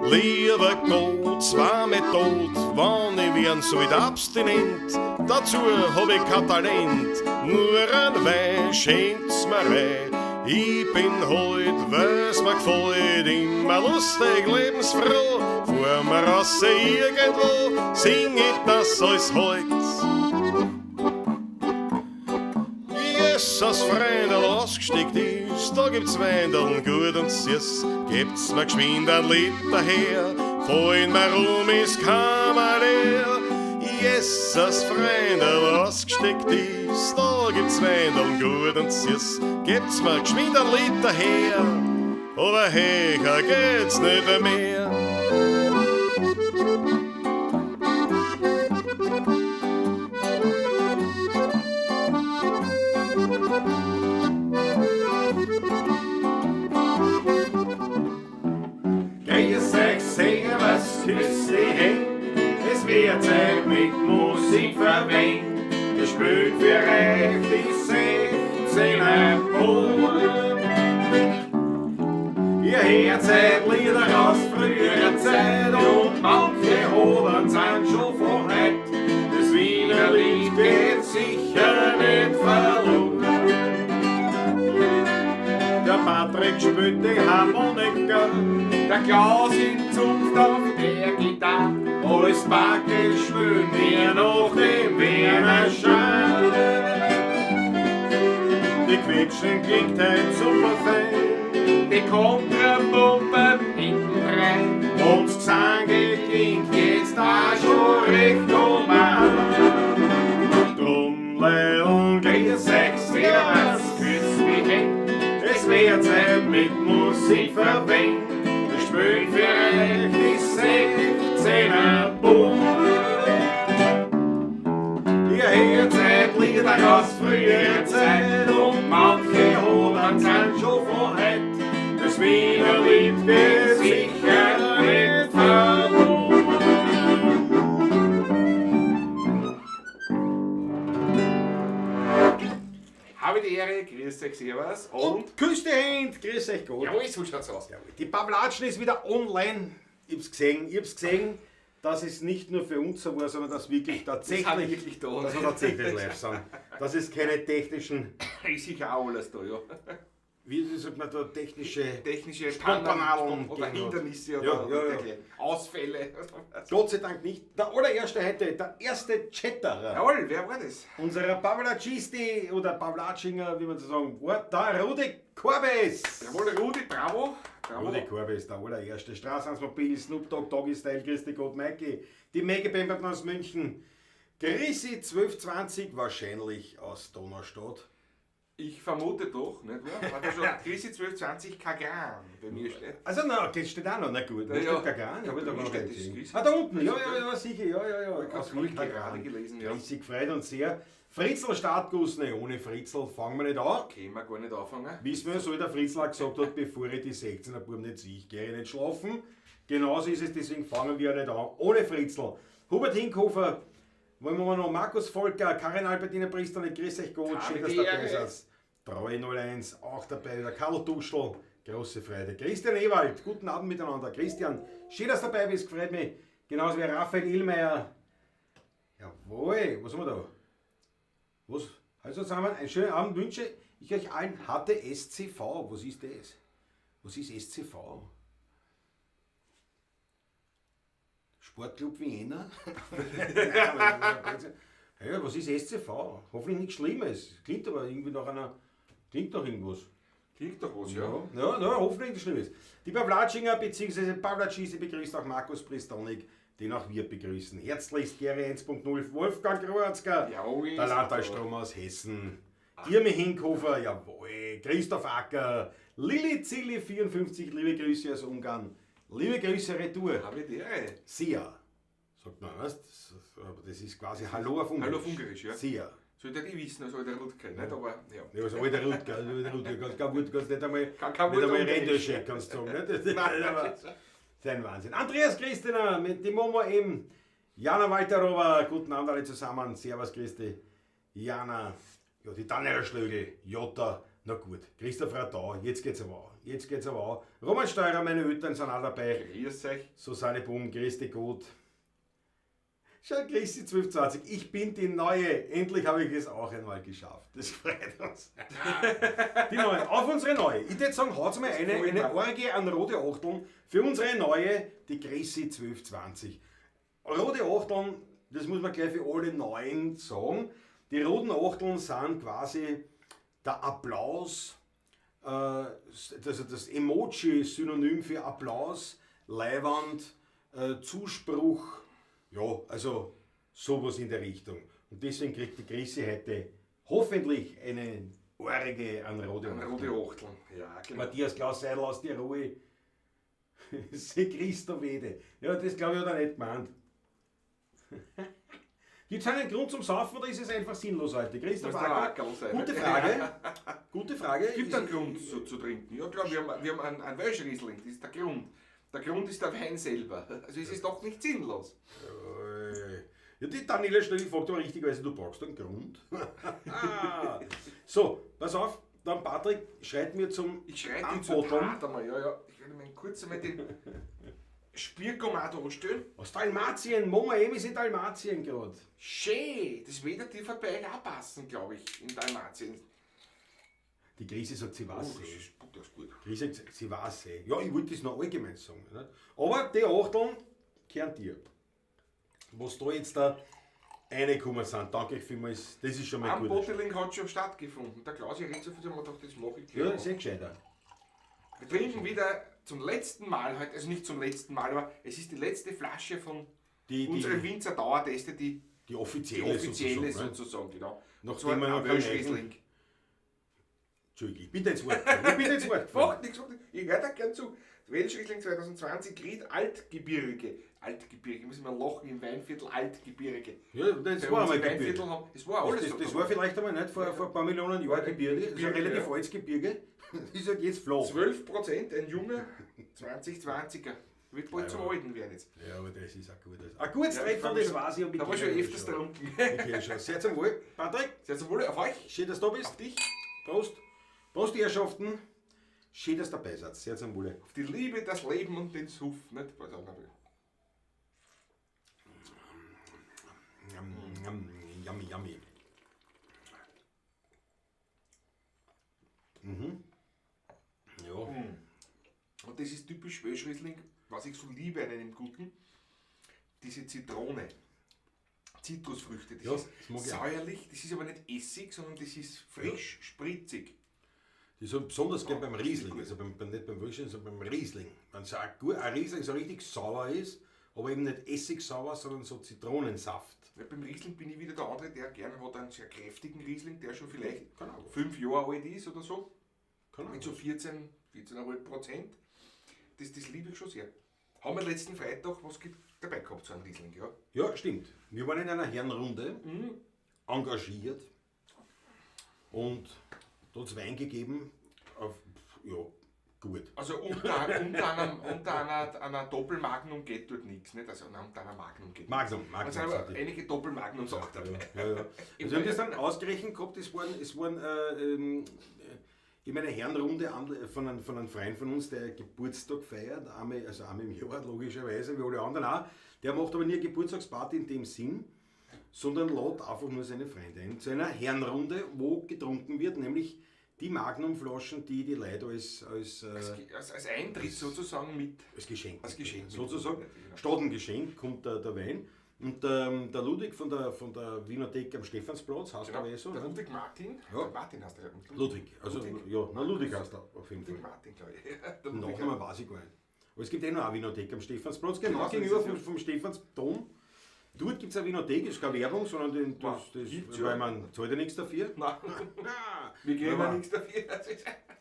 Lieber Gott, zwar mit Tod, wann ich werden sollt abstinent, dazu hab ich kein Talent, nur ein Wein schenkt's mir rein. Ich bin heut, weil's mir gefällt, immer lustig, lebensfroh, fahr mir raus irgendwo, sing ich das alles heut. Jesus, Freundl, ausgesteckt ist, da gibt's Weindeln gut und süß. Gebt's mir geschwind ein Liter her, fallen mir rum, ist Kammer leer. Jesus, Freundl, ausgesteckt ist, da gibt's Weindeln gut und süß. Gebt's mir geschwind ein Liter her, aber höher geht's nicht mehr. Grüß euch, servus, küss die Händ. Es wird Zeit mit Musik verwendet. Gespielt für euch die 16er Buben. Ihr hört seit Lieder aus früherer Zeit und manche Hodern sind schon von heut. Das Wiener Lied geht sicher nicht verloren. Der Patrick spielt die Harmonika, der Klaus in Zunft auf der Gitarre. Alles Backel spielen wir nach dem Wiener Schein. Die Quetschen klingt heut super fein. Die Kontrapumpe hinten rein. Und das Gesang klingt jetzt da schon recht um an. Drum, Leil, Grüß euch, servus, küss mich Händ. Es wird Zeit mit Musik verwendet. Wir spielen für euch die 16er Bund. Ihr hört seit Lieder aus früherer Zeit und manche Hodern sind schon von heut. Das Wiener Lied geht sicher nicht verloren. Habe die Ehre, grüß euch, servus. Und, Und küss die Hände, grüß euch Gott. jawohl, so schaut's aus. Die Pavlatschen ist wieder online. Ich hab's gesehen, ich hab's gesehen, dass es nicht nur für uns so war, sondern dass wirklich tatsächlich, sind wirklich da. dass wir tatsächlich live sind. Dass es keine technischen, Ist sicher auch alles da, ja. wie sagt man da, technische Technische Spontanadeln Pannen oder gegeben hat. Hindernisse oder, Ja, ja, oder ja. dergleichen. Ausfälle. Gott sei Dank nicht. Der allererste heute, der erste Chatterer. Jawohl, wer war das? Unserer Pavlacisti oder Pavlatschinger, wie man so sagen, war der Rudi Korbes. Jawohl, Rudi, bravo. Bravo. Rudi Korbes, der allererste. Straßensmobil, Snoop Dogg, Doggy Style, Christi Gott, Mikey, die Maggie Pemberton aus München, Chrissy 1220, wahrscheinlich aus Donaustadt. Ich vermute doch, nicht wahr? Warte schon, Chrissy 1220 Kagran bei mir steht. Also, na, das steht auch noch, na gut, Ja, da ja. steht Kagran, hab ich da Bei gar mir noch steht nicht das gesehen. Chrissy. Ah, da unten, ja, ja, ja, sicher, ja, ja, ja. Ich Aus hab's Wien gerade Kagran. gelesen, ja. Chrissy gefreut uns sehr. Fritzl Startguss, ne, ohne Fritzl fangen wir nicht an. Können wir gar nicht anfangen. Wissen wir, so wie der Fritzl auch gesagt hat, bevor ich die 16er Buben nicht sehe, ich gehe nicht schlafen. Genauso ist es, deswegen fangen wir ja nicht an. Ohne Fritzl. Hubert Hinkhofer, wollen wir mal noch Markus Volker, Karin Albertina Pristernik, grüß euch Gott, schön, dass ihr dabei Ehre. seid. 301, auch dabei, der Karl Duschl, große Freude. Christian Ewald, guten Abend miteinander. Christian, schön, dass du dabei bist, freut mich. Genauso wie Raphael Illmeier. Jawohl, was haben wir da? Was? Also zusammen, einen schönen Abend wünsche ich euch allen. Hatte SCV. Was ist das? Was ist SCV? Sportclub Vienna? Nein, aber das ist ja, ja, was ist SCV? Hoffentlich nichts Schlimmes. Klingt aber irgendwie nach einer. Klingt doch irgendwas. Klingt doch was, ja. Ja, ja, hoffentlich nichts Schlimmes. Die Pavlatschinger bzw. Pavlatschisi begrüßt auch Markus Pristonik, den auch wir begrüßen. Herzlichst Gary 1.0, Wolfgang Roatzker, Jawohl, der ist Landtalstrom aus Hessen. Irmi Hinkhofer, jawohl, Christoph Acker, Lilly Zilli 54, liebe Grüße aus Ungarn. Liebe Grüße Retour. Habe die Ehre. Sia, sagt man, weißt du? Aber das ist quasi Hallo auf Ungarisch. Hallo auf Ungarisch, ja. Sia. Sollte ich wissen, als alter Rutke, nicht? Aber ja. Ja, als alter Rutger, als alter Rutger, kannst kein Wort, kannst nicht einmal, Kann kein nicht Wort einmal Ungarisch. Renndösche, kannst du sagen. Nicht? Das ist, aber, das ist ein Wahnsinn. Andreas Christina mit dem Momo M. Jana Walterova, guten Abend alle zusammen. Servus, Christi. Jana, ja, die Daniela Schlögl, Jota, Na gut, Christoph Radau, jetzt geht's aber an. Jetzt geht's aber an. Roman Steurer, meine Eltern sind auch dabei. Grüß euch. Susanne Bum, grüß dich gut. Schau, Christi 1220, ich bin die Neue. Endlich habe ich es auch einmal geschafft. Das freut uns. Die Neue, auf unsere Neue. Ich würde sagen, haut's mal eine Orgie an rote Achteln für unsere Neue, die Chrissy 1220. Rote Achteln, das muss man gleich für alle Neuen sagen. Die roten Achteln sind quasi der Applaus, also das Emoji-Synonym für Applaus, Leiwand, Zuspruch, ja, also sowas in der Richtung. Und deswegen kriegt die Chrissy heute hoffentlich eine Orgie an rote An Achteln. rote Achteln. Ja, genau. Matthias Klaus Seidel aus Tirol. Se Christo Wede. Ja, das glaube ich hat er nicht gemeint. Gibt es einen Grund zum Saufen oder ist es einfach sinnlos heute? Christoph Muss der Acker, Ackerl sein, gute ne? Frage. Gute Frage. Es gibt einen Grund zu trinken. Ja klar, wir haben einen Welschriesling, das ist der Grund. Der Grund ist der Wein selber. Also es ist doch nicht sinnlos. Ja, die Daniela Stöckl fragt aber richtigerweise, du brauchst einen Grund. So, pass auf, dann Patrick schreit mir zum Ich schreite zur Anbotteln. Tat einmal. Ja, ja. Ich werde mir kurz einmal den Spirkomat anstellen. Aus Dalmatien, Moma M ist in Dalmatien gerade. Schön, das Wetter dir vorbei auch passen, glaube ich, in Dalmatien. Die Krise sagt, sie weiß Oh, eh. das ist gut, das ist gut. Krise sagt, sie weiß eh. Ja, ich wollte das noch allgemein sagen. Nicht? Aber die Achteln kehren dir. Was da jetzt da reingekommen sind, danke ich vielmals. Das ist schon mal Am gut. Bottling hat schon stattgefunden. Der Klaus, ich rede so viel, ich gedacht, das mache ich Ja, gleich. ist eh gescheiter. Wir trinken wieder zum letzten Mal heute, also nicht zum letzten Mal, aber es ist die letzte Flasche von unserem Winzer Dauerteste, die Die offizielle, die offizielle sozusagen. Ne? sozusagen, genau. Nachdem wir noch ein Welschriesling. Entschuldigung, ich bin da ins Wort gefallen. Ich bin da ins Wort gefallen. Macht nichts, macht nichts. Ich höre da gern zu. Welschriesling 2020, Ried Altgebirge. Altgebirge, ich muss immer lachen, im Weinviertel Altgebirge. Ja, das Bei war uns einmal im Gebirge. Weinviertel haben, das war alles Das, so. das war vielleicht einmal nicht vor ein paar Millionen Jahren Gebirge. Das ist ein Gebirge, relativ ja. altes Gebirge. Das ist halt jetzt flach. 12%, ein junger 2020er. Wird bald zum Alten werden jetzt. Ja, aber das ist ein gutes. Ein gutes Ja, Treffen, das weiß ich. Und Da war schon öfters getrunken. Ich schon. Sehr zum Wohl. Patrick, Sehr zum Wohl, auf euch, schön, dass du da bist. auf dich, Prost. Prost, die Herrschaften. Schön, dass du dabei seid. Sehr zum Wohle. auf die Liebe, das Leben und den Suff. Nicht? Was auch immer. Yum, yummy, yummy. Mhm. Ja. Und das ist typisch Welschriesling, was ich so liebe an einem guten, diese Zitrone. Zitrusfrüchte, das Ja, ist das mag ich auch. säuerlich, das ist aber nicht Essig, sondern das ist frisch, spritzig. Das ist besonders gern beim das ist Riesling, gut. also nicht beim Welschriesling, sondern beim Riesling. Wenn so ein Riesling so richtig sauer ist, aber eben nicht essigsauer, sondern so Zitronensaft. Ja, beim Riesling bin ich wieder der andere, der gerne hat einen sehr kräftigen Riesling, der schon vielleicht Kann auch. 5 Jahre alt ist oder so. Kann auch. Mit so 14,5%. Das liebe ich schon sehr. Haben wir letzten Freitag was dabei gehabt, so einen Riesling, ja? Ja, stimmt. Wir waren in einer Herrenrunde, engagiert und da hat es Wein gegeben. Auf, ja, gut. Also unter einer Doppelmagnum geht dort nichts, nicht? Also nein, unter einer Magnum geht Magnum, nichts. Magnum. Es sind aber sagt ich. einige Doppelmagnums auch dabei. Ja, ja. Also wir haben das dann ausgerechnet gehabt, es waren in meiner Herrenrunde von einem Freund von uns, der Geburtstag feiert, einmal im Jahr logischerweise, wie alle anderen auch. Der macht aber nie eine Geburtstagsparty in dem Sinn, sondern lädt einfach nur seine Freunde ein zu einer Herrenrunde, wo getrunken wird, nämlich die Magnumflaschen, die die Leute als Als Eintritt sozusagen mit. als Geschenk. Als Geschenk. Sozusagen. Genau. Statt ein Geschenk kommt der Wein. Und der Ludwig von der Winothek am Stephansplatz, heißt Genau. der eh so? Der ne? Ludwig Martin. Ja. Der Martin heißt der. Ludwig, also Ludwig. ja, na Ludwig heißt er auf jeden Ludwig Fall. Martin, glaube ich. Der Ludwig. Nachnamen weiß ich gar nicht. Aber es gibt eh noch eine Winothek am Stephansplatz, genau Genau, so gegenüber ist es, ja. vom Stephansdom. Dort gibt es eine Winothek, ist keine Werbung, sondern Wow, gibt's ja. weil man zahlt ja nichts dafür. Nein, wir kriegen Aber- ja nichts dafür.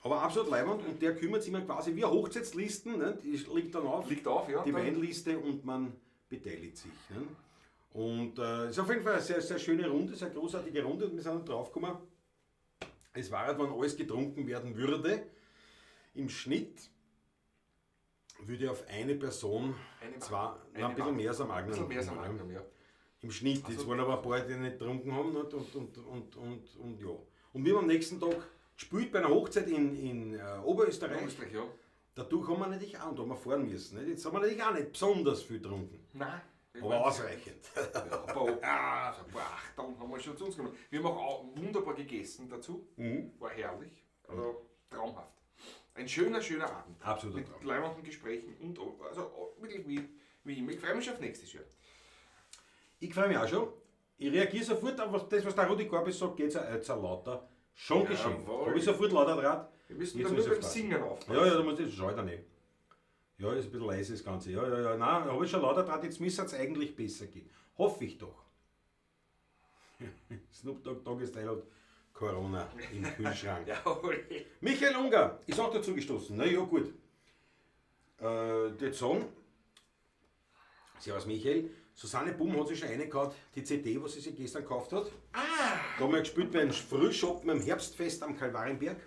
Aber absolut leibend und der kümmert sich immer quasi wie Hochzeitslisten, ne? Die liegt dann auf. Liegt auf, ja. Die Dann- Weinliste und man beteiligt sich. Ne? Und es ist auf jeden Fall eine sehr, sehr schöne Runde, sehr großartige Runde und wir sind dann draufgekommen, es war halt, wenn alles getrunken werden würde, im Schnitt würde auf eine Person Eine zwar Eine nein, ein bisschen Magnum. mehr als ein Magnum. Ein bisschen mehr als ein kommen, ne? Magnum, ja. Im Schnitt, jetzt Also- waren aber ein paar, die nicht getrunken haben, nicht? Und ja. Und wir haben am nächsten Tag Gespielt bei einer Hochzeit in Oberösterreich. Österreich, ja. Dadurch haben wir natürlich auch, und da haben wir fahren müssen. Nicht? Jetzt haben wir natürlich auch nicht besonders viel getrunken. Nein. Aber ausreichend. Ja, ein paar Achteln haben wir schon zu uns genommen. Wir haben auch wunderbar gegessen dazu. Mhm. War herrlich. Also traumhaft. Ein schöner, schöner Abend. Absolut Mit Traum. leibenden Gesprächen und also wirklich wie immer. Ich freue mich schon auf nächstes Jahr. Ich freue mich auch schon. Ich reagiere sofort auf das, was der Rudi Korbis sagt, geht es lauter. Schon geschehen. Habe ich sofort lauter draht. Wir müssen dann nur beim Singen aufpassen. Ja, ja, da muss ich, schau ich dann nicht. Ja, ist ein bisschen leise das Ganze. Ja, ja, ja. Nein, habe ich schon lauter draht, jetzt müsste es eigentlich besser gehen. Hoffe ich doch. Snoop Dogg Doggy Style hat Corona im Kühlschrank. Jawohl. Michael Unger ist auch dazu gestoßen. Na ja, gut. Der Song. Servus Michael. Susanne Bum hat sich schon reingehauen, die CD, was sie sich gestern gekauft hat. Ah! Da haben wir gespielt beim Frühschoppen am Herbstfest am Kalvarienberg.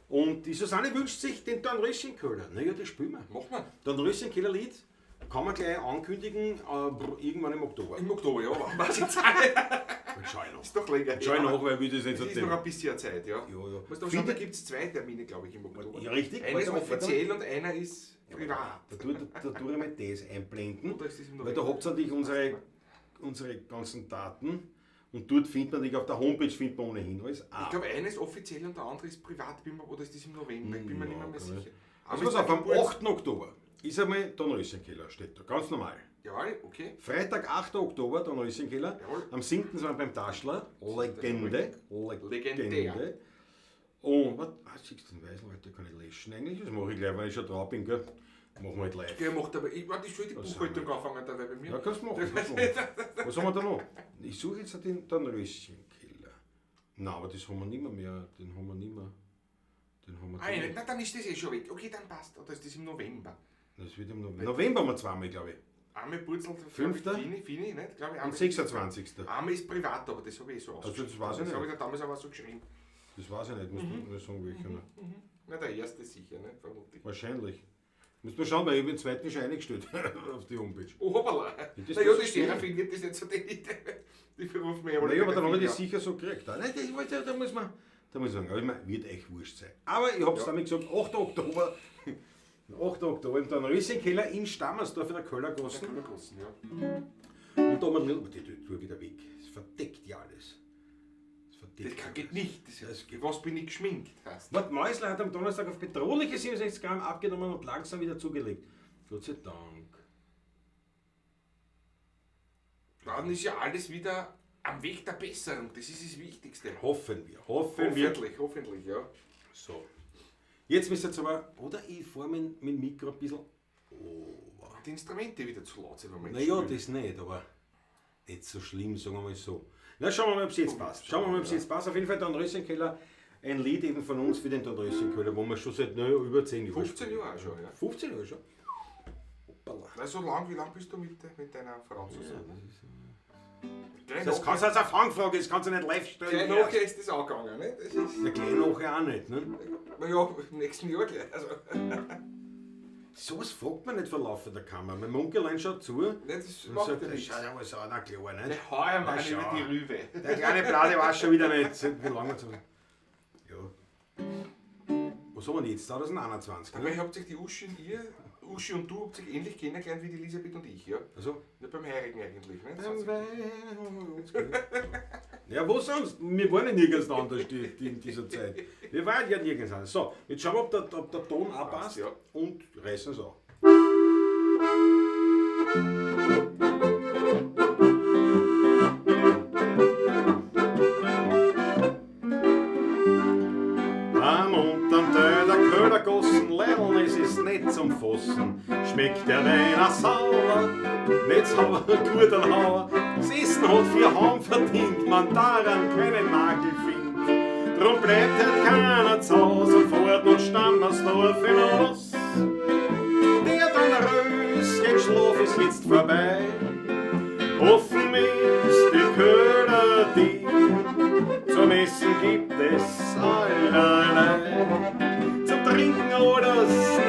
Und die Susanne wünscht sich den Dornröschenköhler. Na ja, das spielen wir. Machen wir. Dornröschenköhler-Lied kann man gleich ankündigen, irgendwann im Oktober. Im Oktober, ja. Was jetzt? Ist Schau ich noch. doch länger. Schau ich nach, weil wir das jetzt Es ist noch ein bisschen Zeit, ja. Ja, ja. Musst aber schauen, da gibt es zwei Termine, glaube ich, im Oktober. Ja, richtig. Einer ist Warte, offiziell und einer ist privat. Da tue ich mal das einblenden, Oder ist das im weil da November? habt ihr natürlich unsere ganzen Daten und dort findet man natürlich, auf der Homepage findet man ohnehin alles. Ich glaube, einer ist offiziell und der andere ist privat. Oder ist das im November? Ich bin mir nicht mehr, mehr sicher. Also pass auf, am 8. Oktober ist einmal Dornröschenkeller, steht da, ganz normal. Jawohl, okay. Freitag, 8. Oktober, Dornröschenkeller. Jawohl. Am 7. sind wir beim Taschler. Legende. Legende. Legendär. Und, was? Ah, siehst du den Weißen, Alter, kann ich löschen eigentlich? Das mache ich gleich, wenn ich schon drauf bin, gell? Machen wir halt live. Der macht aber, ich, warte, ich soll die Was Buchhaltung haben anfangen dabei bei mir. Ja, kannst du machen. Kannst du machen. Was haben wir da noch? Ich suche jetzt den Dornröschenkeller. Nein, aber das haben wir nicht mehr. Den haben wir nicht mehr. Den haben wir Ah, ja, na, dann ist das eh schon weg. Okay, dann passt. Oder ist das im November? Das wird im November. November haben wir zweimal, glaube ich. Einmal Purzel, Fünfter? Fini, Fini, nicht? Glaube ich. Und Einmal, 26. einmal ist privat, aber das habe ich eh so Also, ausgeschrieben. das weiß ich Das habe nicht. ich da damals aber so geschrieben. Das weiß ich nicht, muss ich nur sagen, welcher. Ne? Na, der erste sicher, ne? Vermutlich. Wahrscheinlich. Müssen wir schauen, weil ich habe den zweiten schon eingestellt auf die Homepage. Oh, hoppala. Das Na ja, ist die schwierig. Serafin wird das nicht so, die berufen mich aber Naja, aber dann haben wir ja. das sicher so gekriegt. Nein, das, da muss man, sagen, aber ich meine, wird echt wurscht sein. Aber ich habe es Ja. damit gesagt, 8. Oktober, 8. Oktober im Dornröschenkeller in Stammersdorf in der Köllergasse. Der Großen, ja. Und da haben wir die tue wieder weg. Es verdeckt ja alles. Es verdeckt Das kann, geht nicht. Das, Das geht- Was bin ich geschminkt? Heißt. Wart Mäusler hat am Donnerstag auf bedrohliche 67 Gramm abgenommen und langsam wieder zugelegt. Gott sei Dank. Dann ist ja alles wieder am Weg der Besserung. Das ist das Wichtigste. Hoffen wir. Hoffen wir. Hoffentlich, hoffentlich, ja. So. Jetzt müsst ihr jetzt aber, oder ich fahre mit dem Mikro ein bisschen. Oh. Die Instrumente wieder zu laut sind. wenn man Naja, spielt. das nicht, aber nicht so schlimm, sagen wir mal so. Na, schauen wir mal, ob es jetzt passt. Schauen wir mal, ob es jetzt passt. Auf jeden Fall Dornröschenkeller, ein Lied eben von uns für den Dornröschenkeller, wo wir schon seit naja, über 10 Jahren 15 spielen. Jahre schon, ja. 15 Jahre schon. Hoppala. Na, so lang, wie lange bist du mit deiner Frau zusammen? Gleich Das kannst du als eine Fangfrage, das kannst du nicht live stellen. Gleich nachher ist das auch gegangen, ne? Das ist, Ja, gleich nachher auch nicht, ne? na ja, im nächsten Jahr gleich. Also, Sowas fragt man nicht vor laufender Kamera. Mein Munkelein schaut zu ne, das und macht sagt, ja das nichts. schaut ja alles an, na klar, nicht? Der hau ich Na, mal schau. über die Rübe. Der kleine Blade war schon wieder nicht. Wie lange so? Ja. Was haben wir denn jetzt? 2021, Aber ne? ihr habt sich die Uschi und ihr, Uschi und du habt sich ähnlich kennengelernt wie die Elisabeth und ich, ja? Also. Ja, beim Heirigen eigentlich, ne? Ja, wo sonst? Wir waren ja nirgends anders in dieser Zeit. Wir waren ja nirgends anders. So, jetzt schauen wir, ob der Ton auch passt ja. und reißen es an. Am untern Teil der Köhlergossen, Leideln, es ist nicht zum Fassen. Schmeckt der Wein auch sauer, nicht sauer, gut ein Hauer. Das Essen hat 4 Haum verdient, man daran keinen Makel findet. Drum bleibt halt keiner zu Haus und fährt nach Stammersdorf hinaus. Der Dornröschen-Schlaf ist jetzt vorbei. Offen ist die Köhler, die zum Essen gibt es allerlei. Zum Trinken oder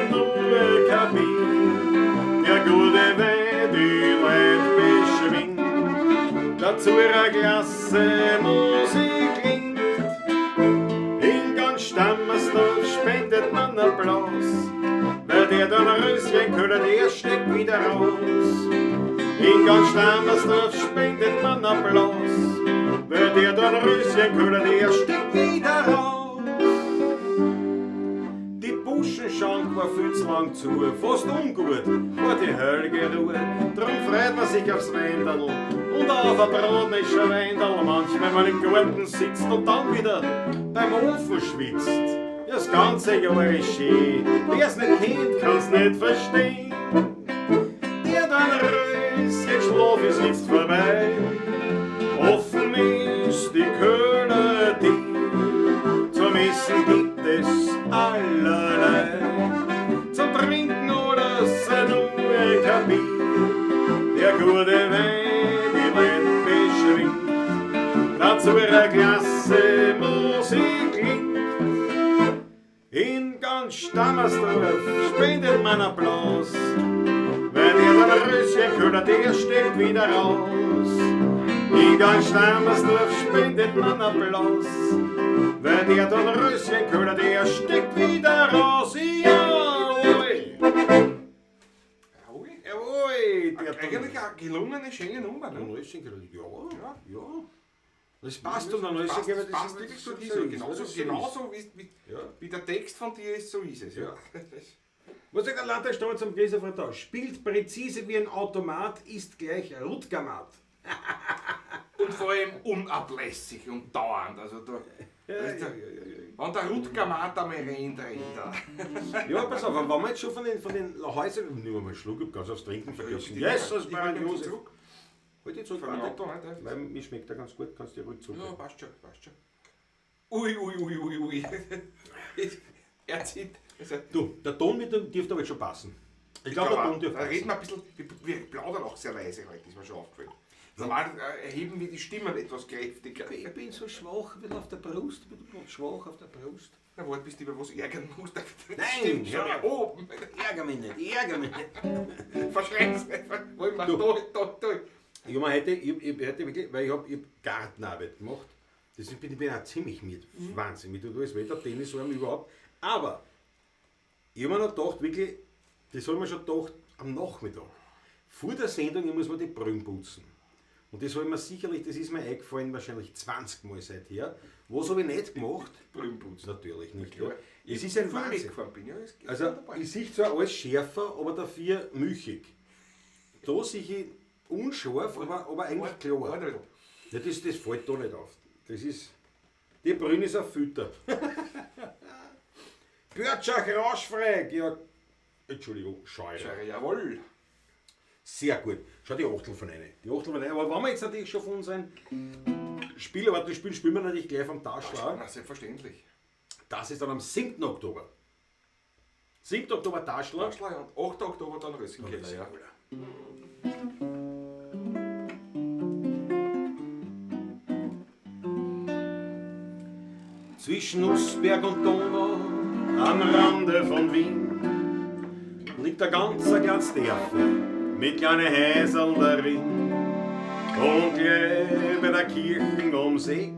nur kein Bier. Der gute Wein, die Leid beschwingt. Dazu eine Klasse Musik klingt. In man Applaus, weil der Dornröschenköller, der steckt wieder raus. In ganz Stammersdorf spendet man Applaus, weil der Dornröschenköller, der steckt wieder raus. Die Buschenschank war viel zu lang zu, fast ungut war die Hölle Ruhe. Drum freut man sich aufs Weinderl und auf ein Brotnischer Weinderl. Manchmal, wenn man im Garten sitzt und dann wieder beim Ofen schwitzt. Das ganze Jahr ist schön, wer's nicht kennt, kann's nicht verstehen. Der Dornröschenschlaf ist jetzt vorbei, offen ist die Köhler die. Zum Essen gibt es allerlei, zum Trinken oder nur kein Bier. Der gute Wein, die Leute beschwingt, dazu eine klasse Musik klingt. In ganz Stammersdorf spendet man Applaus, weil der Dornröschenköller, der steht wieder raus. In ganz Stammersdorf spendet man Applaus, weil der Dornröschenköller, der steckt wieder raus. Jawohl! Jawohl. Jawohl! Der Eigentlich eine gelungene, schöne Nummer. Ne? Dornröschenköller, ja, ja. Das passt zum Dornröschenköller. Passt, passt wirklich zu dieser. Genauso, genauso wie, Ja. wie der Text von dir ist, so ist es. Ja. Was sagt der Landtagssteuer zum Gläser da? Spielt präzise wie ein Automat, ist gleich Rutgermat. Und vor allem unablässig und dauernd. Also da, weißt du, wenn der Rutger Maat einmal rennt, rennt er. Ja, pass auf, aber wenn wir jetzt schon von den Häusern. Nehmen wir mal einen Schluck, ich hab ganz aufs Trinken vergessen. Jesus, Ich hol den Josef. zurück. Halt dich zurück, Vom warte. Auto, ne? Weil mir schmeckt der ganz gut, kannst du ruhig zurück. Ja, passt schon, passt schon. Ui, ui, ui, ui, ui. Er zieht. Also, Du, der Ton mit dem dürfte aber jetzt schon passen. Ich glaube, der Ton dürfte Da reden passen. wir ein bisschen, wir plaudern auch sehr leise heute, ist mir schon aufgefallen. Normal erheben wir die Stimmen etwas kräftiger. Ich bin so schwach, ein bisschen auf der Brust, ich bin ein bisschen schwach auf der Brust. Na, warte, bis du über was ärgern musst. Nein, Stimmt schon, ja. ja. Oben. Ärger mich nicht, ärger mich nicht. Verschrei's nicht. Wollen wir Du. da, da, da. Ich hab mir heute, ich hab heute wirklich, weil ich hab Gartenarbeit gemacht. Das ist, bin ich auch ziemlich mit. Wahnsinn, mir tut alles weh, der Tennisarm überhaupt. Aber ich hab mir noch gedacht, wirklich, das hab ich mir schon gedacht, am Nachmittag. Vor der Sendung, ich muss mir die Brühen putzen. Und das habe ich mir sicherlich, das ist mir eingefallen, wahrscheinlich 20 Mal seither. Was habe ich nicht gemacht? Brühen putzen. Natürlich nicht. Klar. Ja. Es ist ein Früh Wahnsinn. weggefahren bin, ja, es geht Also, wunderbar. ich sehe zwar alles schärfer, aber dafür milchig. Da sehe ich unscharf, aber eigentlich klar. Warte ein bisschen. Ja, das fällt da nicht auf. Das ist, die Brühe ist ein Filter. Börtschach rauschfrei, Georg. Entschuldigung, Scheurer. Scheurer, jawohl. Sehr gut. Schau die Achtel von einer. Die Achtel von einer. Aber wenn wir jetzt natürlich schon von unseren Spielerorten spielen, spielen wir natürlich gleich vom Taschler. Na, selbstverständlich. Das ist dann am 7. Oktober. 7. Oktober Taschler. Taschler und 8. Oktober dann Rössenkeller, ja. Zwischen Nussberg und Donau, am Rande von Wien, liegt ein ganz kleines Dörfli mit kleinen Häuserl darin. Und gleich bei der Kirche ums Eck,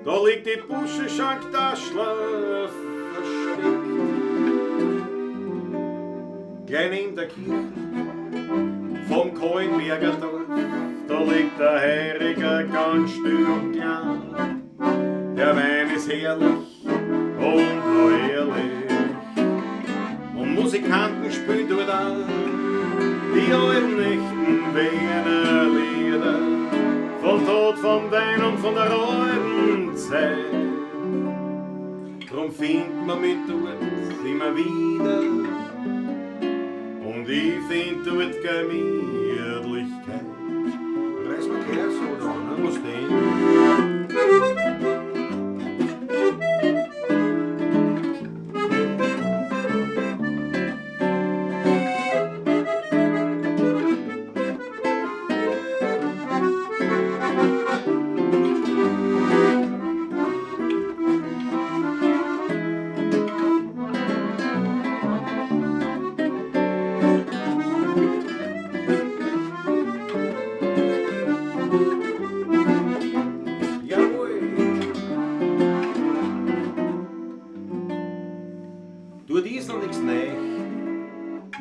da liegt die Buschenschank Taschler versteckt. Gleich neben der Kirche vom Kahlenberger Dorf, da liegt der Heiriger ganz still und klein. Der Wein ist herrlich und noch ehrlich. Und Musikanten spielen dort auch die alten echten Wiener Lieder. Vom Tod, vom Wein und von der alten Zeit. Drum findet man mich dort immer wieder. Und ich find dort Gemütlichkeit. Reiß mal gleich so da, ne? Was denn?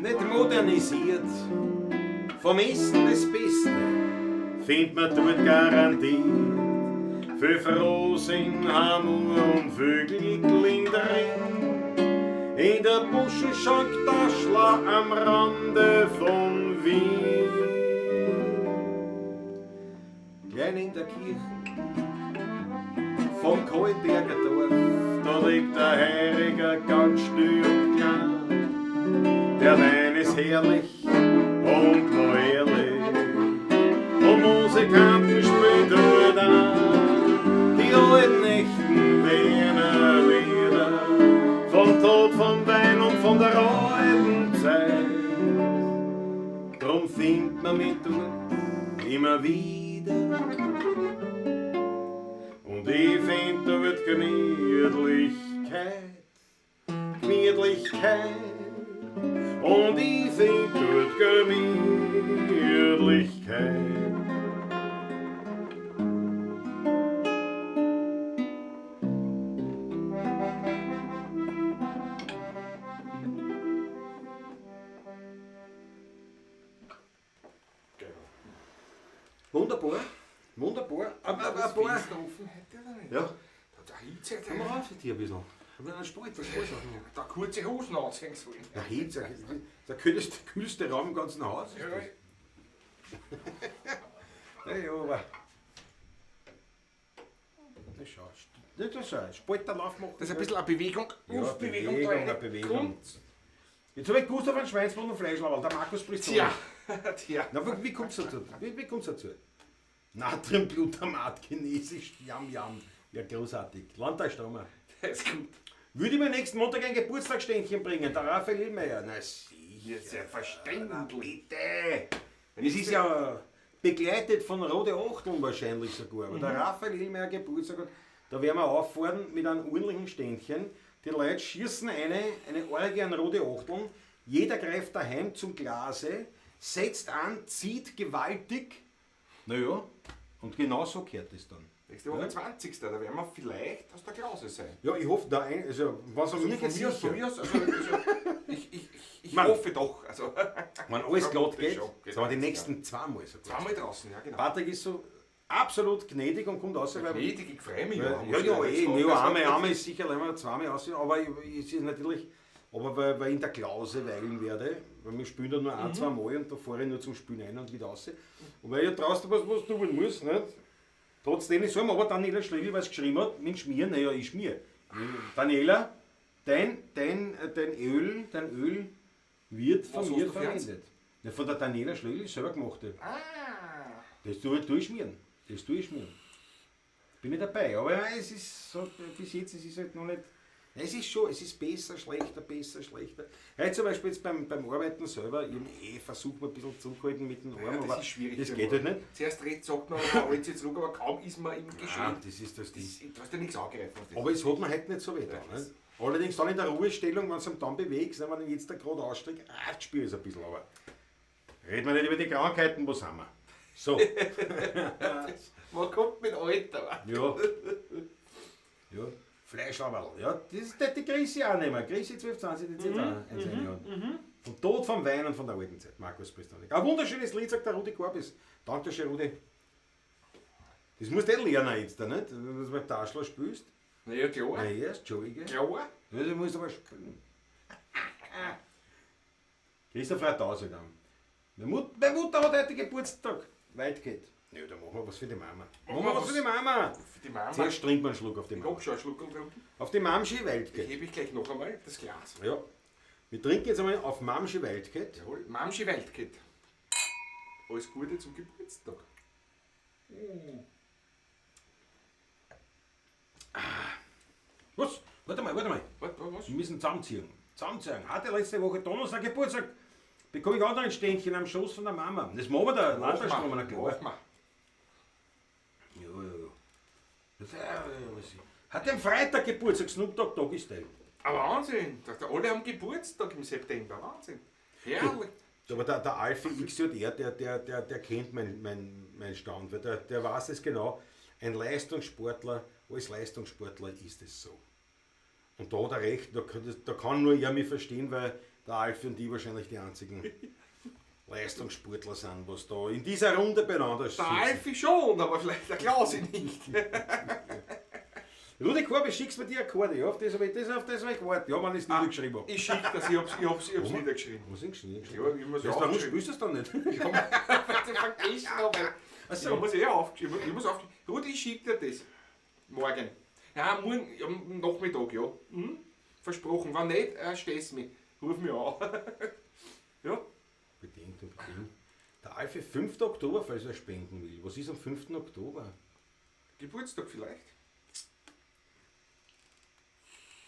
nicht modernisiert. Vom Essen das Beste findet man dort garantiert. Viel Frohsinn, Hammel und Vögel drin. In der Buschenschank Taschler am Rande von Wien. Klein in der Kirche vom Kohlenberger Dorf, da liegt der Heiriger ganz still und klein. Der Wein ist herrlich und noch ehrlich, und Musikanten spielen dort an. Die alten echten Wiener Lieder, vom Tod, vom Wein und von der alten Zeit. Drum findet man mich dort immer wieder. Und ich find dort Gemütlichkeit, Gemütlichkeit. Und ich find dort Gemütlichkeit. Wunderbar, wunderbar. Aber ein Das paar. Fenster offen heute oder nicht? Ja, Da Hitze, komm mal raus hier ein bisschen. Aber dann Spalt, was Spalt. da kurze Hosen anziehen sollen. Ja, Hitze, der kühlste Raum im ganzen Haus. Ja, Ja, ja, aber. Na schau, nicht so, Spalterlauf machen. Das ist ein bisschen eine Bewegung. Ja, Auf Bewegung, Bewegung, da rein. eine Bewegung. Kommt. Jetzt habe ich gewusst auf einen Schweinsbraten und Fleischlaberl, der Markus spricht Tja, tja. Na, wie kommt's dazu? Wie kommt's dazu? Natriumglutamat, chinesisch, Yam Yam. Ja, großartig. Landtagstromer. Das ist gut. Würde ich mir nächsten Montag ein Geburtstagsständchen bringen, der Raphael Illmeier. Na sicher. Ja, selbstverständlich. Bitte! Es ist ja begleitet von Rode Achteln wahrscheinlich sogar. Aber der Raphael Illmeier Geburtstag hat, da werden wir auffahren mit einem ordentlichen Ständchen. Die Leute schießen eine Orgie an Rode Achteln. Jeder greift daheim zum Glase, setzt an, zieht gewaltig. Naja, und genau so kehrt es dann. Nächste Woche 20. Da werden wir vielleicht aus der Klause sein. Ja, ich hoffe, da ein, also was an Also mir von geht, mir aus, sicher. von mir aus, also ich Mann. hoffe doch. Also, Wenn alles glatt Das geht, schon, geht sind wir die alles, nächsten zweimal sogar. Zweimal draußen, ja genau. Patrick ist so absolut gnädig und kommt raus, weil Gnädig, ich freue mich. Ja, muss ja, ich ja, ehrlich eh, sagen. ja, Also, einmal ist sicher, einmal zweimal raus, aber es ist natürlich, aber weil ich in der Klause weilen werde, weil wir spielen da nur ein, zwei Mal und da fahre ich nur zum Spielen ein und wieder raus. Und weil ich ja draußen was tun muss, nicht? Trotzdem ist so, aber Daniela Schlegel, weil es geschrieben hat, mit Schmieren, naja, ich schmier. Daniela, dein Öl wird von Was mir hast du für eins? verwendet. Ja, von der Daniela Schlegel selber gemacht. Ah, Das tue ich schmieren. Das tue ich schmieren. Bin ich dabei. Aber ja, es ist so, bis jetzt es ist halt noch nicht. Es ist schon, es ist besser, schlechter, besser, schlechter. Heute zum Beispiel jetzt beim Arbeiten selber, ich versuche mal ein bisschen zurückhalten mit dem Arm, ja, das aber ist schwierig. das für geht den halt nicht. Zuerst redet, sagt man, man hält sich zurück, aber kaum ist man im Geschehen. Ah, das ist das Ding. Du hast ja nichts angegriffen. Aber es hat mir heute nicht so weh getan. Ja, Ne? Allerdings dann in der Ruhestellung, wenn es dann bewegst, ne, wenn ich jetzt da gerade ausstrecke, spüre ich es ein bisschen. Aber reden wir nicht über die Krankheiten, wo sind wir? So. Man kommt mit Alter. Ja. Ja. Fleischlaberl. Ja, das ist die Grisi auch nicht mehr. Grisi 1220, die zählt auch eins ein, Vom Tod, vom Wein und von der alten Zeit. Markus Pristanek. Ein wunderschönes Lied, sagt der Rudi Korbis. Dankeschön, Rudi. Das musst du eh lernen jetzt, da, nicht? Wenn du beim Taschler spielst. Na ja, klar. Na ja, Entschuldige. Klar. Ja, du musst aber spielen. Christoph Rathauser. Meine Mutter hat heute Geburtstag. Weit geht. Ja, da machen wir was für die Mama. Machen wir was für die Mama. Für die Mama. Zuerst trinkt man einen Schluck auf die Ich Mama. hab schon einen Schluck getrunken. Auf die Mamschi Waldgate. Hebe ich gleich noch einmal das Glas. Ja. Wir trinken jetzt einmal auf Mamschi Waldgate. Jawohl. Mamschi Waldgate. Alles Gute zum Geburtstag. Was? Warte mal, warte mal. Was? Wir müssen zusammenziehen. Zusammenziehen. Hatte letzte Woche Donnerstag Geburtstag. Bekomme ich auch noch ein Ständchen am Schoß von der Mama. Das machen wir da. Landtagsstrom, na klar. Mach mal. Ja, ja, ja. Das, was ich. Hat am Freitag Geburtstag, Snoop Dogg Doggy Style. Aber Wahnsinn. Alle haben Geburtstag im September. Wahnsinn. Herrlich. Aber der Alfie XJR, der kennt mein Stand, weil der weiß es genau. Ein Leistungssportler, als Leistungssportler ist es so. Und da hat er recht, da kann nur er mich verstehen, weil der Alfie und ich wahrscheinlich die einzigen Leistungssportler sind, was da in dieser Runde beieinander Der sitzen. Alfie schon, aber vielleicht der Klausi nicht. Rudi Korbi, schickst mir die Akkorde, ja, auf das habe ich, das, auf das hab ich gewartet. Ja, wenn ich es niedergeschrieben habe. Ich schick das, ich hab's niedergeschrieben. Was ist denn geschrieben? Ja, ich muss Ja, warum aufgeschrieben. spielst du es dann nicht? Ich hab vergessen, aber Ach so. ich muss eh aufgeschrieben. Ich muss aufgeschrieben. Rudi, ich schick dir das. Morgen. Ja, morgen, ja, am Nachmittag, ja. Mhm. Versprochen. Wenn nicht, stehst mich. Ruf mich an. Ja. Bedingt und bedingt. Der Alfie, 5. Oktober, falls er spenden will. Was ist am 5. Oktober? Geburtstag vielleicht.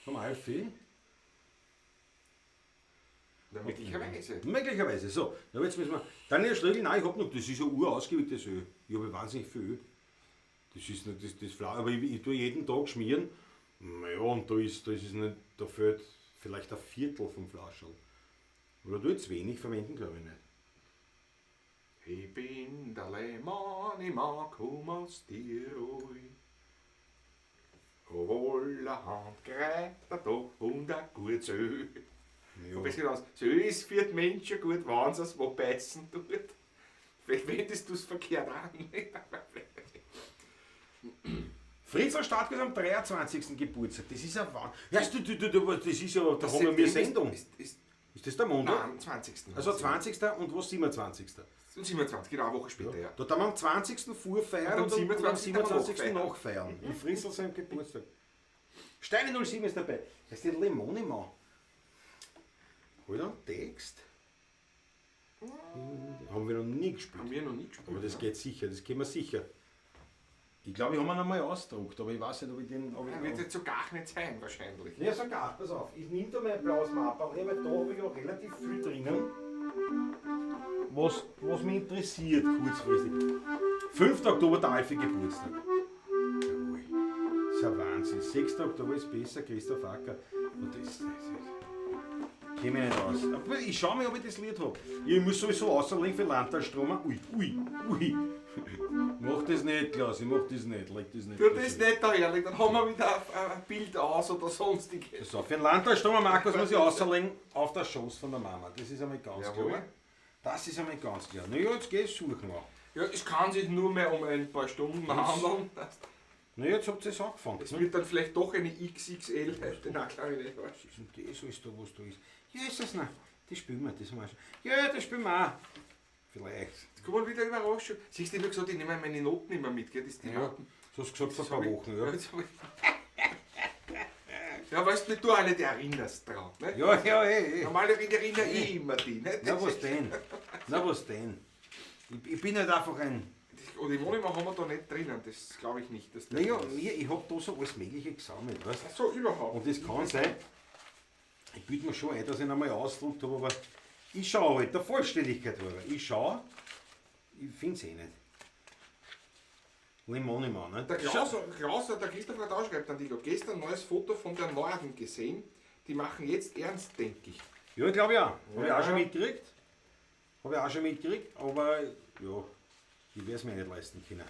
Vom Alfie? Na, möglicherweise. Möglicherweise. So, na, jetzt müssen wir. Daniel Schlögl, nein, ich hab noch, das ist ja urausgewirktes Öl. Ich habe wahnsinnig viel Öl. Das ist nicht das Fla aber ich tue jeden Tag schmieren. Naja, und da ist es nicht, da fehlt vielleicht ein Viertel vom Flascherl. Oder du jetzt wenig verwenden, glaube ich nicht. Ich bin der Lehmann, ich mag komm aus Tirol. Obwohl Hand greift da und ein gutes Öl. Ja. Und es aus, so ist für die Menschen gut, wenn sie es wo beißen tut. Vielleicht wendest du es verkehrt an. Fritzl Startgeist am 23. Geburtstag. Das ist ja Wahnsinn. Ja, du, das ist ja, da haben wir Sendung. Ist, Ist das der Montag? nein, am 20. Also 20. und was 27. Und 27, genau, eine Woche später, ja. Da tun wir am 20. vorfeiern Und am und am 27. 27. nachfeiern. Im Fritzl seinem Geburtstag. Steine 07 ist dabei. Das ist die Limone Halt einen Text. Haben wir noch nie gespielt. Haben wir noch nie gespielt. Aber das geht sicher, das können wir sicher. Ich glaube, ich habe ihn einmal ausgedruckt, aber ich weiß nicht, ob ich den. Ob ich Ja, wird jetzt so gar nicht sein, wahrscheinlich. Ja, sogar, pass auf, ich nehme da mein blaues Mapperl her, weil da habe ich auch relativ viel drinnen, was mich interessiert kurzfristig. 5. Oktober, der Alfie Geburtstag. Jawohl. Das ist ein Wahnsinn. 6. Oktober ist besser, Christoph Acker. Und das käme ich nicht aus. Aber ich schaue mal, ob ich das Lied habe. Ich muss sowieso auslegen für Landtalstromer. Ui, ui, ui. Mach das nicht, Klaus, ich mach das nicht. Leg das nicht. Tu das nicht da herlegen, dann haben wir wieder ein Bild aus oder sonstiges. So, für den Landtalstromer, Markus, muss ich auslegen auf der Schoß von der Mama. Das ist einmal ganz Jawohl. klar. Das ist einmal ganz klar. Na ja, jetzt geh ich suchen auch. Ja, es kann sich nur mehr um ein paar Stunden handeln. Na ja, jetzt habt ihr es angefangen. Es Ne? wird dann vielleicht doch eine XXL heute. Nein, glaube ich nicht. Was ist denn das alles da, was da ist? Ja, ist das noch? Das spielen wir, das haben wir schon. Ja, das spielen wir auch. Vielleicht. Jetzt kommen wieder Überraschung. Siehst du, ich hab gesagt, ich nehme meine Noten immer mit, gell? Das ist die Ja, Noten. das hast du gesagt vor Das ein paar hab ich- Wochen, ja. jetzt hab ich- Ja, weißt du, du auch nicht erinnerst dran. Ne? Ja, ja, eh, eh. Normalerweise erinnere ich immer die. Ne? Na, was denn? Na, was denn? Ich bin halt einfach ein. Oder die Monima haben wir da nicht drinnen, das glaube ich nicht. Dass Naja, ich hab da so alles Mögliche gesammelt, weißt du? Ach so, überhaupt. Und das kann sein, ich bilde mir schon ein, dass ich ihn einmal ausgedruckt habe, aber ich schaue halt der Vollständigkeit halber. Ich schaue, ich finde es eh nicht. Limonima, ne? Der Klaus, der Christoph Radau schreibt an dich, ich habe gestern ein neues Foto von der Norden gesehen. Die machen jetzt ernst, denke ich. Ja, glaube ich auch. Habe ich auch Ja. schon mitgekriegt. Habe ich auch schon mitgekriegt, aber ja, ich werde es mir nicht leisten können.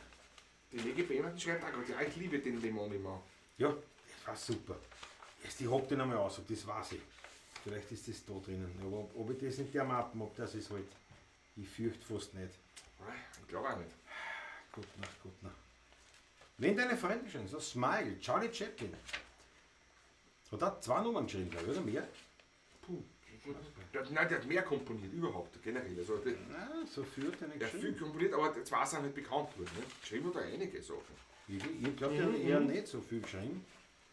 Die Lege Behmerten schreibt auch gerade, ja, ich liebe den Limonima. Ja, das war super. Erst ich hab den einmal aus, das weiß ich. Vielleicht ist das da drinnen. Aber ob ich das in der Mappe hab, das ist halt. Ich fürchte fast nicht. Ich glaube auch nicht. Gute Nacht, gute Nacht. Wenn deine Freunde schon, so Smile, Charlie Chaplin. Hat er 2 Nummern geschrieben, glaube ich, oder mehr? Puh. Nein, der hat mehr komponiert, überhaupt, generell. Also, der, Nein, so viel hat er nicht der hat viel geschrieben. komponiert, aber zwei sind nicht bekannt worden. Ne? Geschrieben hat er einige Sachen. Ich glaube, der hat eher nicht so viel geschrieben.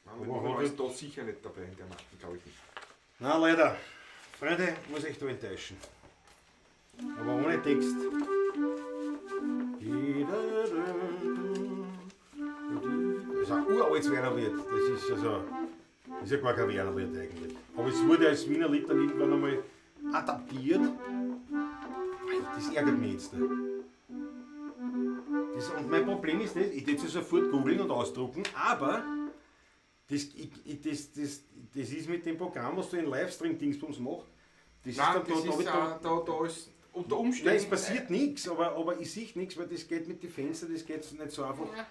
Nein, Aber aber hat ist da sicher nicht dabei in der Mappe, glaube ich nicht. Na, leider. Freunde, muss ich da enttäuschen. Aber ohne Text. Das ist ein uraltes Wienerlied. Das ist also, das ist ja gar kein Wienerlied eigentlich. Aber es wurde als Wiener Lied dann irgendwann einmal adaptiert. Das ärgert mich jetzt. Das, und mein Problem ist nicht, ich würde es sofort googeln und ausdrucken, aber das, ich, ich, das, das, das ist mit dem Programm, was du in Livestream-Dingsbums machst, das Nein, ist dann das da, da, ist, da, da ist unter Umständen. Nein, es passiert nichts, aber ich sehe nichts, weil das geht mit den Fenstern, das geht nicht so einfach. Ja.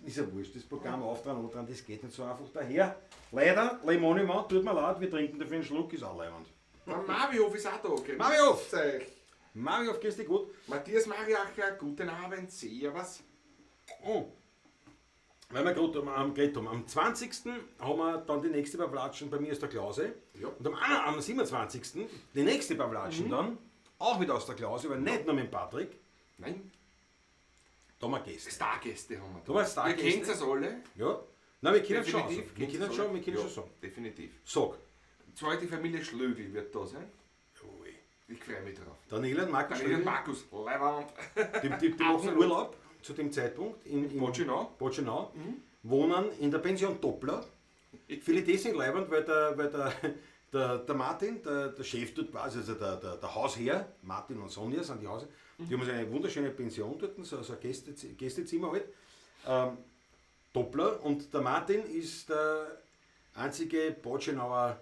Ist ja wurscht, das Programm aufdran, andran, das geht nicht so einfach daher. Leider, Limonima, tut mir leid, wir trinken dafür einen Schluck, ist auch leibend. Der Marvihof ist auch da. Grüß Marvihof! euch. Marihof, grüß dich gut. Matthias Mariacher, guten Abend, servus. Oh. Weil wir gerade am geredet haben. Am 20. haben wir dann die nächste Pavlatschen bei mir aus der Klause. Ja. Und am 27. die nächste Pavlatschen dann, auch wieder aus der Klause, aber nicht nur mit dem Patrick, Nein, da haben wir Gäste. Stargäste haben wir Da haben wir Stargäste. Ihr kennt es alle. Ja. Nein, wir können schon Definitiv. sagen. Wir können schon, wir können ja, schon sagen. Definitiv. Sag. Zwar die Familie Schlögl wird da sein. Jawohl. Ich freue mich drauf. Daniela und Markus Daniel und Schlögl, Markus, Leiwand. die machen Absolut. Urlaub zu dem Zeitpunkt in Botschenau. Botschenau, wohnen in der Pension Doppler. Viele deswegen leibend, weil der Martin, der Chef dort quasi, also der Hausherr, Martin und Sonja sind die Hausherr, die haben so eine wunderschöne Pension dort, so ein Gästezimmer halt. Doppler, und der Martin ist der einzige Botschenauer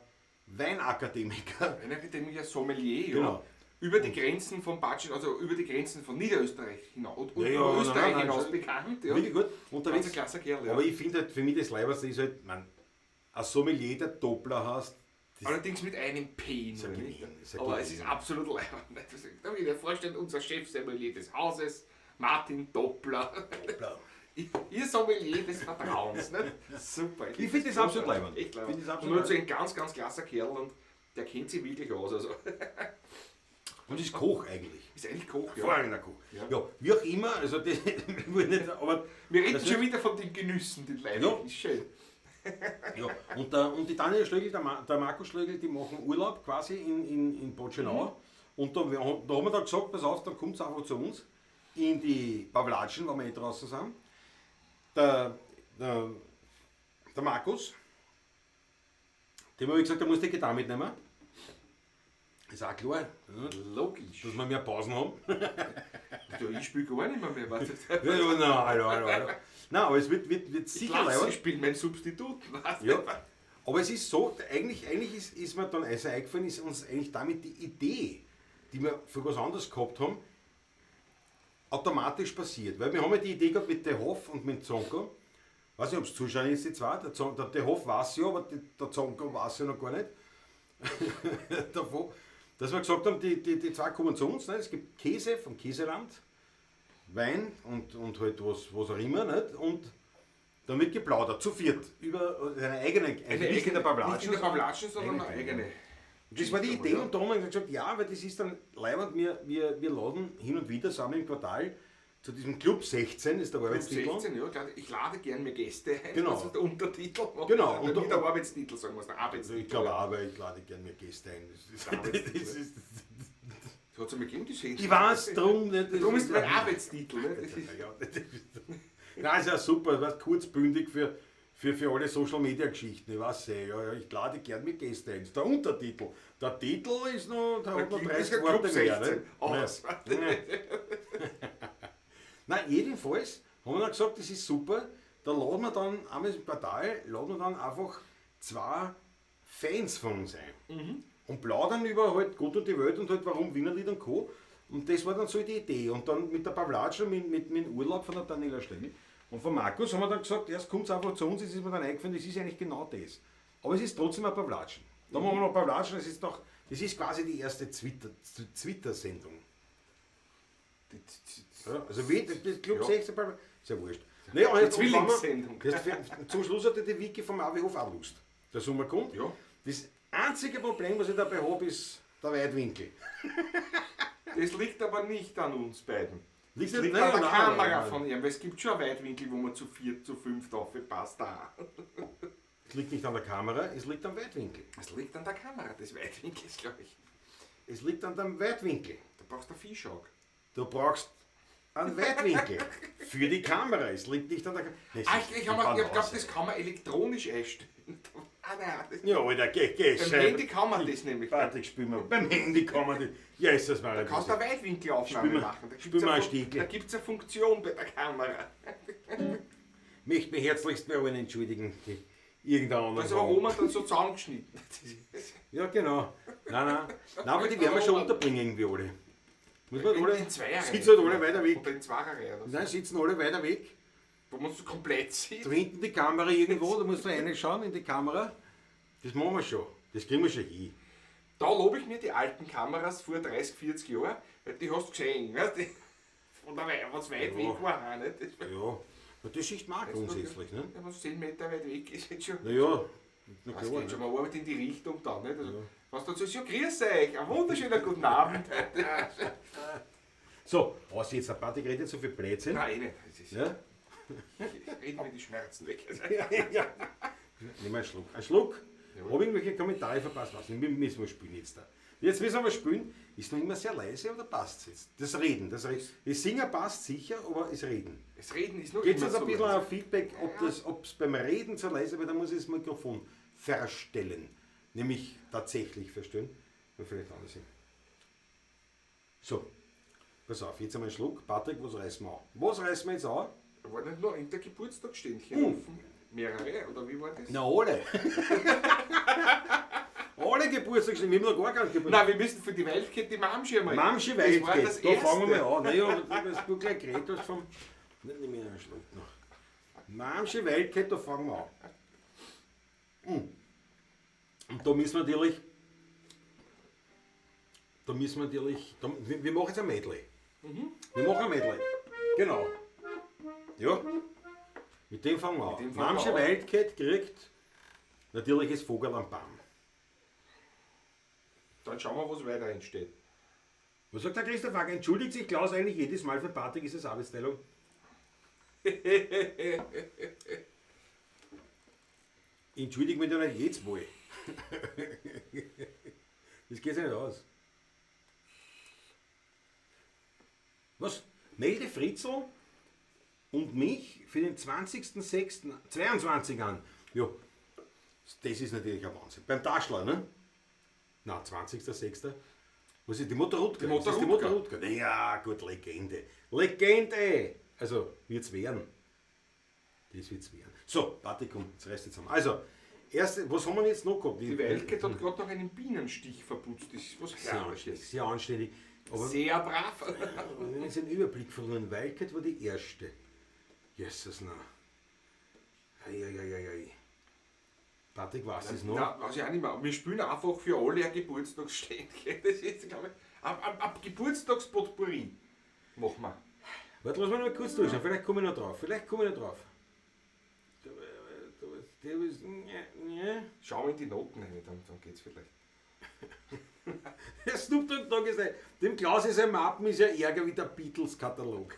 Weinakademiker. Ein Akademiker Sommelier, ja. Genau. Über die Grenzen von Batschen, also über die Grenzen von Niederösterreich hinaus und Ja, ja, über Österreich nein, nein, hinaus nein, bekannt. Ja. Wirklich gut. Unterwegs. Ganz ein klasse Kerl, ja. Aber ich finde halt, für mich das Leiberste ist halt, man, ein Sommelier, der Doppler heißt, das Allerdings mit einem P Ist nur, ein nicht? Gewinn, ist ein Aber Gewinn. es ist absolut leibend. Da kann ich mir vorstellen, unser Chef Sommelier des Hauses, Martin Doppler. Doppler. Ihr Sommelier des Vertrauens, nicht? Super. Ich finde das absolut leibend. Echt leibend. Finde das absolut Und nur so ein ganz, ganz klasser Kerl und der kennt sich wirklich aus. Also Und ist Koch eigentlich. ist eigentlich Koch, ja. Hervorragender Koch. Ja. Ja. wie auch immer, also das will ich nicht, aber Wir reden das schon wieder von den Genüssen, die Leute. Ja. Ist schön. Ja, und die Daniel Schlögl, der Markus Schlögl, die machen Urlaub quasi in Botschenau. Und da haben wir dann gesagt, pass auf, dann kommt es einfach zu uns in die Pavlatschen, wo wir eh draußen sind. Der Markus, dem habe ich gesagt, der muss die Gitarre mitnehmen. Ist auch klar, ne? Logisch. Dass wir mehr Pausen haben. Du, ich spiele gar nicht mehr, weißt du? Ja, ja, nein, hallo, hallo, hallo. Nein, aber es wird sicher Lass, leibend. ich spiele mein Substitut. Weißt du? Ja. Aber es ist so, eigentlich ist mir dann also eingefallen, ist uns eigentlich damit die Idee, die wir für was anderes gehabt haben, automatisch passiert. Weil wir haben ja die Idee gehabt mit De Hoff und mit Zonko. Weiß nicht, ob es zuschauen ist, die zwei. Der De Hoff weiß ja, aber der Zonko weiß ja noch gar nicht. Davon, dass wir gesagt haben, die zwei kommen zu uns. Ne? Es gibt Käse vom Käseland, Wein und halt was auch immer. Nicht? Und dann wird geplaudert, zu viert, über eine eigene, also nicht in der Pavlatschen. Nicht in der Pavlatschen, sondern eine eigene. Und das war die Idee und da haben wir gesagt, ja, weil das ist dann leibend, wir laden hin und wieder, sind wir im Quartal, zu diesem Club 16, ist der Arbeitstitel. 16, ja, klar. Ich lade gern mehr Gäste ein. Genau. Das ist der Untertitel. Genau. Und nicht der Arbeitstitel, sagen wir es, der Arbeitstitel. Also ich glaube auch, weil ich lade gern mehr Gäste ein. Das ist, Das hat es einmal gegeben, die Sendung. ich weiß, drum nicht. Darum ist mein Arbeitstitel. Ne? Das ist, Ja, nein, ist ja super, das war kurzbündig für alle Social Media Geschichten. Ich weiß eh, ja, ich lade gern mit Gästen ein. Das ist der Untertitel. Der Titel ist noch, der hat noch 30 Club Worte mehr. 16. Ne? Aus. Nein. Nein, jedenfalls haben wir dann gesagt, das ist super. Da laden wir dann einmal im Quartal, laden wir dann einfach zwei Fans von uns ein. Und plaudern über halt Gott und die Welt und halt warum Wienerlied und Co. Und das war dann so die Idee. Und dann mit der Pavlatsch und mit dem Urlaub von der Daniela Schlögl und von Markus haben wir dann gesagt, erst kommt es einfach zu uns, es ist mir dann eingefallen, das ist eigentlich genau das. Aber es ist trotzdem ein Pavlatschen. Da machen wir noch Pavlatschen, das ist doch, das ist quasi die erste Twitter-Sendung. Ja, also wie, das Club Ja. 16, ist ja wurscht. Naja, und jetzt, Zwillingssendung. Zum Schluss hatte die Wiki vom AW Hof auch Lust. Der Sommer kommt. Ja. Das einzige Problem, was ich dabei habe, ist der Weitwinkel. Das liegt aber nicht an uns beiden. Liegt Das nicht- liegt an der nein, Kamera nein, nein. von ihm, weil es gibt schon einen Weitwinkel, wo man zu viert, zu fünft aufpasst. Da. Es liegt nicht an der Kamera, es liegt am Weitwinkel. Es liegt an der Kamera des Weitwinkels, glaube ich. Es liegt an dem Weitwinkel. Da brauchst du einen Fischauge. Du brauchst einen Weitwinkel für die Kamera. Es liegt nicht an der Kamera. Ah, ich glaube, das kann man elektronisch einstellen. Ah, nein, das, Ja, Alter, geh, geh, beim Scheibe. Handy kann man das nämlich. Da Patrick, spiel mal. Beim Handy kann man das. Ja, ist das mal. kannst du eine Weitwinkelaufnahme Spiel mal- machen. Da spiel gibt's mal eine einen Stiegel. Da gibt es eine Funktion bei der Kamera. Möchte mich herzlichst bei allen entschuldigen, die irgendein Da anderer ist aber Roman dann so zusammengeschnitten. Ja, genau. Nein, nein. Nein, aber die werden wir schon unterbringen irgendwie alle. Muss man alle, In Zweierreihe. sitzen halt alle weiter weg. Oder in Zweierreihe. Oder so. Nein, sitzen alle weiter weg. Wo man so komplett sieht. Da hinten die Kamera irgendwo, da musst du reinschauen in die Kamera. Das machen wir schon. Das kriegen wir schon hin. Da lobe ich mir die alten Kameras vor 30, 40 Jahren, weil die hast du gesehen, weißt du? Von der Wei, was weit Ja. weg war, auch nicht? Das war, Ja, na, das sieht man auch grundsätzlich, ne? Ja, was 10 Meter weit weg ist, jetzt schon. Naja, na Das klar. geht schon, Ne? man arbeitet in die Richtung dann, nicht? Also, was dazu ist, ja, grüß euch, ein wunderschöner guten Abend. So, was jetzt, der Patrick redet so viel Blödsinn. Nein, eh nicht. Das ist, Ja? Ich rede mir die Schmerzen weg. Ja, ja. Nimm einen Schluck. Einen Schluck. Hab ich irgendwelche Kommentare verpasst? Was? Wir müssen wir spielen jetzt da. Jetzt müssen wir spielen. Ist noch immer sehr leise oder passt es jetzt? Das Reden. Das Reden. Das Singen passt sicher, aber das Reden. Das Reden ist noch Gebt immer uns ein so bisschen leise. ein Feedback, ob es beim Reden zu leise ist, weil da muss ich das Mikrofon verstellen. Nämlich tatsächlich verstellen. Weil vielleicht anders hin. So, pass auf, jetzt einmal einen Schluck. Patrick, was reißen wir an? Was reißen wir jetzt an? War nicht nur in der Geburtstagsständchen offen? Mehrere, oder wie war das? Na, alle. alle Geburtstagsständchen, wir haben noch gar keinen Geburtstag. Nein, wir müssen für die Wildcat die Mamschi einmal. Mamschi Das war Wildcat, das da fangen wir Erste. mal an. Naja, was du gleich geredet hast vom... Nicht nimm ich einen Schluck noch. Mamschi Wildcat, da fangen wir an. Mm. Und da müssen wir natürlich... Da müssen wir natürlich... Da, wir machen jetzt ein Medley. Wir machen ein Medley. Genau. Ja. Mit dem fangen wir an. dem fangen wir Mamschi an. Wildcat kriegt natürlich das Vogel am Baum. Dann schauen wir, was weiter entsteht. Was sagt der Christoph Wager? Entschuldigt sich Klaus eigentlich jedes Mal für Patrick, ist es Arbeitsteilung? Entschuldige mich doch nicht jedes Mal. Das geht sich nicht aus. Was? Melde Fritzl und mich für den 20.06.22 an. Ja, das ist natürlich ein Wahnsinn. Beim Taschler, ne? Na, 20.06. Was ist die Mutter Rutger? Die Mutter Ist das die Rutger. Mutter Rutger. Ja, gut, Legende. Legende! Also, wird's werden. Das wird's werden. So, Patrick, komm, jetzt reißt jetzt zusammen. Also, erste, was haben wir jetzt noch gehabt? Die Wildcat hat gerade noch einen Bienenstich verputzt. Das ist was Sehr anständig, Herrliches. sehr anständig. Aber Sehr brav. wir haben jetzt den Überblick verloren. Wildcat war die erste. Jesus, na. Eieieiei. Patrick weiß es noch. Nein, weiß ich auch nicht mehr. Wir spielen einfach für alle ein Geburtstagsständchen. Das ist, glaube ich, ein Geburtstagspotpourri machen wir. Warte, lass mich noch kurz durchschauen. Vielleicht komme ich noch drauf. Vielleicht komme ich noch drauf. Schauen wir in die Noten rein, dann geht's vielleicht. Der Snoop Dogg Dogg ist ein, dem Klaus ist ein Mappen ist ja ärger wie der Beatles-Katalog.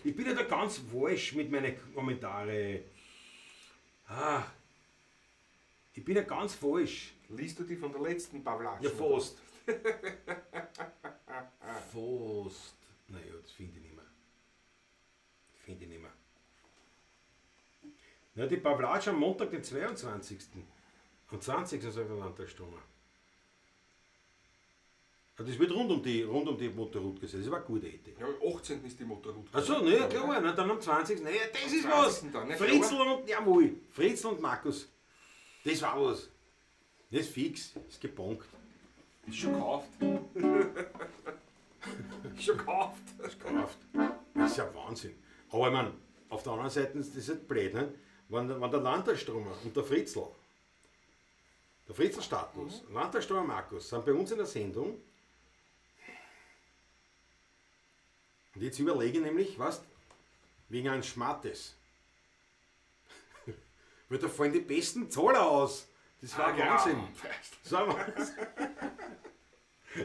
Ich bin ja da ganz falsch mit meinen Kommentaren. Ah, ich bin ja ganz falsch. Liest du die von der letzten Pavlatsch? Ja, fast. Fast. Naja, das finde ich nicht mehr. Finde ich nicht mehr. Na, die Pavlatsch am Montag, den 22. Am 20. ist der Landtagsstürmer. Ja, das wird rund um die Motorroute gesetzt. Das war eine gute Idee. Ja, am 18. ist die Motorroute. Achso, ne, klar, ne, dann am 20. Ne, das ist was! 20. Dann, ne, Fritzl und, jawohl, Fritzl und Markus. Das war was. Das ist fix, ist gebonkt. Ist schon gekauft. Ist schon gekauft. Das gekauft. Das ist ja Wahnsinn. Aber ich meine, auf der anderen Seite ist das halt blöd, ne? Wenn der Landtagstromer und der Fritzl, der Fritzl-Status, Landtagstromer Markus, sind bei uns in der Sendung. Und jetzt überlege ich nämlich, was, wegen einem Schmattes. Weil da fallen die besten Zahler aus. Das war Ah, genau. Wahnsinn. Das war Wahnsinn.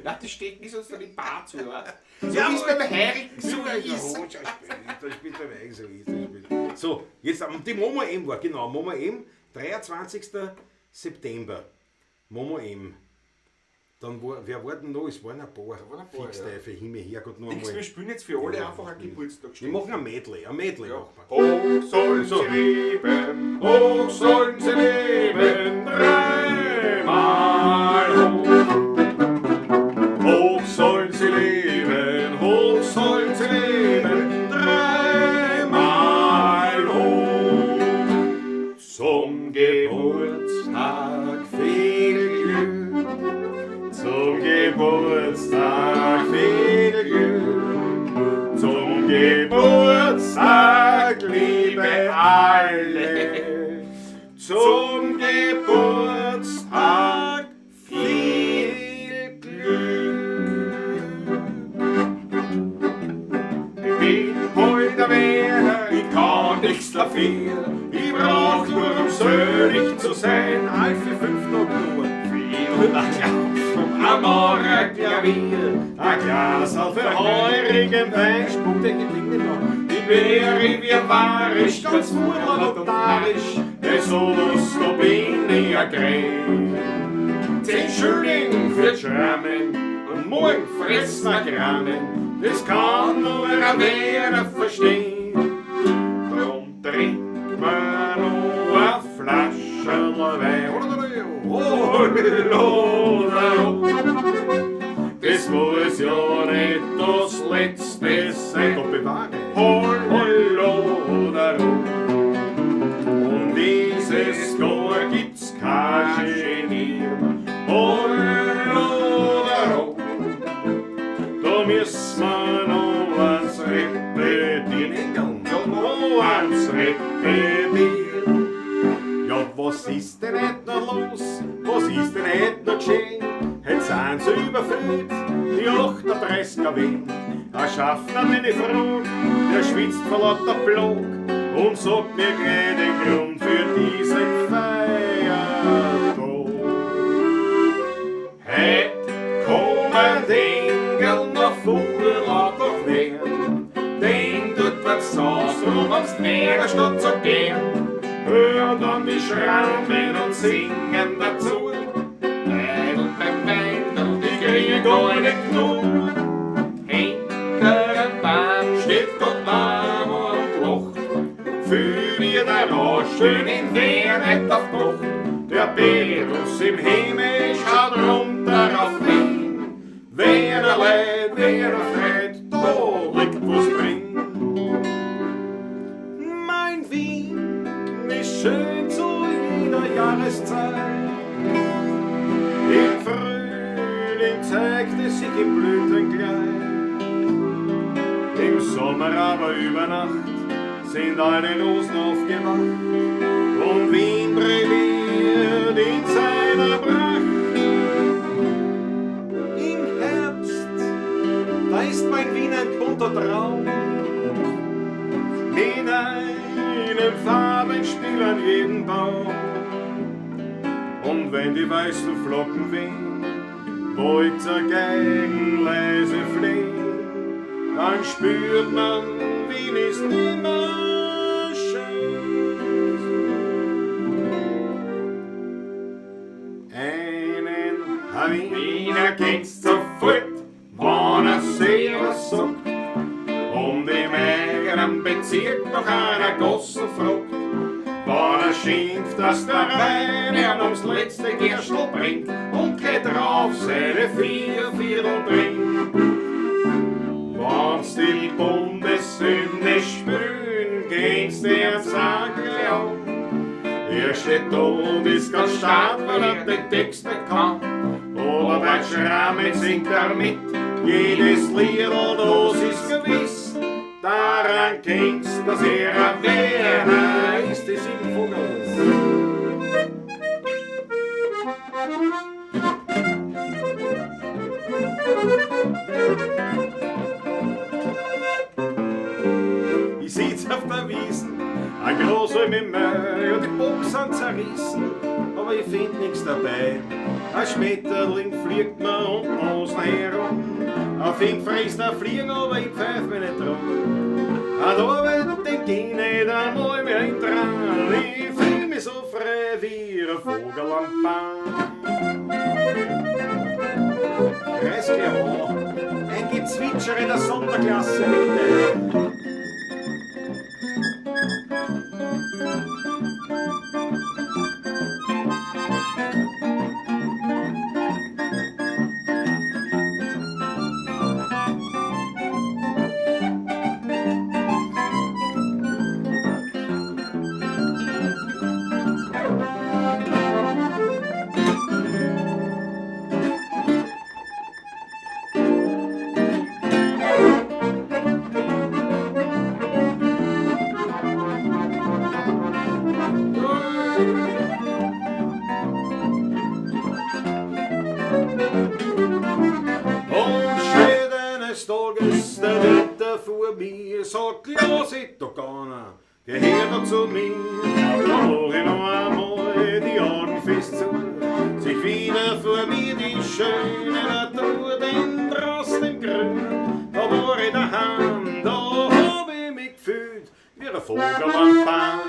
Nein, die stecken ist uns dann die Bar zu, weißt du? So Ja, wie es beim Heirigen so Ja, ist. Da spielt der Wein, so ist das spielt. So, jetzt die Momo M war, genau, Momo M, 23. September. Momo M. Dann war, wer war denn noch? Es waren ein paar. Da waren ein paar, Fix ja. Teufel, Himmel, Herrgott, noch Denkst du, einmal. wir spielen jetzt für alle einfach ein Wir Geburtstagsständchen? machen ein Medley Ja. machen wir. Hoch sollen So. sie leben, hoch sollen sie leben, dreimal hoch. Hoch sollen sie leben, hoch sollen sie leben, dreimal hoch. Zum Geburtstag viel Glück, zum Geburtstag viel Glück, zum Geburtstag, liebe alle, zum Geburtstag. Ein Maurer-Klavier, ein Glas für heurigen Wein, spuckt der Geding nicht an. Ich wäre wie wahrisch, ganz furlaut und narisch, des Solos, da bin ich ein Gräm. 10 Schilling für die Schrammen und morgen fressen wir Grammen, das kann nur ein Werner verstehen. Drum trinkt man noch eine Flasche Wein. Das muss ja nicht das Letzte sein. Gott bewahre. Hollodero. Und dieses Jahr gibt's kein Genier. Hollodero. Da müssen wir noch eins repetieren. Ja, noch eins repetieren. Ja, was ist denn heute noch los? Was ist denn heute noch geschehen? Heute sind sie überfüllt, die 38er Wien. Ein Schaffner, den ich frag, der schwitzt vor lauter Plag und sagt mir gleich den Grund für diesen Feiertag. Heut kommen Engel noch Vogel doch werden, den tut man's aus, um ans Meer statt zu gehen. Hören dann die Schrammen und singen dazu. Weidel beim Weindel, die kriegen gar nicht genug. Hinter dem Baum steht Gott Mama und lacht. Für ihr der Rauschen in der nicht auf Nacht. Der Berus im Himmel schaut runter auf Wien. Wer er leid, wer er freit, da liegt was drin. Mein Wien ist schön zu jeder Jahreszeit. Im Frühling zeigt es sich im Blütenkleid. Im Sommer aber über Nacht sind alle Rosen aufgewacht und Wien brilliert in seiner Pracht. Im Herbst, da ist mein Wien ein bunter Traum, mit einem Farbenspiel an jedem Baum. Und wenn die weißen Flocken wehen, Bolzer Geigen leise flehen, dann spürt man, Wien ist immer schön. Einen Wiener kennst sofort, wann er Servus sagt und im eigenen Bezirk noch einer Gossen fragt. Wann er schimpft, dass der Wein ihm ums letzte Gerstl bringt und gleich drauf seine 4 Viertel trinkt. Wenn's die Bundeshymne spülen, gehen's dir am Sack an. Er steht da und ist ganz stark, weil er den Text nicht kann. Aber beim Schrammen singt er mit, jedes Liedl, das ist gewiss. Daran kennst, dass er ein Werner ist, die 7 Vogel. Ich sitz auf der Wiesn, ein großer mit Mäh, ja, die Boxen sind zerrissen, aber ich find nix dabei. Ein Schmetterling fliegt mir um die Nase herum, ein Fink frisst ein Fliegen, aber ich pfeif mich nicht drum. An Arbeit, den ging nicht einmal mehr in dran, ich fühl mich so frei wie ein Vogel am Baum. Kreisky, ein Gezwitscher in der Sonderklasse, bitte. Der Herr da zu mir, da mach ich noch einmal die Augen fest zu, sich wieder vor mir die schöne Vogel am Baum.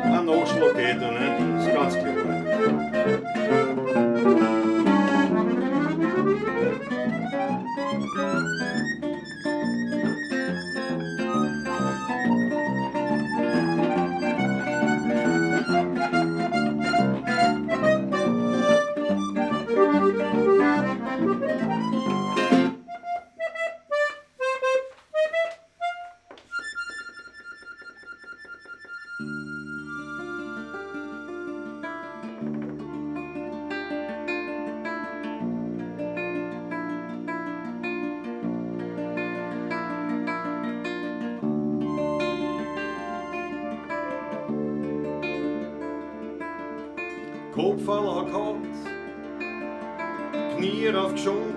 Ein Nachschlag geht da nicht, ist ganz klar. Kopf gehabt, Knie aufgeschoben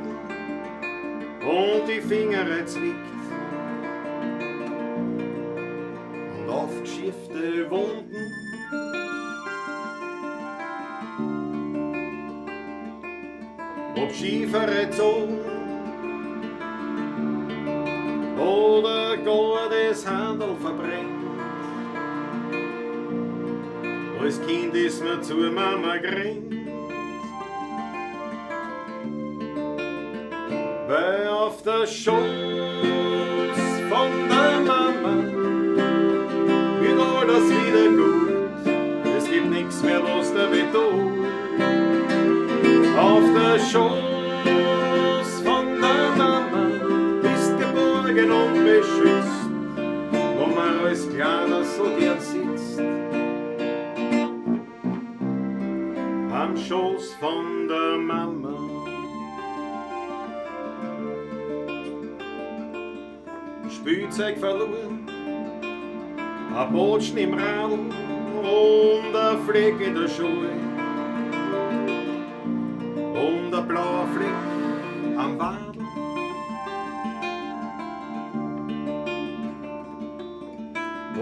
und die Finger zwickt und aufgeschiffte Wunden. Ob schiefere Zungen oder gar das Handel verbrennt. Als Kind ist mir zur Mama gerannt. Weil auf der Schoß von der Mama wird alles wieder gut. Es gibt nichts mehr, was der weh tut. Auf der Schoß von der Mama bist geborgen und beschützt, wo man als Kleiner so gern sitzt. Am Schoß von der Mama. Spielzeug verloren, ein Botschen im Radl und ein Fleck in der Schuhe und ein blauer Fleck am Wadl.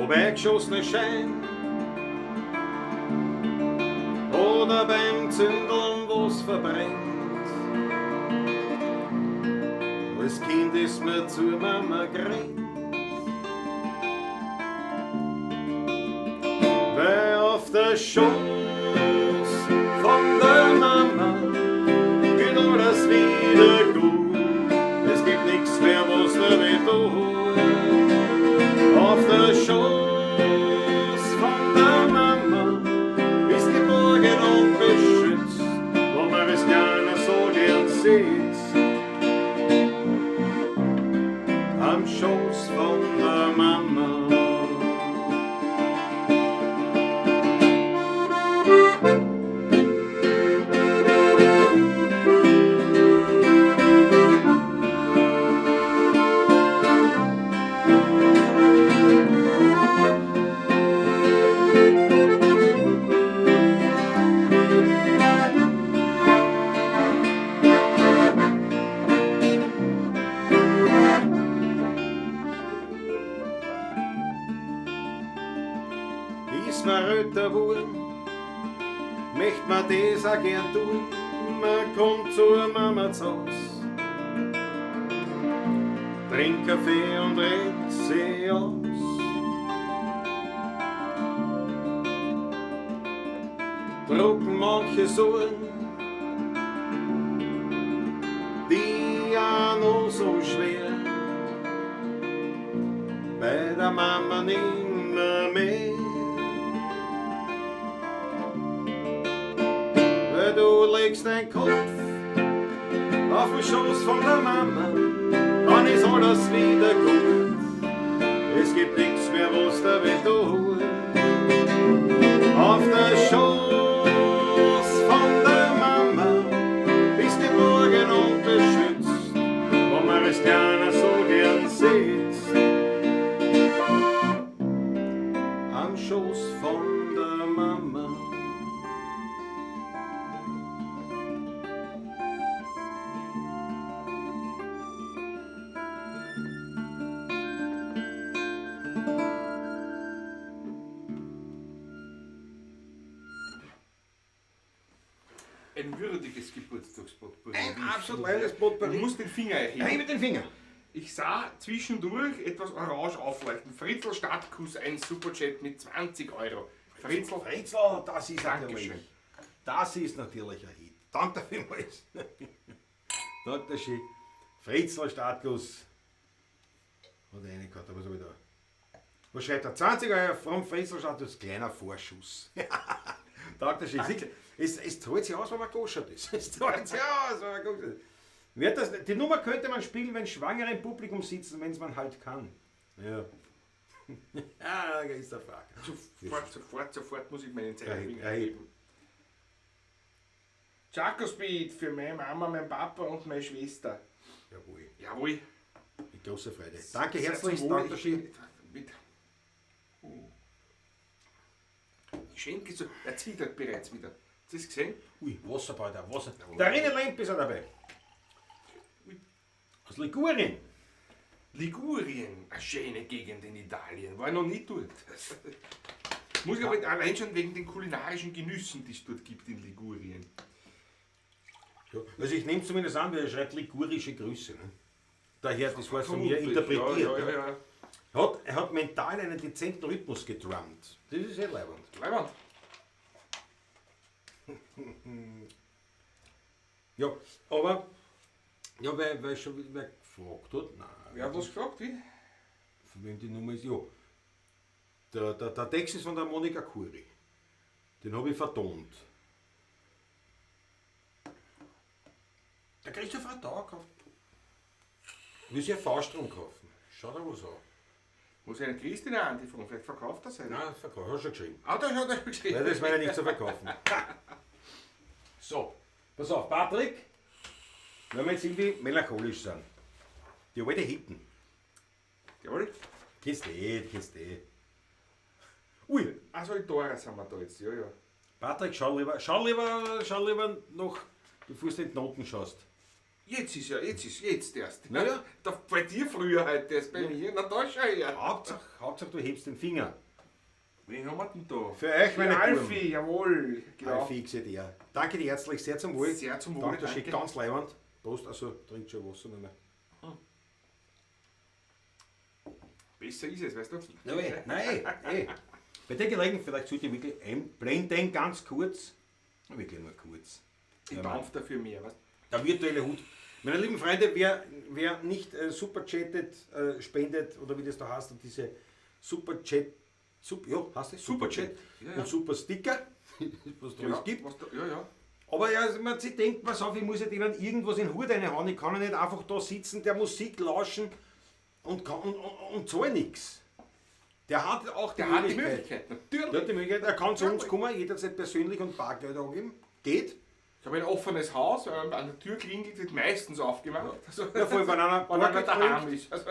Ob eingeschossene Schein oder beim Zündeln, wo's verbrennt. Als Kind ist mir zur Mama gerannt. Weil auf der Schoß von der Mama geht alles wieder gut. Es gibt nichts mehr, was der weh tut. Auf der Schoß von der Mama bist geborgen und beschützt, wo man es gerne so gern sitzt. Am Schoß von der Mama. Ist man älter geworden, möcht man das auch gern tun, man kommt zur Mama zu Haus, trinkt Kaffee und redet sie aus. Drucken manche Sorgen, die auch noch so schwer, bei der Mama nimmer mehr. Weil du legst deinen Kopf auf den Schoß von der Mama, dann ist alles wieder gut. Es gibt nichts mehr, was der weh tut. Auf der Schoß von der Mama bist geborgen und beschützt, wo man es gerne so gern sitzt. Am Schoß von der Mama. Ein würdiges Geburtstagspotpourri. Ein absolut reines Potpourri. Du musst den Finger erheben. Erhebe den Finger. Ich sah zwischendurch etwas orange aufleuchten. Fritzl Stadtkuss, ein Superchat mit 20 Euro. Fritzl, Fritzl, das ist natürlich. Dankeschön. Das ist natürlich ein Hit. Danke vielmals. Danke schön. Fritzl Stadtkuss. Hat er eine gehabt, aber was habe ich da? Was schreibt er? 20 Euro vom Fritzl Stadtkuss, kleiner Vorschuss. Danke schön. Es zahlt sich aus, wenn man gekoschert ist. Es zahlt sich aus, wenn man gekoschert ist. Wird das, die Nummer könnte man spielen, wenn Schwangere im Publikum sitzen, wenn es man halt kann. Ja. Ja, da ist der Frage. Sofort, sofort, sofort muss ich meinen Zeigefinger Erheb, erheb. heben. Chaco Speed für meine Mama, mein Papa und meine Schwester. Jawohl. Jawohl. Mit großer Freude. Danke Sehr herzlich, zum Wohl. danke schön. Ich schenke so. Er zittert bereits wieder. Hast du das gesehen? Ui, Wasserball da, Wasser. Der René Lemp ist auch dabei. Aus Ligurien. Ligurien, eine schöne Gegend in Italien. War ich noch nie dort. Muss ich aber allein schon wegen den kulinarischen Genüssen, die es dort gibt in Ligurien. Ja, also ich nehme zumindest an, weil er schreibt ligurische Grüße. Ne? Daher, das war von mir Vermutlich. interpretiert. Ja, ja, ne? ja, ja. Er hat mental einen dezenten Rhythmus gedrummt. Das ist sehr leibend. Leiband. Ja, aber ja, weil schon wer gefragt hat, nein. Wer hat was gefragt? Wie? Von wem die Nummer ist, ja. Der Text ist von der Monika Kuri. Den habe ich vertont. Der Christoph hat da gekauft. Will sich ein Faustrum kaufen. Schau dir was an. Muss ich einen Christina Andi fragen? Vielleicht verkauft er seine. Nein, verkauft. Hast du schon geschrieben. Ah, da hat er geschrieben. Nein, das war ja nicht zu verkaufen. So, pass auf, Patrick. Wenn wir jetzt irgendwie melancholisch sind. Die alte Hitten. Jawohl. Kennst du eh, kennst du eh. Ui, Also in Dora sind wir da jetzt, ja, ja. Patrick, schau lieber noch, bevor du in die Noten schaust. Jetzt ist ja, jetzt ist, jetzt erst. Na ja. Da, bei dir früher heute erst, bei mir. Na da schau her. Hauptsache, du hebst den Finger. Wen haben wir denn da? Für euch, meine Die Alfie, Buben. jawohl. Genau. Alfie, ich sehe dir. Danke dir herzlich, sehr zum Wohl. Sehr zum Wohl, Danke, schön, danke. ganz leibend. Prost, also trinkt schon Wasser nicht mehr. Besser ist es, weißt du? No, nein, ey. Bei der Gelegenheit, vielleicht sollte ich wirklich einblenden, ganz kurz. Wirklich nur kurz. Ich dampf dafür mehr, weißt du? Der virtuelle Hut. Meine lieben Freunde, wer nicht superchattet, spendet oder wie das da heißt, und diese Superchat, ja, heißt das? Superchat. Ja, ja. Und Super Sticker, was da alles gibt. Was da, ja, ja. Aber ja, also man sich denkt, pass auf, ich muss ja denen irgendwas in den Hut reinhauen. Ich kann ja nicht einfach da sitzen, der Musik lauschen und zahle nichts. Der hat auch die Der hat die Möglichkeit. Möglichkeit, natürlich. Der hat die Möglichkeit, er kann zu uns Jawohl. kommen, jederzeit persönlich und Bargeld angeben. Geht. Ich habe ein offenes Haus, an der Tür klingelt, wird meistens aufgemacht. Also, Ja, vor allem, wenn einer wenn einer Bargeld daheim bringt. ist. Also,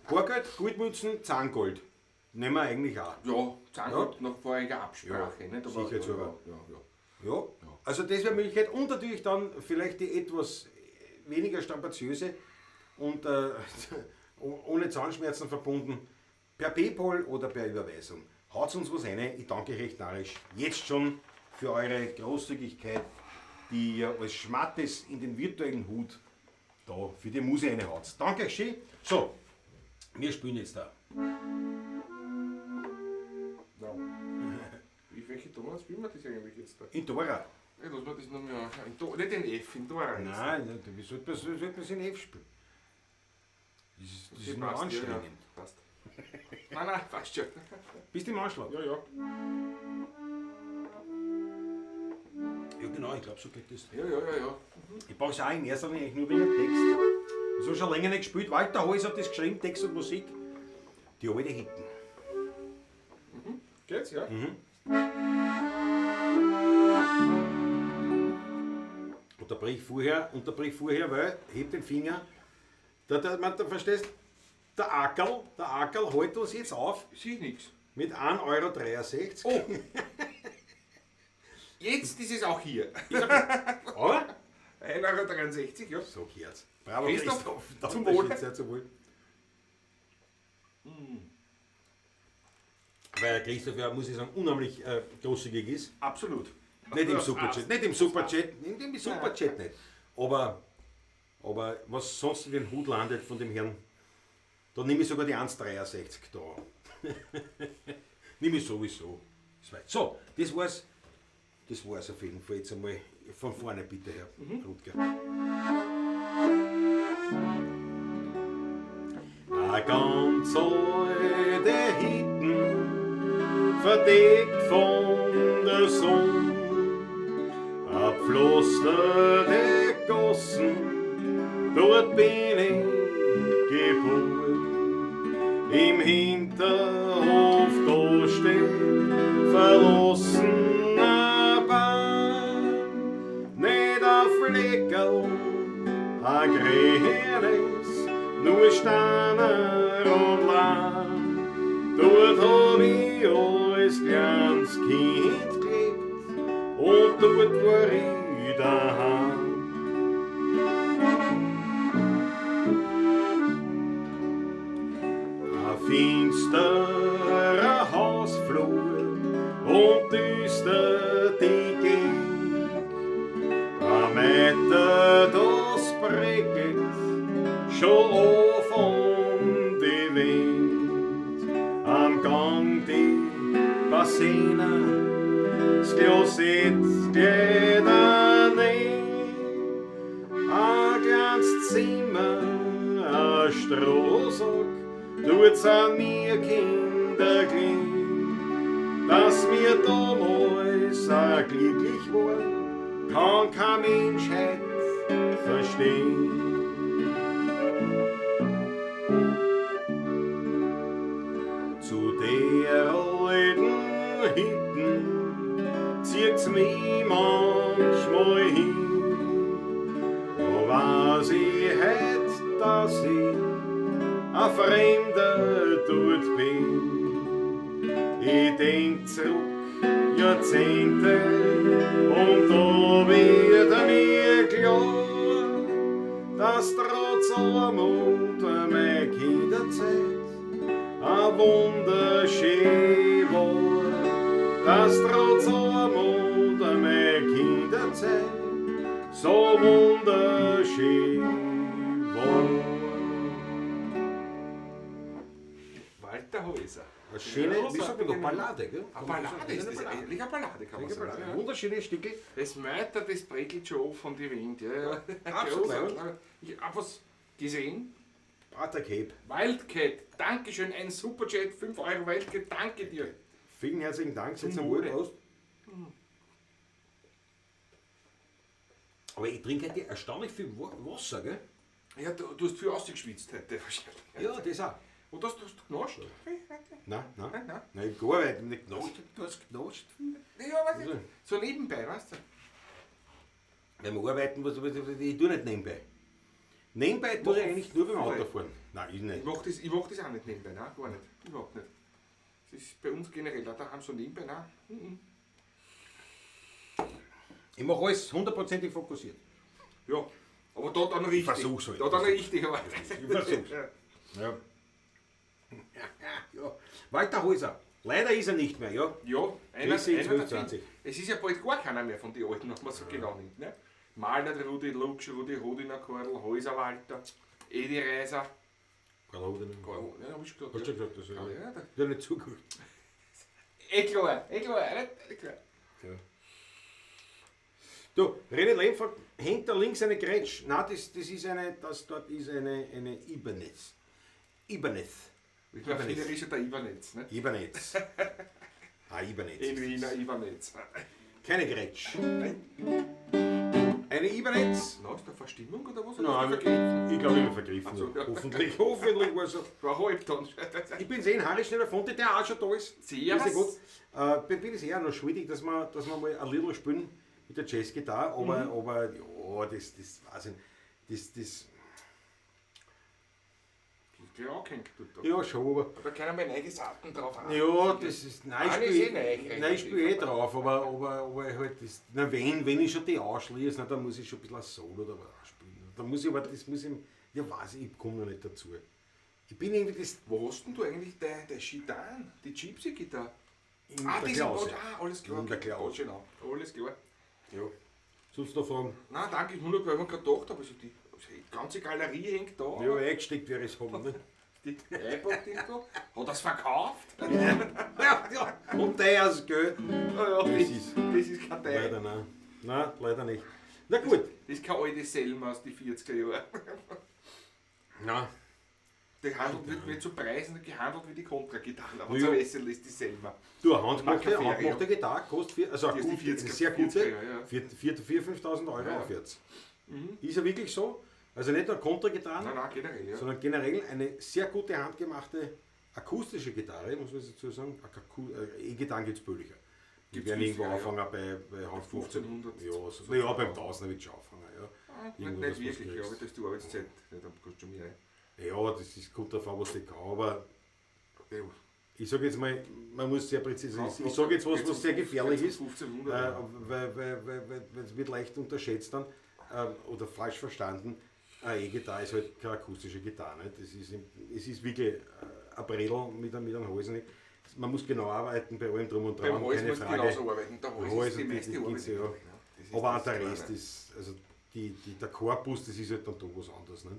Bargeld, Goldmünzen, Zahngold. Nehmen wir eigentlich auch. ja, Zahngold nach voriger Absprache. Ja, nicht? Aber, sicherheitshalber. Ja, ja, ja. Ja, also das wäre Möglichkeit. Und natürlich dann vielleicht die etwas weniger strapaziöse und ohne Zahnschmerzen verbunden, per PayPal oder per Überweisung. Haut uns was rein. Ich danke recht narrisch jetzt schon für eure Großzügigkeit, die ihr als Schmattes in den virtuellen Hut da für die Muse reinhaut. Danke euch schön. So, wir spielen jetzt da. Ja. Wie, welche Tonart spielen wir das eigentlich jetzt da? In Dora. Ja, lass mal das noch mal anschauen. In Do, nicht in F, in Dora. jetzt. Nein, wie sollte man es in F spielen? Das Okay, ist nur passt, anstrengend. Ja, ja. Passt. Nein, nein, passt schon. Bist du im Anschlag? Ja, ja. Ja, genau, ich glaube, so geht das. Ja, ja, ja, ja. Ich brauche es auch in erster Linie eigentlich nur wegen dem Text. Das habe ich schon länger nicht gespielt. Walter Holz hat das geschrieben, Text und Musik. Die alte Hitten. Mhm. Geht's, ja? Mhm. Unterbrich vorher, weil, heb den Finger. Da verstehst, der Ackerl holt uns jetzt auf. Sieh ich nix. Mit 1,63 €. Oh! Jetzt ist es auch hier. Aber? 1,63 €, ja. So gehört's. Bravo, Christoph, Christoph. zum Danke Wohl. schön, sehr zum Wohl. Weil der Christoph ja, muss ich sagen, unheimlich großzügig ist. Absolut. Nicht im Ja, Superchat, nicht im Superchat, nicht im Superchat nicht. Aber Aber was sonst in den Hut landet von dem Herrn, da nehme ich sogar die 1,63 da. Nehme ich sowieso. So, das war's. Das war's auf jeden Fall. Jetzt einmal von vorne bitte, Herr Rutger. Eine ganz alte Hütten, verdeckt von der Sonne, ein pflasterte Gassen, dort bin ich geboren. Im Hinterhof, da steht verlassener Baum, nicht ein Fleckerl, ein grünes, nur Steine und Lahm. Dort hab ich als kleines Kind gelebt und dort war ich daheim. Ein finsterer Hausflur und düster die Gegend. Ein Meter, das bröckelt schon an von die Wind. Am Gang die Bassine, das Klosett geht daneben. Ein kleines Zimmer, ein Strohsack, dort sind mir Kinder gelegen. Dass wir damals auch glücklich waren, kann kein Mensch heut verstehen. Zu der alten Hütten zieht's mich manchmal hin. Da weiß ich heut, dass ich ein Fremder dort bin. Ich denk zurück Jahrzehnte und da wird mir klar, dass trotz Armut meine Kinderzeit ein wunderschön war. Dass trotz Armut meine Kinderzeit so wunderschön war. Walter Häuser. Eine schöne, wie sagt man da, Ballade, gell? Eine Ballade ist das, Eine Ballade. eigentlich eine Ballade, kann man Eine sagen. Ballade. Ja. Wunderschöne Stickel. Das Meiter, das bröckelt schon auf von die Wind. Ja, ja. Absolut. Großartig. Ich hab was gesehen. Pater Cape. Wildcat, Dankeschön, ein Superchat, 5 Euro Wildcat, danke dir. Vielen herzlichen Dank, Zum zum Wohl. Wohle. Prost. Aber ich trinke heute erstaunlich viel Wasser, gell? Ja, du hast viel ausgeschwitzt heute wahrscheinlich. Ja, das auch. Und hast du genascht? Nein, nein. Nein, nein. Nein, ich hab gearbeitet, nicht genascht. Du hast genascht. Ja, weiß ich. So nebenbei, weißt du? Wenn wir arbeiten, ich tue nicht nebenbei. Nebenbei tue ich eigentlich nur beim Autofahren. Nein, ich nicht. Ich mach das auch nicht nebenbei, nein, gar nicht. Überhaupt nicht. Das ist bei uns generell auch daheim so nebenbei, nein. Mhm. Ich mach alles hundertprozentig fokussiert. Ja, aber da dann richtig. versuch's halt. Da dann richtig, aber. Ich versuch's. Ja. Ja. Walter Häuser. Leider ist er nicht mehr, ja. Ja, Grüße, einer der 12,20. vielen. Es ist ja bald gar keiner mehr von den Alten, wenn man so genau nimmt. Ne? Mahler, Rudi Luksch, Rudi Hodiner, Karl, Häuser Walter, Edi Reiser. Karl Hodiner. Karl, ja, hab ich schon gesagt. Hast du schon gesagt, das ist ja. Ja, da. Ich hab nicht zugehört. Eh klar, eh klar, nicht? Eh klar. Ja. Du, René Lehm fragt, hängt da links eine Gretsch? Nein, das, das ist eine, das dort ist eine Ibanez. Ibanez. Ich bin erfinderisch der Ibanez, ne? Ibanez. Ah, Ibanez. In Wiener Ibanez. Keine Gretsch. Nein. Eine Ibanez? Na, ist da Verstimmung oder was? Nein, Oder hast du vergriffen? ich glaube, ich habe vergriffen. Ach so, ja. Hoffentlich, hoffentlich war es so. War halb dann. Ich bin eh Harry Schneller Fonte, der auch schon da ist. Servus. Ist ja gut. Bin ich eher noch schuldig, dass wir mal ein Little spielen mit der Jazzgitarre, aber, aber ja, das weiß ich nicht. Das, Das ist gleich angehängt dort. Da. ja, schon, aber. Da können wir neue Saaten drauf an. Ja, das ist. Nein, ich Nein, ist spiele eh neu, nein, ich spiel eh drauf, aber halt das, na, wenn ich schon die anschließe, na, dann muss ich schon ein bisschen ein Solo da spielen. Da muss ich aber, das muss ich, ja weiß ich, ich komme noch nicht dazu. Ich bin irgendwie das Wo hast denn du eigentlich deine Gitarre? Die Gypsy-Gitarre? in Ah, der die Klause. sind ah, alles klar. In der okay. Klause. Genau, alles klar. Ja. Sonst noch Fragen? Nein, danke, ich nur noch, weil ich mir gerade gedacht habe, also die ganze Galerie hängt da. Ja, eingesteckt wäre es haben, ne? Die iPod hängt da. Hat er's verkauft? Ja, ja. Und teures Geld. Ja, ja, Das ist- das ist kein Teil. Leider nein. Nein, leider nicht. Na gut. Das ist keine alte Selma aus den 40er Jahren. Nein. Die handelt wird nicht zu Preisen gehandelt wie die Kontra-Gitarre, aber Ja. zu essen ist die Selma. Du, eine handgemachte, Maccaferio. handgemachte Gitarre kostet vier, also eine Die ist die gute, 40er, eine sehr gute, 40er, ja. 4.000, 5.000 Euro Ja, ja. aufwärts. Ist ja wirklich so. Also nicht nur Kontra-Gitarren, Nein, nein, generell, ja. sondern generell eine sehr gute handgemachte akustische Gitarre, muss man dazu sagen. E-Gitarren gibt es billiger. Die Gibt's werden irgendwo günstiger, anfangen bei 1500. 1500. Ja, so, ja, beim Tausender wird schon anfangen. Ja. Ah, Irgendwo, nicht dass nicht du's wirklich, kriegst. aber das ist die Arbeitszeit. Ja, dann kostet schon mehr. Ja, das ist, kommt darauf an, was die kann, aber Ja. ich sage jetzt mal, man muss sehr präzise sein. Ich sage jetzt was, was sehr gefährlich ist, 1500, weil es wird leicht unterschätzt dann oder falsch verstanden. Eine E-Gitarre ist halt keine akustische Gitarre. Nicht? Es ist wirklich ein Bredel mit einem Hals. Nicht? Man muss genau arbeiten bei allem drum und dran, Beim Hals keine muss Frage. genauso arbeiten. Der Hals Hals ist die und die- meiste die Arbeit. gibt's ja. Das ist Aber auch das der Klare. Rest ist, also der Korpus, das ist halt dann doch was anderes. Nicht?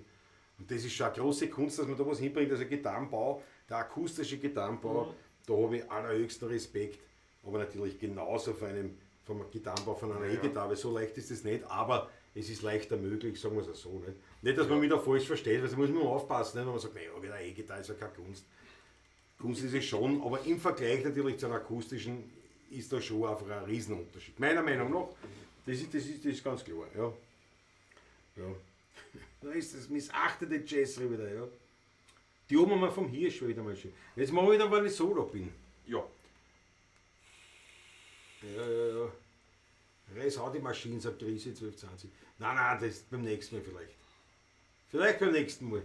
Und das ist schon eine große Kunst, dass man da was hinbringt. Also Gitarrenbau, der akustische Gitarrenbau, da habe ich allerhöchsten Respekt. Aber natürlich genauso von einem, vom Gitarrenbau von einer Ja, ja. E-Gitarre, weil so leicht ist das nicht, aber es ist leichter möglich, sagen wir es auch so. Nicht, nicht dass man mich da falsch versteht, weil da muss man aufpassen, nicht? Wenn man sagt, naja, wieder E-Gitarre ist ja keine Kunst. Kunst ist es schon, aber im Vergleich natürlich zu einer akustischen ist da schon einfach ein Riesenunterschied. Meiner Meinung nach, das ist ganz klar. Ja. Ja. Da ist das missachtete Jazz wieder, ja. Die oben haben wir vom Hirsch wieder mal schön. Jetzt mache ich dann, wenn ich solo bin. Ja. Ja, ja, ja. Reiß auch die Maschine, sagt Riese 1220. Nein, nein, das ist beim nächsten Mal vielleicht. Vielleicht beim nächsten Mal.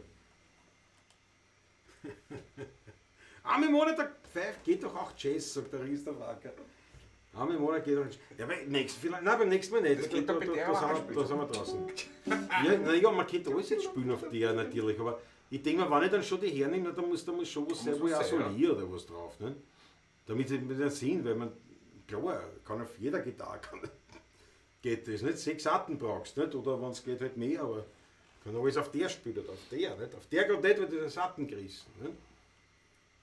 Einmal im Monat der Pfeif geht doch auch Jazz, sagt der Riester Wacker. Einmal im Monat geht doch Jazz. Ja, aber nächsten, vielleicht, nein, beim nächsten Mal nicht. Das geht da, doch bei da, der da, auch sind wir, da sind wir draußen. Ja, na ja, man könnte alles jetzt spielen auf der natürlich, aber ich denke mir, wenn ich dann schon die hernehme, dann muss, da muss schon was sein, Muss wo ich was auch sein, ja. soliere oder was drauf. Ne? Damit sie mit sehen, weil man, klar, kann auf jeder Gitarre kann, geht das nicht. 6 Arten brauchst nicht, oder wenn es geht halt mehr, aber kann alles auf der spielen oder auf der, nicht? Auf der gerade nicht, weil du den Satten gerissen. Nicht?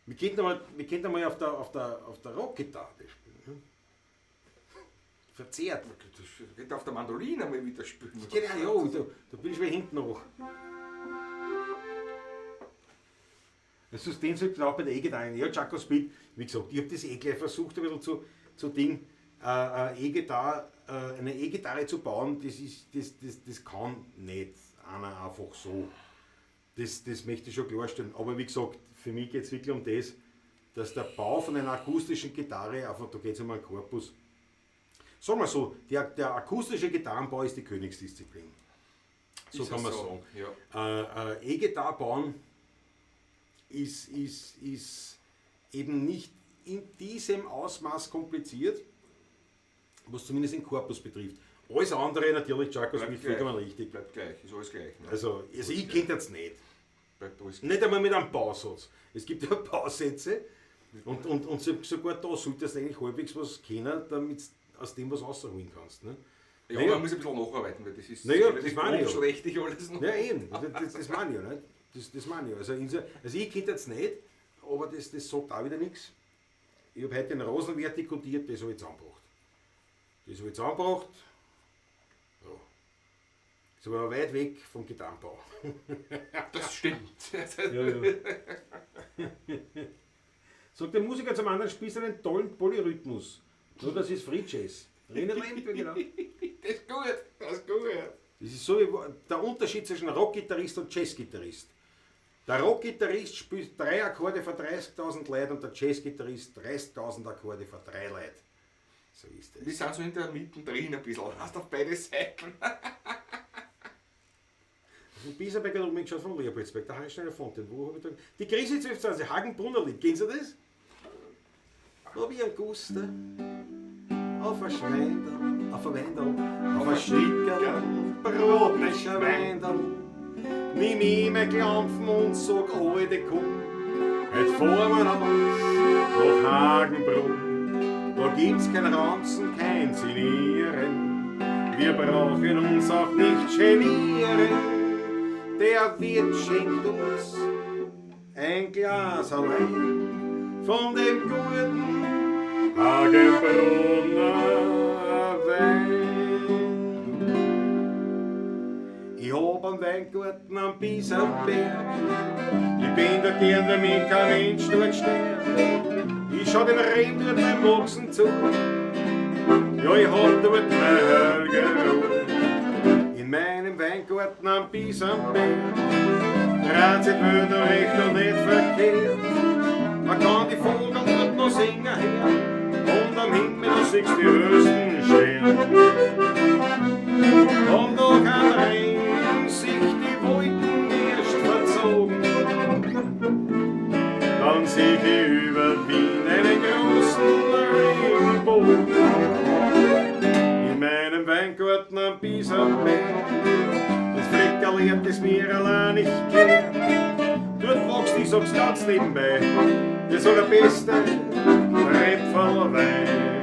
Wir könnten einmal, wir könnten einmal auf der, auf der Rockgitarre spielen. Ne? Verzerrt. Das geht auf der Mandoline mal wieder spielen. Genau, ja, da bin ich schon hinten noch. Das System sagt auch bei der E-Gitarre. Ja, Jaco Speed, wie gesagt, ich habe das eh gleich versucht, ein bisschen zu Ding, E-Gitarre, eine E-Gitarre zu bauen, das kann nicht einer einfach so. Das möchte ich schon klarstellen. Aber wie gesagt, für mich geht's wirklich um das, dass der Bau von einer akustischen Gitarre, einfach, da geht's um einen Korpus. Sagen wir so, der akustische Gitarrenbau ist die Königsdisziplin. So Ist kann es man so, sagen. ja. E-Gitarre bauen ist eben nicht in diesem Ausmaß kompliziert, was zumindest den Korpus betrifft. Alles andere natürlich, Jaco Bleibt Smith, gleich. vollkommen richtig. Bleibt gleich, ist alles gleich. Ne? Also ich könnte jetzt nicht. Bleibt alles gleich. Nicht einmal mit einem Bausatz. Es gibt ja Bausätze und sogar da solltest du eigentlich halbwegs was kennen, damit du aus dem was rausholen kannst. Ne? Ja, Naja. man muss ein bisschen nacharbeiten, weil das ist Naja, relativ das meine ich ja. grobschlächtig alles noch. Ja, eben. Das meine ich ja nicht. Das meine ich. Also, also ich könnte jetzt nicht, aber das sagt auch wieder nichts. Ich habe heute den Rosenwert dekodiert, das habe ich zusammengebracht. Das habe ich zusammengebracht. Ja. Ist aber noch weit weg vom Gitarrenbau. Das stimmt. Ja, ja. Sagt der Musiker zum anderen, spielst du einen tollen Polyrhythmus. Nur das ist Free Jazz. René Lemke, genau. Das ist gut, das ist gut. Das ist so wie der Unterschied zwischen Rockgitarrist und Jazzgitarrist. Der Rockgitarrist spielt 3 Akkorde vor 30.000 Leuten und der Jazzgitarrist 30.000 Akkorde vor 3 Leuten. So ist das. Wir sind so in der Mitte drin ein bisschen, hast auf beide Seiten. Und Biesenberger hat umgeschaut von Leopoldsberg, der Heinsteiner Fontaine. Wo hab ich da? Die Krise 1220, Hagenbrunnerlied, kennen Sie das? Hab ich einen Guster auf ein Schweinderl, auf ein Weinderl, auf ein Stickerl, Brot mit Schweinderl. Nimm ich mein Klampfen und sag, Alte, komm, heut fahren wir raus nach Hagenbrunn. Da gibt's kein Ranzen, kein Zinieren. Wir brauchen uns auch nicht genieren, der Wirt schenkt uns ein Glas allein von dem guten Hagenbrunner Wein. Ich hab einen Weingarten am Bisamberg, ich bin da gern, weil mich kein Mensch dort stört. Ich schau den Reben dort beim Wachsen zu, ja, ich hab dort meine heilige Ruhe. In meinem Weingarten am Bisamberg dreht sich die Welt noch recht und nicht verkehrt. Man kann die Vögel dort noch singen hören und am Himmel da siehst du die höchsten Sterne. Und noch ein Regen sich die Wolken erst verzogen, dann seh ich über Wien einen großen Regenbogen. In meinem Weingarten am Bisamberg, das Fleckerl hört es mir allein nicht gehört. Dort wächst, ich sag's ganz nebenbei, das allerbeste Tröpferl Wein.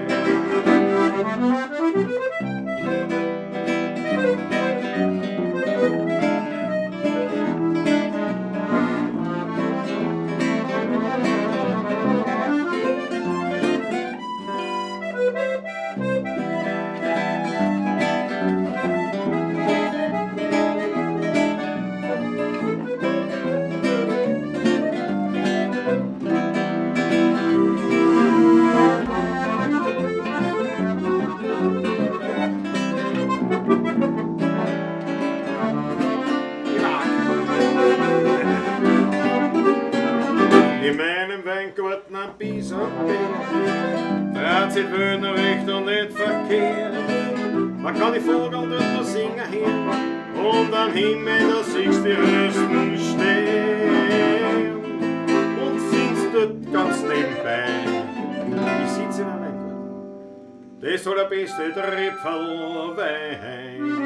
In meinem Weingarten am Bisamberg dreht sich die Welt noch recht und nicht verkehrt. Man kann die Vögel dort noch singen hören und am Himmel da siehst du die höchsten Sterne. Und singst dort ganz nebenbei, ich sitz in einem Weingarten, das allerbeste Tröpferl Wein.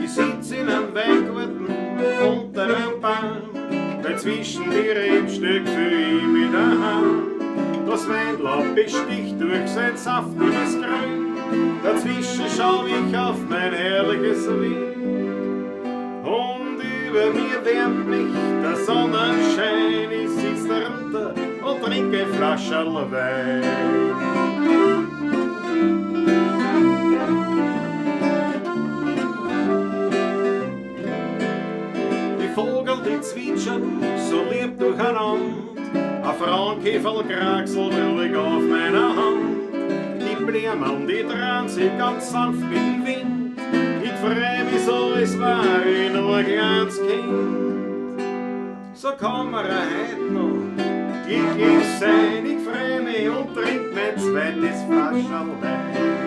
Ich sitz in einem Weingarten unter einem Baum, weil zwischen die Rebstöcke fühl ich mich daheim. Das Weinlaub besticht durch sein saftiges Grün, dazwischen schau ich auf mein herrliches Wien. Und über mir wärmt mich der Sonnenschein, ich sitz darunter und trinke ein Flascherl Wein. Die Vögel, die zwitschern so lieb durcheinander, ein Frauenkäferl kraxelt ruhig auf meiner Hand. Die Blumen, die drehen sich ganz sanft mit dem Wind, ich freu mich so, als wär ich noch ein kleines Kind. So kann man heut noch glücklich sein, ich freu mich und trink mein zweites Flascherl Wein.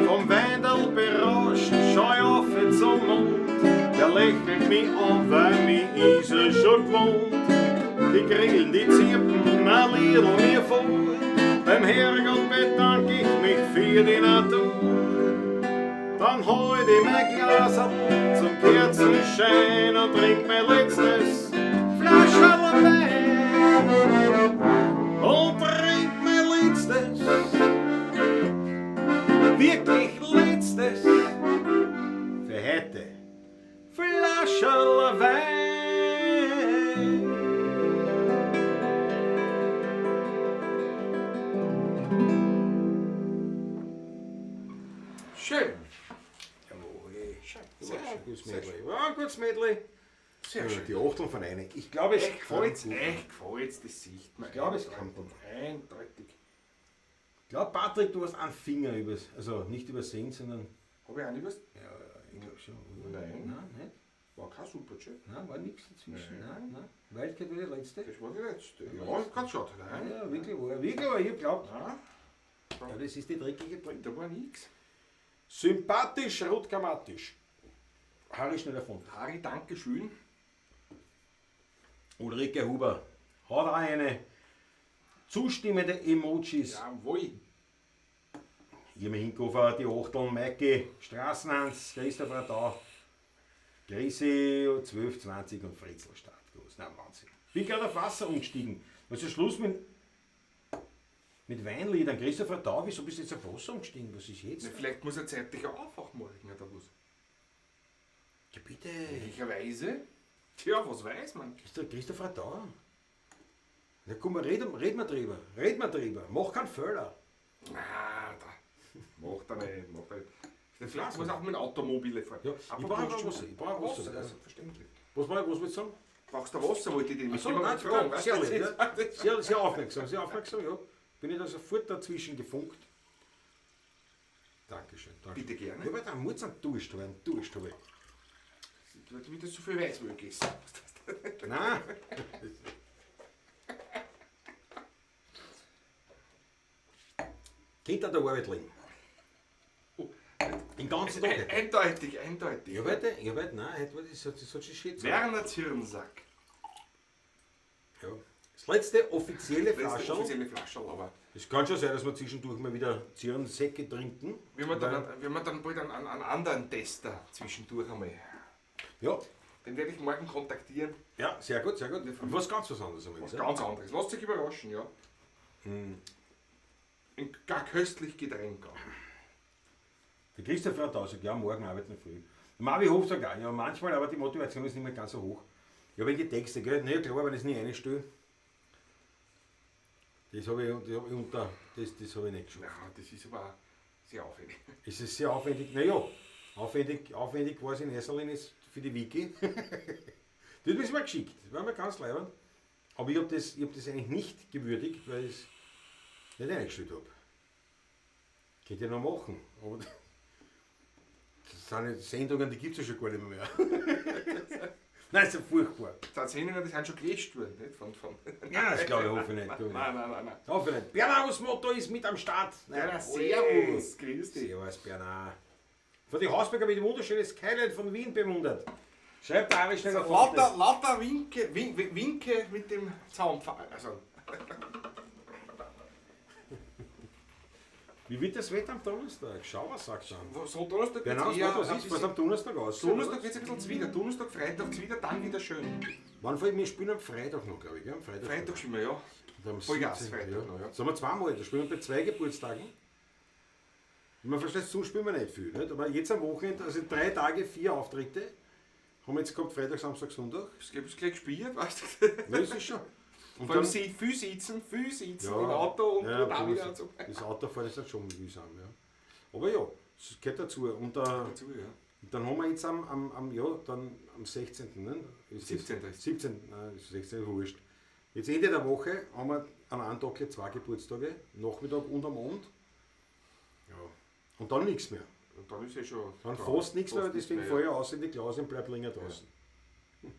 Vom Weindl berauscht schau ich auf zum Mond, der lächelt mich an, weil mich ist er schon gewohnt. Die Grillen, die zirpen ein Liedl mir vor, beim Herrgott bedank ich mich für die Natur. Dann halt ich mein Glas zum Kerzenschein und trink mein letztes Flascherl Wein. Und trink mein letztes, wirklich letztes, für heute Flascherl Wein. Schön. Jawohl. Schön. Sehr Sehr schön. Gutes sehr Medley. schön. Ja, ein gutes Medley. Sehr schön. Die Achtung von einer. Ich glaube, es Echt gefällt's, kann gut. echt gefällt's, das sieht man. Ich glaube, es kommt gut. Eindeutig. Ich glaube, Patrick, du hast einen Finger übers, also nicht übersehen, sondern. Habe ich auch nicht was? Ja, ich glaube schon. Oder? Nein. Nein, nicht? War kein Superchat. Nein, war nichts dazwischen. Nein, nein. Wildcat war die letzte. Das war die letzte. Ja, ich kann schon. Nein. Ja, wirklich war. Wirklich war, ich hab geglaubt. Nein, Ja, das ist die dreckige Brille. da war nichts. Sympathisch, rotgramatisch. Harry schnell erfunden. Harry, danke schön. Ulrike Huber hat auch eine zustimmende Emojis. Jawohl. Irmi Hinkofer, die Achteln, Maike, Straßenhans, Christopher Tau, Grisi 12,20 und Fritzl Startgroß. Na Wahnsinn. Bin gerade auf Wasser umgestiegen. Also Schluss mit Weinliedern. Christopher Tau, wieso bist du jetzt auf Wasser umgestiegen? Was ist jetzt? Na, vielleicht muss er zeitlich auch aufwachen morgen oder was. Ja, bitte. Möglicherweise. Tja, was weiß man? Christopher Tau. Na komm, red mal drüber. Red mal drüber. Mach keinen Fehler. Ah, da. Macht er nicht, macht er nicht. Vielleicht muss er auch mit dem Automobile fahren. Ja, ich Aber brauch brauchst du- Wasser, ich brauch Wasser, Wasser, ja. selbstverständlich. Was willst du sagen? Brauchst du Wasser, wollte ich dir nicht So, immer nein, fragen. Weißt sehr du, lieb, das ja. ist- Sehr, sehr aufmerksam, sehr aufmerksam, ja. Bin ich da sofort dazwischen gefunkt. Dankeschön. Dankeschön. Bitte gerne. Ja, aber da muss einen Durst haben, einen Durst habe ich. Du hast wieder zu viel Weißwein gegessen. Nein. Könnte an der Arbeit liegen. Oh. Den ganzen Tag. Eindeutig, eindeutig. Ich arbeite, nein, heute war das, das hat schon shit. Werner Zirnsack. Ja. Das letzte offizielle Das ist die Flascherl. offizielle Flascherl, aber Es kann schon sein, dass wir zwischendurch mal wieder Zirnsäcke trinken. wenn wir dann bald einen anderen Tester zwischendurch einmal. Ja, Den werde ich morgen kontaktieren. ja, sehr gut, sehr gut. Und was ganz was anderes einmal. Was oder? ganz anderes. Lasst sich überraschen, ja. Ein gar köstlich Getränk auch. Der Christopher hat auch gesagt, ja, morgen arbeiten früh. Der Marvi Hof sagt auch, ja, manchmal, aber die Motivation ist nicht mehr ganz so hoch. Ja, wenn die Texte, gell? Naja, klar, wenn ich es nicht einstelle. Das habe ich, das hab ich unter, das habe ich nicht geschafft. Ja, das ist aber auch sehr aufwendig. Es ist sehr aufwendig, naja, aufwendig war es in erster Linie für die Wiki. Das ist mir geschickt, das war mir ganz leibend. Aber ich habe das, ich hab das eigentlich nicht gewürdigt, weil ich es nicht eingestellt habe. Könnte ich noch machen, aber das sind ja Sendungen, die gibt es ja schon gar nicht mehr. Nein, ist ja furchtbar. Das sind Sendungen, die sind schon gelöscht worden, nicht? Von. Ja, das glaube ich, hoffe ich nicht. Glaub ich nicht. Nein, nein, nein, nein. Hoffe ich nicht. Bernhard Motto ist mit am Start. Nein, Ja, servus, grüß dich. Servus, Bernhard. Von den Hausberger habe ich die wunderschöne Skyline von Wien bewundert. Schreibt der Ari schnell auf Lauter Winke, Winke mit dem Zaunpfahl. Also, Wie wird das Wetter am Donnerstag? Schau, was sagst du an? so Donnerstag wird's Bernhard, eher was ein ist? Was bisschen- am Donnerstag aus? Donnerstag wird es ein bisschen zwider. Donnerstag, Freitag zwider, dann wieder schön. Wann fällt mir spielen am Freitag noch, glaube ich. Gell? Am Freitag. Freitag spielen wir, ja. Und am Vollgas, 17., Freitag ja. noch, ja. Das haben wir zweimal, da spielen wir bei zwei Geburtstagen. Man versteht, so spielen wir nicht viel. Nicht? Aber jetzt am Wochenende, also 3 Tage, 4 Auftritte. Haben wir jetzt gehabt, Freitag, Samstag, Sonntag. Es gibt gleich gespielt, weißt du. Nein, das ist schon. Und Vor allem viel sitzen im Auto und ja, dann auch wieder und so. Das Autofahren ist dann schon mühsam, ja. Aber ja, es gehört dazu. Und, Dazu, ja. und dann haben wir jetzt am 16. Ne? Ist 17. Das, 17. Nein, ist 16. Wurscht. Jetzt Ende der Woche haben wir an einem Tag gleich 2 Geburtstage, Nachmittag und am Abend. Ja. Und dann nichts mehr. Und dann ist eh schon. Dann fast nichts mehr, fast deswegen nichts fahre ich aus in die Klause und bleib länger draußen. Ja.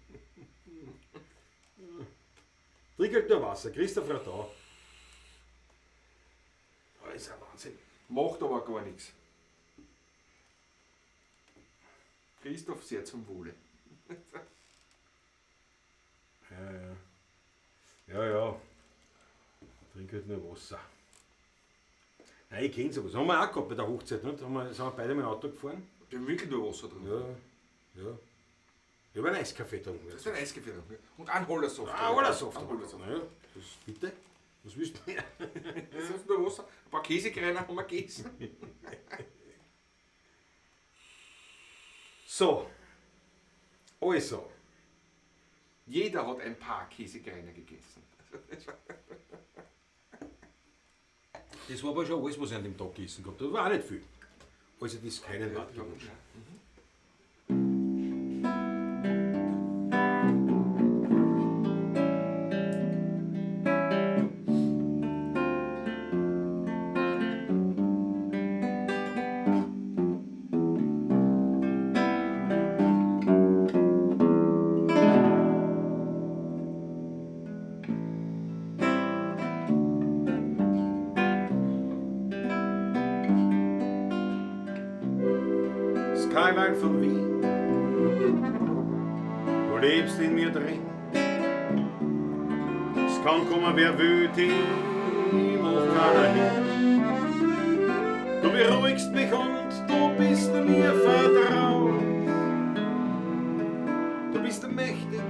Trink halt nur Wasser, Christopher da. Das ist ein Wahnsinn. Macht aber gar nichts. Christoph, sehr zum Wohle. Ja, ja. Ja, ja. Trink halt nur Wasser. Nein, ich kenne sowas. Haben wir auch gehabt bei der Hochzeit, ne? Da sind wir beide mit dem Auto gefahren. Wir haben wirklich nur Wasser drin. Ja, ja. Ich habe einen Eiskaffee getrunken. Das ist ein Eiskaffee drin. Und ein Hollersoft. Ah, Hollersoft. Ein Hollersoft. Ja, das, bitte. Was willst du mehr? Das ist nur Wasser. Ein paar Käsekreiner haben wir gegessen. So. Also. Jeder hat ein paar Käsekreiner gegessen. Das war aber schon alles, was ich an dem Tag gegessen gehabt habe. Das war auch nicht viel. Also das ist keinen Watt gewünscht. Skyline von Wien, du lebst in mir drin. Es kann kommen, wer will, die macht keiner hin. Du beruhigst mich und du bist mir vertraut. Du bist mächtig,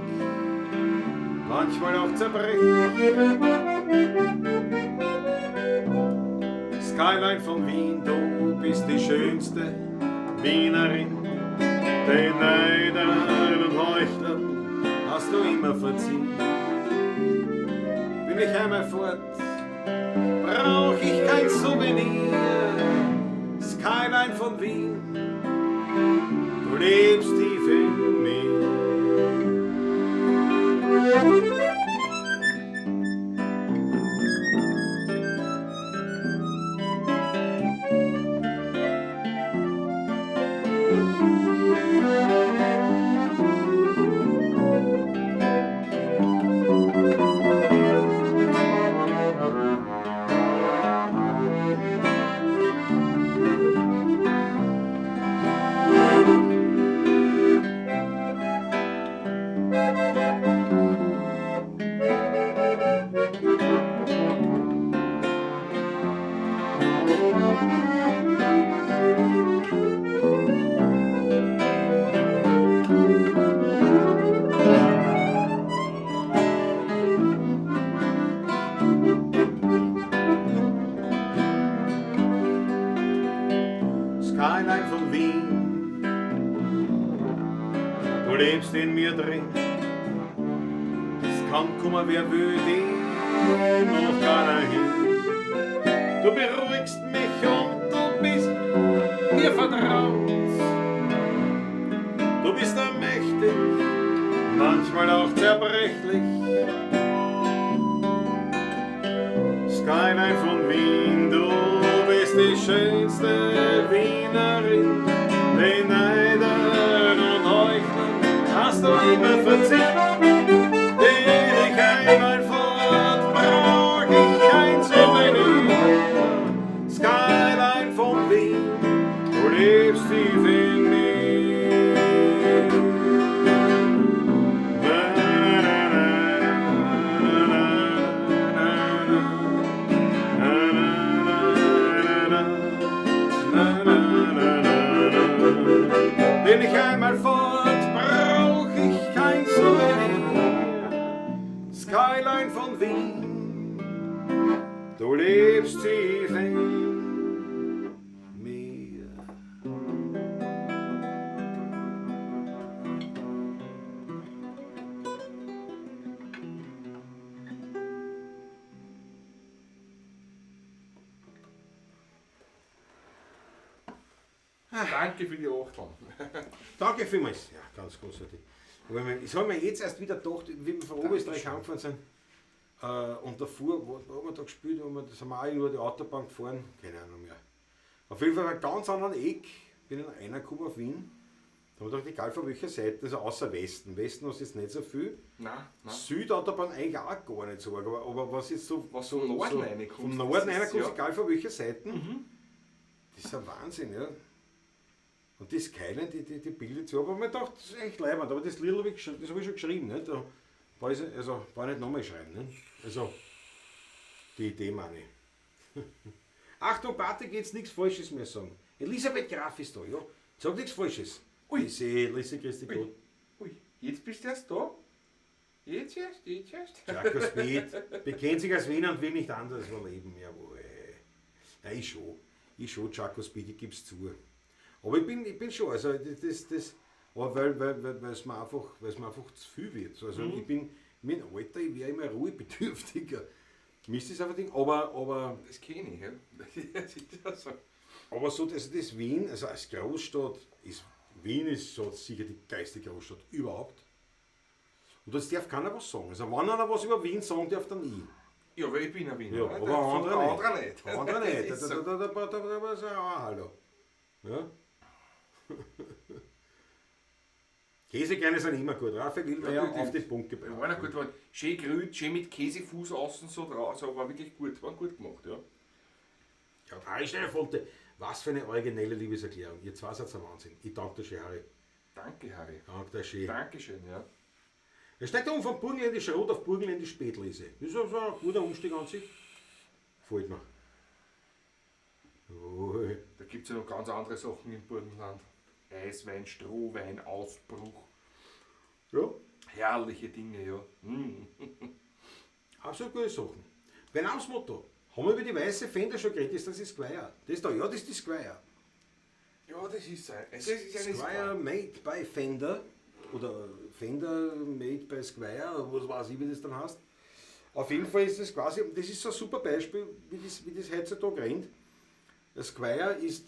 manchmal auch zerbrechlich. Skyline von Wien, du bist die schönste Wienerin. Den Neidern und Heuchlern hast du immer verziehen. Bin ich einmal fort, brauch ich kein Souvenir. Skyline von Wien, du lebst tief in mir. Skyline von Wien, du lebst in mir drin. Es kann kommen, wer will, die noch keiner hin. Du beruhigst mich und du bist mir vertraut. Du bist mächtig, manchmal auch zerbrechlich. Skyline von Wien, du bist die schönste Wienerin. Den Neidern und Heuchlern hast du immer verziehen. Bin ich einmal fort, brauch ich kein Souvenir. Skyline von Wien, du lebst tief in mir. Na, na, na, na, na, na, na. Na, na, na, na, na, na, na. Bin ich einmal fort, brauch ich kein Souvenir. Skyline von Wien, du lebst tief in mir. Danke für die Achteln. Danke vielmals. Ja, ganz großartig. Aber ich habe mir jetzt erst wieder gedacht, wie wir von Oberösterreich heimgefahren sind, und davor, wo haben wir da gespielt, wo wir, das haben wir auch irgendwo die Autobahn gefahren, keine Ahnung mehr. Auf jeden Fall einen ganz anderen Eck, bin ich reingekommen auf Wien. Da haben wir gedacht, egal von welcher Seite, also außer Westen. Westen hast du jetzt nicht so viel. Nein, nein. Südautobahn eigentlich auch gar nicht so arg, aber was jetzt so, Was so vom Norden so reinkommst, vom Norden das ist, reinkommst, ja. egal von welcher Seite, das ist ein Wahnsinn, ja. Und die Skyline, die bildet sich ab, aber man dachte, das ist echt leibend, aber das Lied habe ich, das hab ich schon geschrieben, nicht? Da war ich, also, war nicht nochmal schreiben, ne? Also, die Idee meine ich. Achtung, Party geht's nichts Falsches mehr sagen. Elisabeth Graf ist da, ja? Sag nichts Falsches. Ui. Lisi, Lisi, grüß dich Gott. Ui, jetzt bist du erst da? Jetzt erst, jetzt erst. Jaco Speed bekennt sich als Wiener und will nicht anders leben, jawohl. Ja, ich schon. Ich schon, Jaco Speed, ich geb's zu. Aber ich bin schon, also das, aber weil's mir einfach, weil's mir einfach zu viel wird. Also ich bin, mit dem Alter, ich werde immer ruhebedürftiger. Mir ist das einfach Ding, aber Das kenne ich, ja. Das ist ja so. Aber so, also das Wien, also als Großstadt, ist Wien ist so sicher die geilste Großstadt überhaupt. Und das darf keiner was sagen. Also wenn einer was über Wien sagen darf, dann ich. Ja, weil ich bin ein Wiener. Ja, oder? aber andere nicht. Andere nicht. Andere nicht. Das ist so. Da ist ja, hallo. Ja. Käsekreine sind immer gut. Raphael Illmayer Ja, die- auf den Punkt Die gebracht. waren auch gut, waren schön gerührt, schön mit Käsefuß außen so drauf, also war wirklich gut, war gut gemacht, ja. Ja, Harry Steinerfonte, was für eine originelle Liebeserklärung. Ihr zwei seid ein Wahnsinn. Ich danke dir schön, Harry. Danke, Harry. Danke dir schön. Dankeschön, ja. Er steigt um von Burgenländisch Rot auf Burgenländisch Spätlese. Das ist also ein guter Umstieg an sich. Gefällt mir. Jawohl. Da gibt es ja noch ganz andere Sachen im Burgenland. Eiswein, Strohwein, Ausbruch. Ja, Herrliche Dinge, ja. Mm. absolut gute Sachen. Benamsmotto. Haben wir über die weiße Fender schon geredet? Ist das die Squire? Das da, ja, das ist die Squire. Ja, das ist ein. Es ist eine Squire made by Fender oder Fender made by Squire, oder was weiß ich, wie das dann heißt. Auf jeden Fall ist das quasi, das ist so ein super Beispiel, wie das heutzutage rennt. Der Squire ist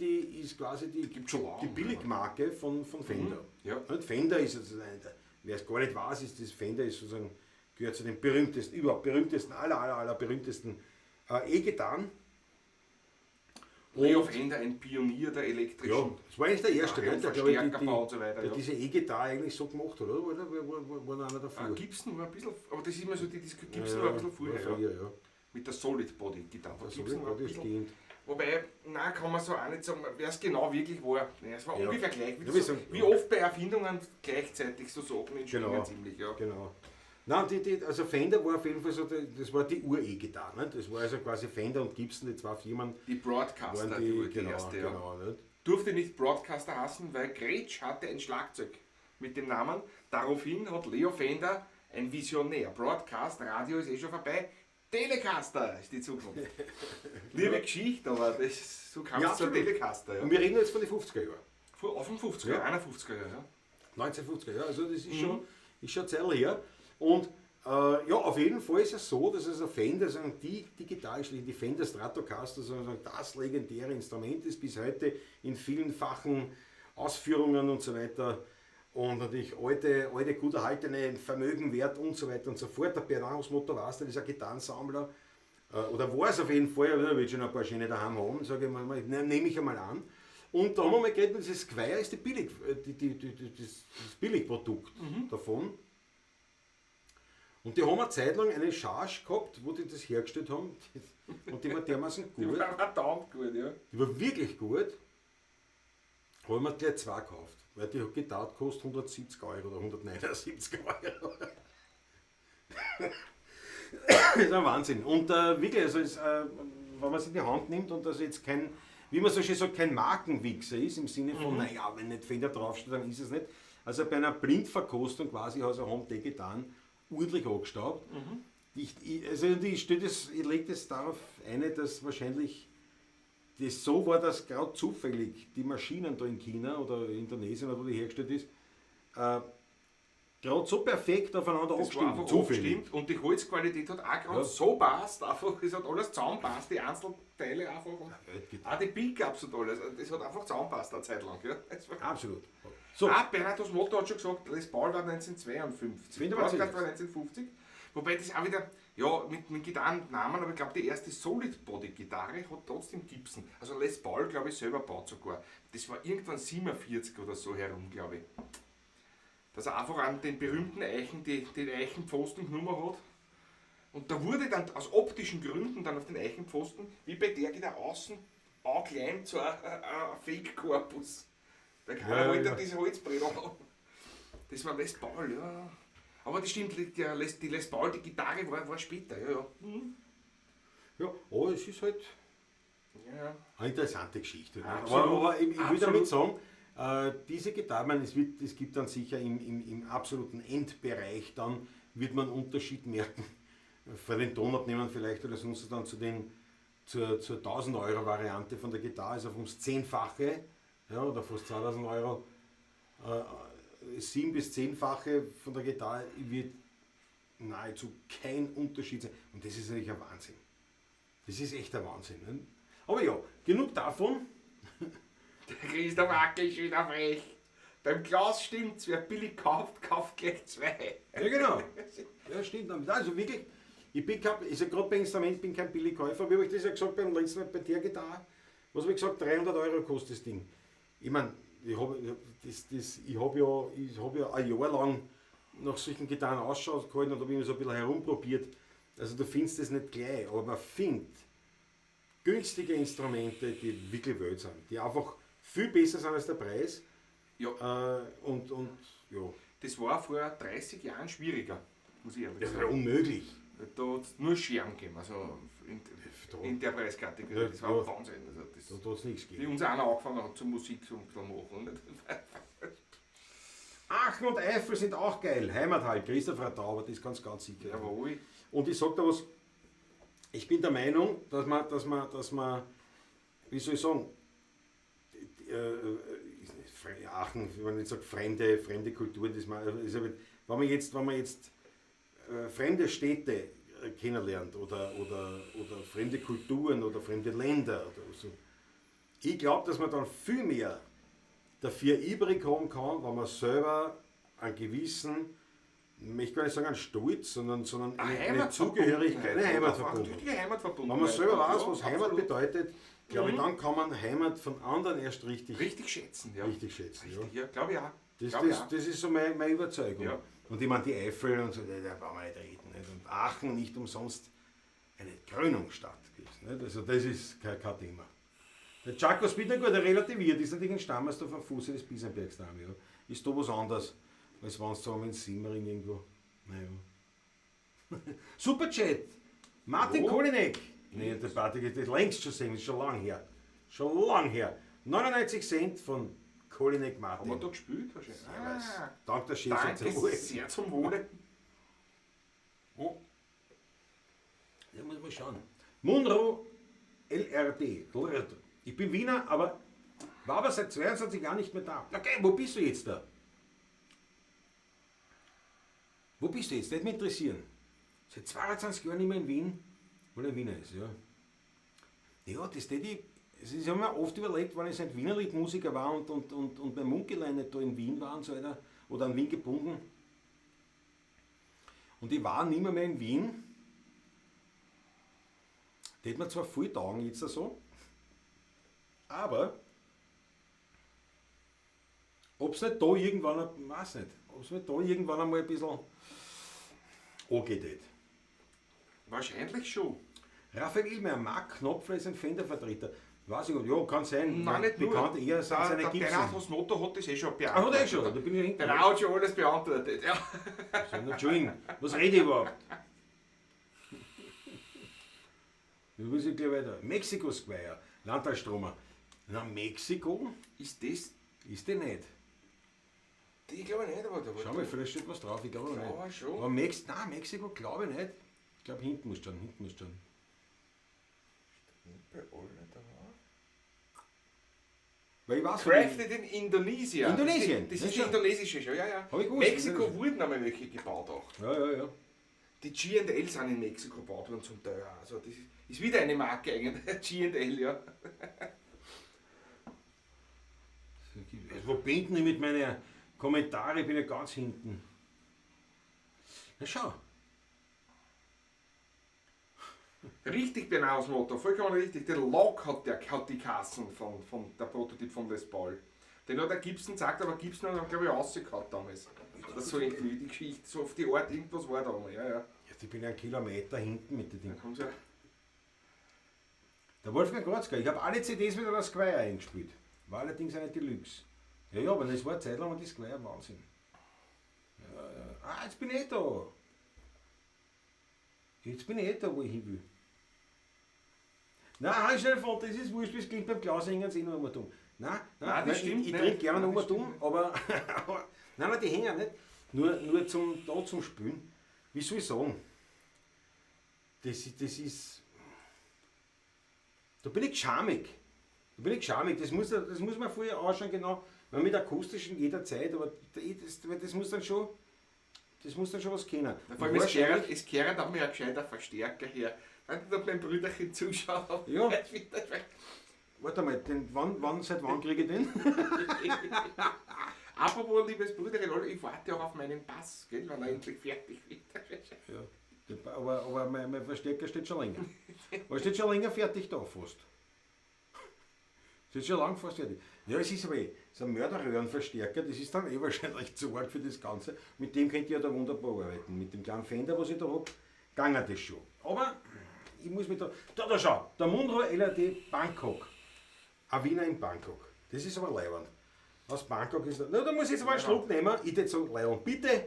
quasi die, Gibt schon lange, die Billigmarke von Fender. Ja. Und Fender ist sozusagen, wer es gar nicht weiß, ist das Fender ist sozusagen, gehört zu den berühmtesten, überhaupt berühmtesten, aller, aller, aller berühmtesten E-Gitarren. Leo Fender, ein Pionier der Ja, elektrischen. das war eigentlich der erste, Ja, ne? Der, glaub ich, Verstärkerbau und so weiter, der ja. diese E-Gitarre eigentlich so gemacht hat, oder? War da einer davor? Ah, Gibson war ein bisschen, aber das ist immer so, die Gibson Ja, war ein bisschen früher, war ja. früher, ja. Mit der Solid Body Gitarre. Der Gibson Solid war ein Body bisschen, stimmt. wobei, nein, kann man so auch nicht sagen, wer es genau wirklich war. Nein, es war Ja. ungefähr gleich. Wie, Ja, wir so, sagen- wie oft bei Erfindungen gleichzeitig so Sachen entstehen, Genau. ziemlich, ja. Genau. Nein, also Fender war auf jeden Fall so, das war die Ur-E-Gitarre. Ne? Das war also quasi Fender und Gibson, die zwei Firmen Die Broadcaster, waren die, die, genau, erste, ja. genau, nicht? Durfte nicht Broadcaster hassen, weil Gretsch hatte ein Schlagzeug mit dem Namen. Daraufhin hat Leo Fender, ein Visionär, Broadcast, Radio ist eh schon vorbei, Telecaster ist die Zukunft. Liebe Geschichte, aber das, so kam Ja, es zur absolut. Telecaster. Ja. Und wir reden jetzt von den 50er Jahren. Auf dem 50er, Ja. 51er, ja. 1950er, ja, also das ist schon, ist schon eine Zeit her. Und ja, auf jeden Fall ist es so, dass es ein Fender, also die Gitarre, die Fender Stratocaster, sozusagen das legendäre Instrument ist, bis heute in vielenfachen Ausführungen und so weiter. Und natürlich alte, alte gut erhaltene Vermögen wert und so weiter und so fort. Der Bernard Motto weiß, der ist ein Gitarrensammler. Oder war es auf jeden Fall, aber er wird schon ein paar schöne daheim haben, sage ich mal, nehme ich einmal an. Und da haben wir mal geredet, das Squire ist die Billig, die, die, die, die, das, das Billigprodukt davon. Und die haben eine Zeit lang eine Charge gehabt, wo die das hergestellt haben. Und die war dermaßen Die gut. war verdammt gut, ja. Die war wirklich gut. Habe ich mir gleich zwei gekauft. Weil die Gitarre kostet 170 Euro oder 179 Euro. Das ist ein Wahnsinn. Und wirklich, also es, wenn man es in die Hand nimmt und das jetzt kein, wie man so schön sagt, kein Markenwichser ist, im Sinne von, naja, wenn nicht Fender draufsteht, dann ist es nicht. Also bei einer Blindverkostung quasi, also haben die getan, ordentlich angestaubt. Ich lege das darauf ein, dass wahrscheinlich das so war, dass gerade zufällig die Maschinen da in China oder Indonesien, oder wo die hergestellt ist, gerade so perfekt aufeinander Das war abgestimmt. einfach Zufällig. abgestimmt und die Holzqualität hat auch gerade Ja. so passt, einfach, es hat alles zusammenpasst, die Einzelteile einfach. Und Weltgitarre. auch die Pickups und alles, das hat einfach zusammenpasst eine Zeit lang. Ja. Das war Absolut. So, Ah, Bernhard Osmotto hat schon gesagt, Les Paul war 1952. Finde aber Broadcast zuerst. war 1950. Wobei das auch wieder, ja, mit Gitarrennamen, aber ich glaube, die erste Solid Body Gitarre hat trotzdem Gibson. Also Les Paul, glaube ich, selber baut sogar. Das war irgendwann 47 oder so herum, glaube ich. Dass er einfach an den berühmten Eichen, den Eichenpfosten genommen hat. Und da wurde dann aus optischen Gründen dann auf den Eichenpfosten, wie bei der Gitarre außen, angekleimt, so ein Fake-Korpus. Der keiner Ja, wollte ja. diese Holzbretter haben. Das war Les Paul, ja. Aber das stimmt, die Les Paul, die Gitarre war später, ja, ja. ja, aber es ist halt Ja, eine interessante Geschichte. Ne? Absolut. Aber ich will damit Absolut. sagen, diese Gitarre, ich meine, es gibt dann sicher im absoluten Endbereich, dann wird man einen Unterschied merken. Für den Tonabnehmern vielleicht oder sonst dann zur 1000 Euro Variante von der Gitarre, also ums 10-fache, ja, oder fast 2000 Euro, 7- bis 10-fache von der Gitarre wird nahezu kein Unterschied sein. Und das ist natürlich ein Wahnsinn. Das ist echt ein Wahnsinn. Ne? Aber ja, genug davon. Der Christoph Hackel ist wieder frech. Beim Klaus stimmt's, wer billig kauft, kauft gleich zwei. Ja, genau. Ja, stimmt. Also wirklich, ich bin kein, ich sag gerade bei Instrument, bin kein Billigkäufer. Wie habe ich das ja gesagt beim letzten Mal bei der Gitarre? Was habe ich gesagt? 300 Euro kostet das Ding. Ich meine, ich habe ich hab ja ein Jahr lang nach solchen Gitarren Ausschau gehalten und habe immer so ein bisschen herumprobiert. Also du findest das nicht gleich, aber man findet günstige Instrumente, die wirklich wild sind, die einfach viel besser sind als der Preis. Ja. Und ja. Das war vor 30 Jahren schwieriger, muss ich ehrlich Das sagen. war unmöglich. Da hat es nur Scheren gegeben, also in der Preiskategorie. Ja, Das war ja. Wahnsinn. Also das, Da hat es nichts wie gegeben. unser einer angefangen hat, zur Musik zu machen. Aachen und Eifel sind auch geil. Heimat halt, Christoph Radau, aber das ganz, ganz sicher. Jawohl. Und ich sag da was, ich bin der Meinung, dass man, wie soll ich sagen, Aachen, wenn man jetzt sagt, fremde Kulturen, das man, ist aber, wenn man jetzt fremde Städte kennenlernt oder fremde Kulturen oder fremde Länder oder so, ich glaube, dass man dann viel mehr dafür übrig haben kann, wenn man selber einen gewissen, ich möchte gar nicht sagen einen Stolz, sondern eine Zugehörigkeit, eine Heimatverbundenheit. Wenn man selber weiß, was Heimat bedeutet, glaube ich, dann kann man Heimat von anderen erst richtig schätzen. Ja. Richtig schätzen, richtig, ja. Glaube ich auch. Das ist so meine Überzeugung. Ja. Und ich meine, die Eifel und so, da brauchen wir nicht reden. Nicht? Und Aachen nicht umsonst eine Krönungsstadt gewesen. Nicht? Also das ist kein Thema. Der Chaco Spittengut, der relativiert, ist natürlich ein Stammersdorf am Fuße des Bisambergs da, ja. Ist da was anderes, als wenn es da in Simmering irgendwo. Naja. Superchat! Martin Kolinek! Nee, der Patrick ist das längst schon sehen, ist schon lang her. Schon lang her. 99 Cent von Kolinek Martin. Haben wir da gespielt wahrscheinlich? Ah, dank der Chefs. Danke sehr zum Wohle. Oh. Da muss man schauen. Munro LRD. Ich bin Wiener, aber war aber seit 22 Jahren nicht mehr da. Okay, wo bist du jetzt da? Wo bist du jetzt? Das würde mich interessieren. Seit 22 Jahren nicht mehr in Wien, weil er Wiener ist, ja. Ja, das hätte ich. Ich habe mir oft überlegt, wenn ich seit Wienerlied-Musiker war und mein Munkelein nicht da in Wien war und so weiter, oder an Wien gebunden. Und ich war nicht mehr in Wien. Das hätte mir zwar viel taugen jetzt so, aber ob es nicht da irgendwann, ich weiß nicht, ob es nicht da irgendwann einmal ein bisschen angeht. Nicht. Wahrscheinlich schon. Raphael Illmer, Mark Knopfler ist ein Fender-Vertreter. Weiß ich nicht, ja, kann sein. Nein, nicht bekannt nur. eher sind seine Der Gibson. Bernhard Hosmoto hat das eh schon beantwortet. Ah, hat er eh schon, da bin ich hinten. Der hat schon alles beantwortet, ja. So, Entschuldigung, was rede ich überhaupt? Da muss ich gleich weiter. Mexiko Squire, Landtalstromer. Na, Mexiko? Ist das? Ist der nicht? Ich glaube nicht, aber da war. Schau mal, vielleicht steht was drauf, ich glaube nicht. Schon. Aber nein, Mexiko glaube ich nicht. Ich glaube, hinten muss schon, hinten muss schon. Weil ich weiß, Crafted in Indonesien. Indonesien. Das ist die indonesische schon, ja, ja. Hab ich gewusst, Mexiko wurden einmal welche gebaut auch. Ja, ja, ja. Die G&L sind in Mexiko gebaut worden zum Teil. Also das ist wieder eine Marke eigentlich, G&L, ja. Wo bin ich mit meinen Kommentaren? Ich bin ja ganz hinten. Na schau. Richtig, Bernhard Motto, vollkommen richtig. Der Lok hat die Kassen von der Prototyp von Les Paul. Den hat der Gibson gesagt, aber Gibson hat, glaube ich, rausgehauen damals. Das so irgendwie die Geschichte, so auf die Art, irgendwas war da mal, ja, ja. Jetzt, ich bin ja einen Kilometer hinten mit dem Ding. Ja. Der Wolfgang Grotzker, ich habe alle CDs mit einer Squire eingespielt. War allerdings eine Deluxe. Ja, ja, aber das war eine Zeit lang und die Squire Wahnsinn. Ja, ja. Ah, jetzt bin ich eh da. Jetzt bin ich eh da, wo ich hin will. Nein, halt schnell fort, das ist wurscht, das klingt beim Klaus hängen sie eh noch immer dumm. Nein, nein, das stimmt. Ich trinke gerne noch immer dumm, aber nein, nein, die hängen nicht. Nur zum, da zum Spülen. Wie soll ich sagen? Das ist. Da bin ich schamig. Da bin ich schamig. Das muss man vorher ausschauen, genau. Man mit akustischen jederzeit, aber das muss dann schon. Das muss dann schon was kennen. Ja, vor allem, es gehört auch mir ein gescheiter Verstärker her. Wenn da mein Brüderchen zuschaut. Ja. Warte mal, seit wann kriege ich den? Apropos, liebes Brüderchen, ich warte auch auf meinen Pass, gell, wenn er endlich fertig wird. Ja, aber mein Verstärker steht schon länger. Aber steht schon länger fertig da, fast. Steht schon lang fast fertig. Ja, es ist aber eh, so ein Mörderröhrenverstärker, das ist dann eh wahrscheinlich zu arg für das Ganze. Mit dem könnt ihr ja da wunderbar arbeiten. Mit dem kleinen Fender, was ich da hab, gange das schon. Aber Ich muss mit da. Da, schau, der Munro LRD Bangkok. Ein Wiener in Bangkok. Das ist aber leiwand. Aus Bangkok ist. Na, da muss ich jetzt mal einen Schluck nehmen. Ich würde sagen, leiwand, bitte.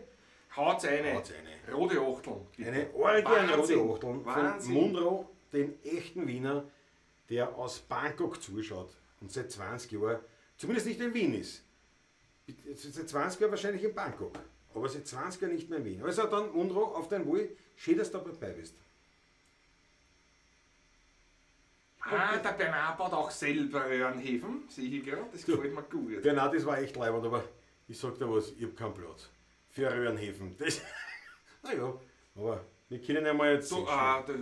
Haut's eine. Haut's eine. Rote Achteln. Bitte. Eine originale rote Wahnsinn. Achteln von Wahnsinn. Munro, den echten Wiener, der aus Bangkok zuschaut und seit 20 Jahren, zumindest nicht in Wien ist. Seit 20 Jahren wahrscheinlich in Bangkok, aber seit 20 Jahren nicht mehr in Wien. Also dann, Munro, auf dein Wohl, schön, dass du dabei bist. Ah, der Bernhard baut auch selber Röhrenhefen, sehe ich gerade. Das gefällt mir gut. Bernhard, das war echt leibend, aber ich sag dir was, ich hab keinen Platz für Röhrenhefen. Das, naja, aber wir können ja mal jetzt. So, ah, das,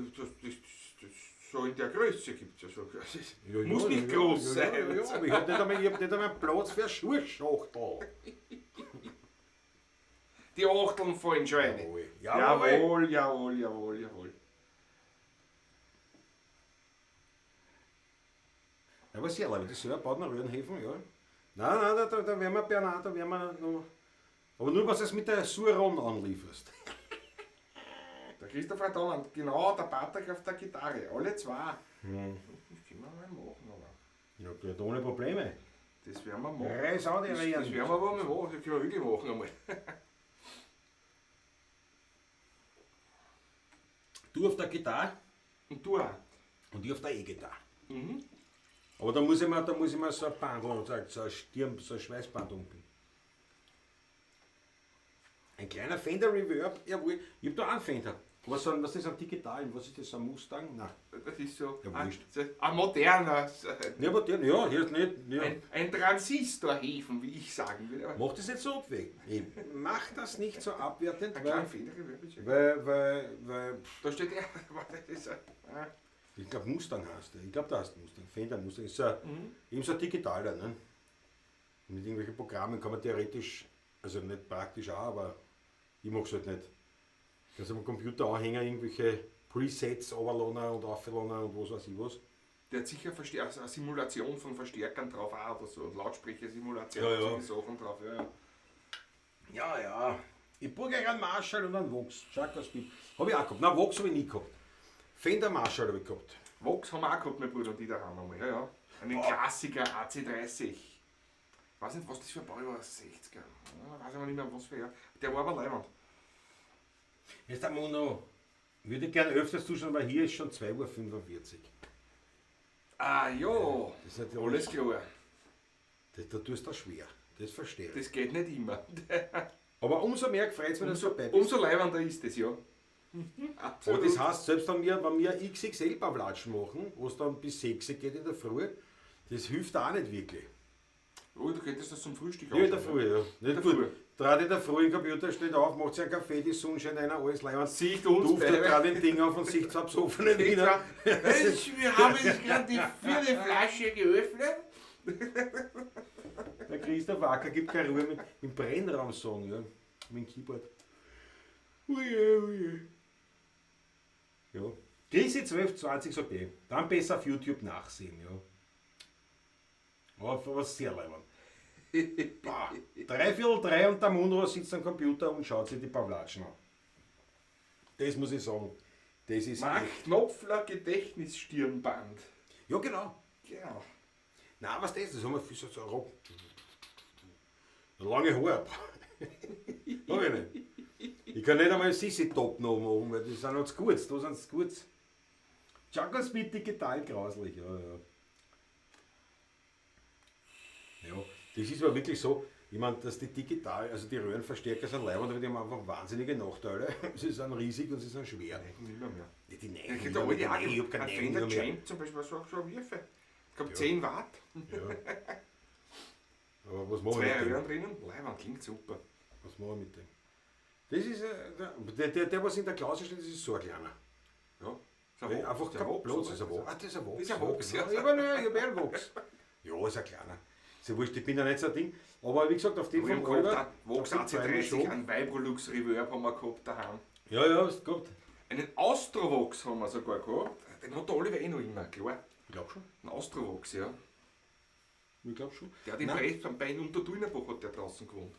so in der Größe gibt es ja so. Ja, ja, Muss nicht ja, groß ja, sein. Ja, ja, aber ich hab nicht einmal Platz für eine Schuhschachtel. Die Achteln fallen schon rein. Jawohl. Jawohl, jawohl, jawohl, jawohl. Ja, aber sehr leibend, das ist ja Badener Röhrenhefen, ja. Nein, nein, da werden wir, Bernhard, da werden wir noch. Aber nur, was du es mit der Suron anlieferst. Der Christopher Donald, genau, der Patrick auf der Gitarre, alle zwei. Das können wir mal machen, aber Ja, gut, ohne Probleme. das werden wir machen. Reiß an die Das Röhren. werden wir aber mal machen, das können wir wirklich machen einmal. Du auf der Gitarre Und du auch. und ich auf der E-Gitarre. Aber da muss ich mir so ein Bandel, so ein Stirn, so ein Schweißband umbinden. Ein kleiner Fender Reverb, jawohl. Ich hab da auch einen Fender. Was ist ein digitalen? Was ist das, ein Mustang? Nein. Das ist so Ja, ein, wurscht. so ein moderner, Ja, aber der, ja, hier ist nicht. Ja. ein Transistorhefen, wie ich sagen würde. Aber Mach das nicht so abwägend. Mach das nicht so abwertend, ein kleiner weil, Fender Reverb ist ja. weil Da steht er, warte, das ist ein, ich glaube Mustang heißt der. Ich glaube, der heißt Mustang. Fender Mustang. Ist so ein, eben so ein digitaler, ne? Mit irgendwelchen Programmen kann man theoretisch, also nicht praktisch auch, aber ich mach's halt nicht. Kannst du am Computer anhängen, irgendwelche Presets runterladen und aufladen und was weiß ich was. Der hat sicher also eine Simulation von Verstärkern drauf auch oder so, und Lautsprechersimulation, Ja, ja. solche Sachen drauf. Ja, ja. Ja, ja. Ich brauche gleich einen Marshall und einen Vox. Speed. Hab ich auch gehabt. Nein, Vox habe ich nie gehabt. Fender Marshall habe ich gehabt. Vox haben wir auch gehabt, mein Bruder und ich daheim einmal. Ja, ja. Einen Klassiker AC30. Ich weiß nicht, was das für ein Bau war, 60er. Ja, weiß aber nicht mehr, was für ein. Der war aber leibend. Jetzt der Mono. Würde ich gerne öfters zuschauen, weil hier ist schon 2:45 Uhr. Ah ja, Das ist natürlich, alles klar. Da tust du schwer. Das verstehe ich. Das geht nicht immer. Aber umso mehr gefreut es mich, dass du dabei bist. Umso leibender ist das, ja. Aber das heißt, selbst wenn wir XXL-Pavlatschen machen, wo es dann bis 6 geht in der Früh, das hilft auch nicht wirklich. Oh, du könntest das zum Frühstück Ja, in der anschauen, Früh, ja. Nicht der gut. Früh. Trat in der Früh im Computer, steht auf, macht sich einen Kaffee, die Sonne scheint einer, alles leibend. Sieht uns Duft, beide. trat den Ding auf und sieht zwei besoffene Wiener. Mensch, wir haben jetzt gerade die vierte Flasche geöffnet. Der Christoph Wacker gibt keine Ruhe mit, im Brennraum sagen, ja. Mit dem Keyboard. Uje, uje. Ja. Grüße 12.20 ist okay. Dann besser auf YouTube nachsehen, ja. Aber sehr leibend. 2:45 und der Munro sitzt am Computer und schaut sich die Pavlatschen an. Das muss ich sagen. Das ist Mark echt. Knopfler Gedächtnisstirnband. Ja, genau. Genau. Nein, was das? Das haben wir für so Rock. Lange Haare. Hab ich nicht. Ich kann nicht einmal Sissi Top noch machen, weil die sind noch zu kurz. Da sind sie zu kurz. Jungle Speed digital grauslich, ja, ja. Ja, das ist aber wirklich so, ich meine, dass die digital, also die Röhrenverstärker sind leibend, aber die haben einfach wahnsinnige Nachteile. Sie sind riesig und sie sind schwer. Nicht mehr. Ja, die Ich Neigen, krieg da alte auch. ich hab keine Ein Neigen Fender mehr. Champ zum Beispiel, was so eine Würfe. Ich glaube 10 Watt. Ja. Aber was machen wir Zwei mit dem? Röhren drinnen. Leibend, klingt super. Was machen wir mit dem? Das ist, der, was in der Klausel steht, das ist so ein kleiner. Ja. Ist ein Ja, Vox, einfach ist ein kein Vox, Platz, oder? ist ein Vox. Ah, das ist ein Vox. Das ist ein Vox, ja. ja. Ich habe einen Vox. Ja, ist ein kleiner. Ist ja wurscht, ich bin ja nicht so ein Ding. Aber wie gesagt, auf den Wir haben vom gehabt, Albert, einen Vox auf den freue ich mich AC30, schon. einen Vibrolux Reverb haben wir gehabt daheim. Ja, ja, ist gut. Einen Austrovox haben wir sogar gehabt. Den hat der Oliver eh noch immer, klar. Ich glaube schon. Ein Austrovox, ja. Ich glaube schon. Der hat im Nein. Brest, bei Untertuinerbach hat der draußen gewohnt.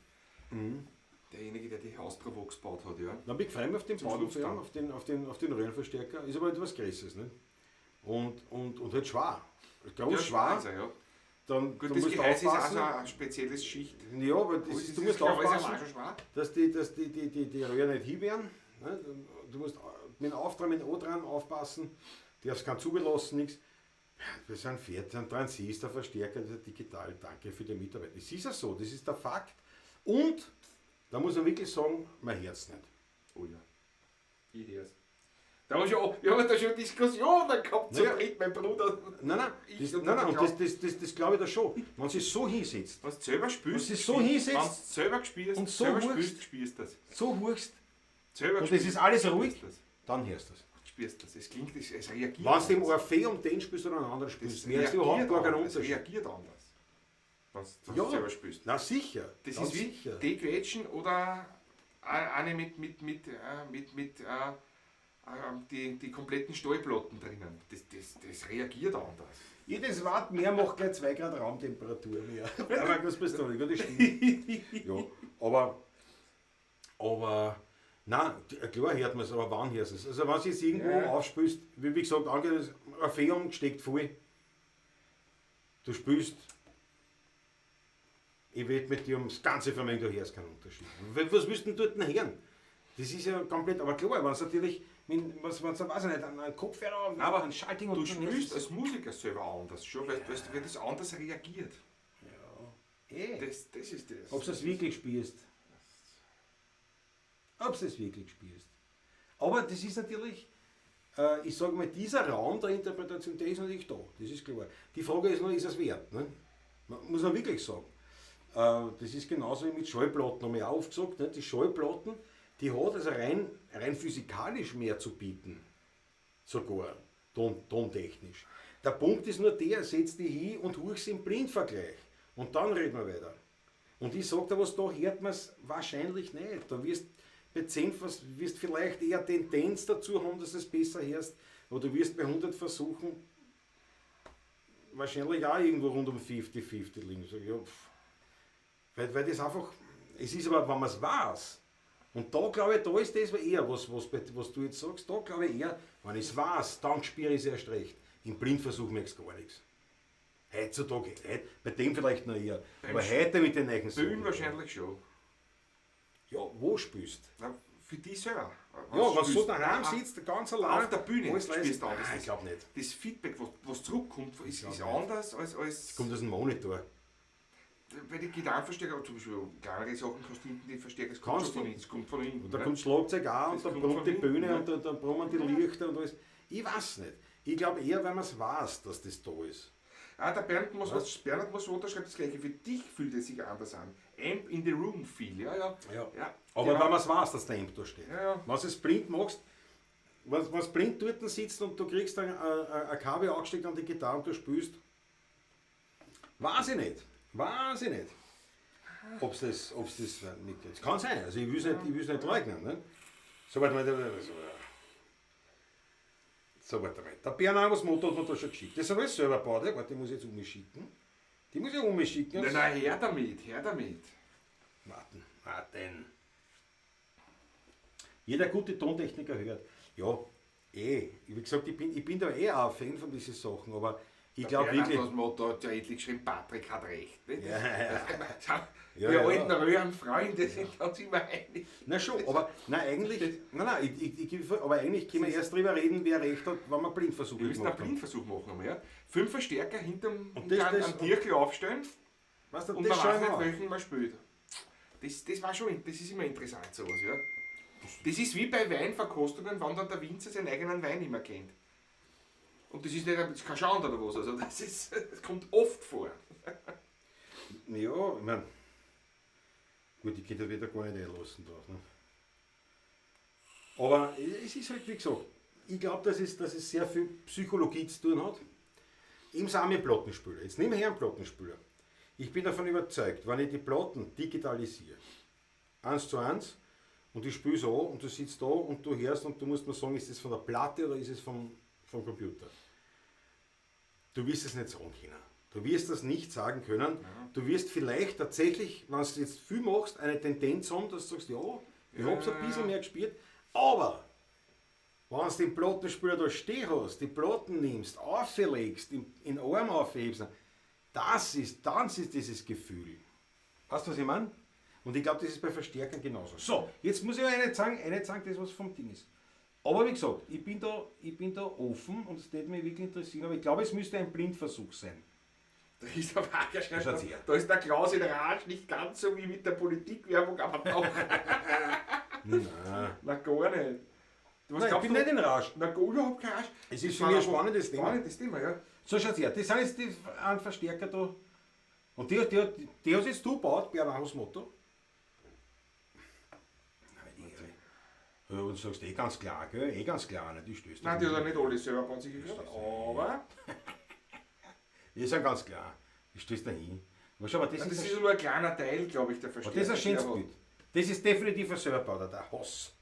Mhm. Derjenige, der die Austrovox gebaut hat, ja. Dann bin ich gefreut auf den Zum Baden Schluss dann. auf den Röhrenverstärker. Ist aber etwas Größeres, ne? Und halt schwer. Groß Ja, schwer. ist er, ja. Dann, Gut, du das musst Gehäuse ist auch aufpassen. so ein spezielles Schicht. Ja, aber das ist, du musst glaub ich, ist aufpassen, auch schon schwer. dass die Röhren nicht hin werden. Ne? Du musst mit dem Auftrag, mit dem O dran aufpassen. Du darfst keinen zugelassen, nichts. Wir sind fertig, ein Transistor, Verstärker, das ist digital. Danke für die Mitarbeit. Das ist ja so, das ist der Fakt. Und da muss man wirklich sagen, man hört es nicht. Oh ja. Ich hör's. Da haben wir schon, wir haben da schon Diskussionen gehabt zu Naja. dritt, mein Bruder. Nein, nein, Ich das, und nein, der nein, und Klaus. das glaube ich da schon. Wenn sie so hinsetzt, Wenn du selber spielst, Wenn du so hinsetzt wenn du selber spielst, und so selber huchst, spielst, spürst das. so huchst, Selber und es spielst, ist alles ruhig, spürst das. dann hörst du es. Spürst das. Es klingt, es reagiert. Wenn du dem anders. Orpheum den spielst oder einen anderen Das spielst, merkst du überhaupt reagiert gar keinen anders. Es Unterschied. reagiert anders. Wenn du Ja. selber spielst. Na sicher. Das ganz ist wie sicher. die Quetschen oder eine mit die kompletten Stahlplatten drinnen. Das reagiert anders. Jedes Watt mehr macht gleich 2 Grad Raumtemperatur mehr. Aber was bist du nicht? Das stimmt. Ja, aber nein, klar hört man es, aber wann hörst du es? Also wenn du jetzt irgendwo Ja. aufspülst, wie gesagt, angenommen, das Orpheum steckt voll. Du spülst, ich wette mit dir ums ganze Vermögen, du hörst keinen Unterschied. Was willst du denn dort hören? Das ist ja komplett, aber klar, wenn es natürlich, was, wenn's, weiß ich nicht, einen Kopfhörer, Aber einen Schalting Du und dann hörst spürst du's. als Musiker selber anders schon, weil das anders reagiert. Eh. Das ist das. Ob du es wirklich spürst. Ob du es wirklich spürst. Aber das ist natürlich, ich sage mal, dieser Raum der Interpretation, der ist natürlich da, das ist klar. Die Frage ist nur, ist es wert? Ne? Muss man wirklich sagen. Das ist genauso wie mit Schallplatten, haben wir auch oft gesagt, ne? Die Schallplatten, die hat also rein physikalisch mehr zu bieten. Sogar, tontechnisch. Der Punkt ist nur der, setz dich hin und huch's im Blindvergleich. Und dann reden wir weiter. Und ich sag dir was, da hört man es wahrscheinlich nicht. Da wirst bei 10 wirst vielleicht eher Tendenz dazu haben, dass du es besser hörst, aber du wirst bei 100 Versuchen wahrscheinlich auch irgendwo rund um 50-50 liegen. Sag ich, ja, pff. Weil das einfach, es ist aber, wenn man es weiß, und da glaube ich, da ist das eher, was du jetzt sagst, da glaube ich eher, wenn ich es weiß, dann spüre ich es erst recht. Im Blindversuch merkst du gar nichts. Heutzutage, bei dem vielleicht noch eher, Beim aber heute mit den neuen Bühnen Sachen. wahrscheinlich schon. Ja, wo spürst Na, für dich selber. Ja, wenn du so spielst. daheim Nein, sitzt, ganz allein. Auf der Bühne alles leise. spürst du anders. Nein, ich glaube nicht. Das Feedback, was zurückkommt, glaub ist nicht. anders als Kommt aus dem Monitor. bei den Gitarrenverstärker, zum Beispiel kleinere Sachen kannst du hinten die Verstärker, es kommt Kannst schon von du. hinten, es kommt von hinten. Und da ne? kommt Schlagzeug auch und Das dann kommt brummt von die hinten, Bühne ne? und dann brummen die Lichter und alles. Ich weiß nicht. Ich glaube eher, weil man es weiß, dass das da ist. Ah, der Bernhard Mosota schreibt das Gleiche. Für dich fühlt es sich anders an. Amp in the Room Feel, ja, ja. Ja. Ja. Aber Genau. wenn man es weiß, dass der Amp da steht. Ja, ja. Wenn du es blind machst, wenn du blind dort sitzt und du kriegst ein Kabel angesteckt an die Gitarre und du spielst, weiß ich nicht. Weiß ich nicht. Ob's das mit. Es kann sein, also ich will es nicht, ich will's nicht leugnen. Ne? Soweit mal. So, warte mal. Der Bernhard, was Motto hat mir da schon geschickt. Das habe ich selber gebaut. Ja? Warte, die muss ich jetzt umschicken. Die muss ich umschicken. Nein, nein, her damit, her damit. Warten, warten. Jeder gute Tontechniker hört. Ja, eh. Wie gesagt, ich bin da eh auch ein Fan von diesen Sachen, aber ich glaube Bernhard wirklich. Das Motto hat ja endlich geschrieben, Patrick hat recht. Nicht? Ja, ja. Wir Ja, ja. alten Röhrenfreunde sind uns immer einig. Na schon, aber nein, eigentlich, nein, nein, aber eigentlich können wir erst drüber reden, wer recht hat, wenn wir Blindversuche Wir müssen einen gemacht haben. Blindversuch machen, einmal, ja? 5 Verstärker hinterm Und das- hinter das- einem Tierkel aufstellen Weißt du, und das man schauen weiß wir nicht, an. welchen man spielt. Das war schon, das ist immer interessant sowas, ja. Das ist wie bei Weinverkostungen, wenn dann der Winzer seinen eigenen Wein immer kennt. Und das ist nicht, das ist kein Schande oder was, also das kommt oft vor. Ja, ich mein, gut, ich könnte wieder gar nicht einlassen drauf. Ne? Aber es ist halt, wie gesagt, ich glaube, dass es sehr viel Psychologie zu tun hat. Ebenso auch mit Plattenspieler. Jetzt nehmen wir her einen Plattenspieler. Ich bin davon überzeugt, wenn ich die Platten digitalisiere, 1:1, und ich spiele so und du sitzt da und du hörst und du musst mir sagen, ist es von der Platte oder ist es vom Computer? Du wirst es nicht sagen können. Du wirst das nicht sagen können. Du wirst vielleicht tatsächlich, wenn du jetzt viel machst, eine Tendenz haben, dass du sagst, ja, ich hab's ein bisschen mehr gespielt, aber wenn du den Plattenspieler da stehen hast, die Platten nimmst, auflegst, in den Arm aufhebst, das ist dieses Gefühl. Weißt du, was ich meine? Und ich glaube, das ist bei Verstärkern genauso. So, jetzt muss ich eine sagen, das was vom Ding ist. Aber wie gesagt, ich bin da offen und es würde mich wirklich interessieren, aber ich glaube, es müsste ein Blindversuch sein. Da ist der Wager schon, da ist der Klaus in Rage, nicht ganz so wie mit der Politikwerbung, aber doch. Nein. Na, gar nicht. Was Nein, ich bin nicht in Rage. Na, überhaupt kein Rage. Es ist für mich ein spannendes Thema. Spannendes Thema, ja. So, schaut her, das sind jetzt die einen Verstärker da. Und die hast jetzt du gebaut, Bernhardus Motto. Ja, und du sagst, eh ganz klar, gell? Eh ganz klar, ne? Die stößt. Nein, die hat ja nicht alle selber gebaut, sicher, aber... Die sind ganz klar. Die stößt da hin. Aber schau mal, das, nein, das ist nur ein kleiner Teil, glaube ich, der Verstärker. Das ist ein schönes Bild. Das ist definitiv ein selber gebauter, der Hass.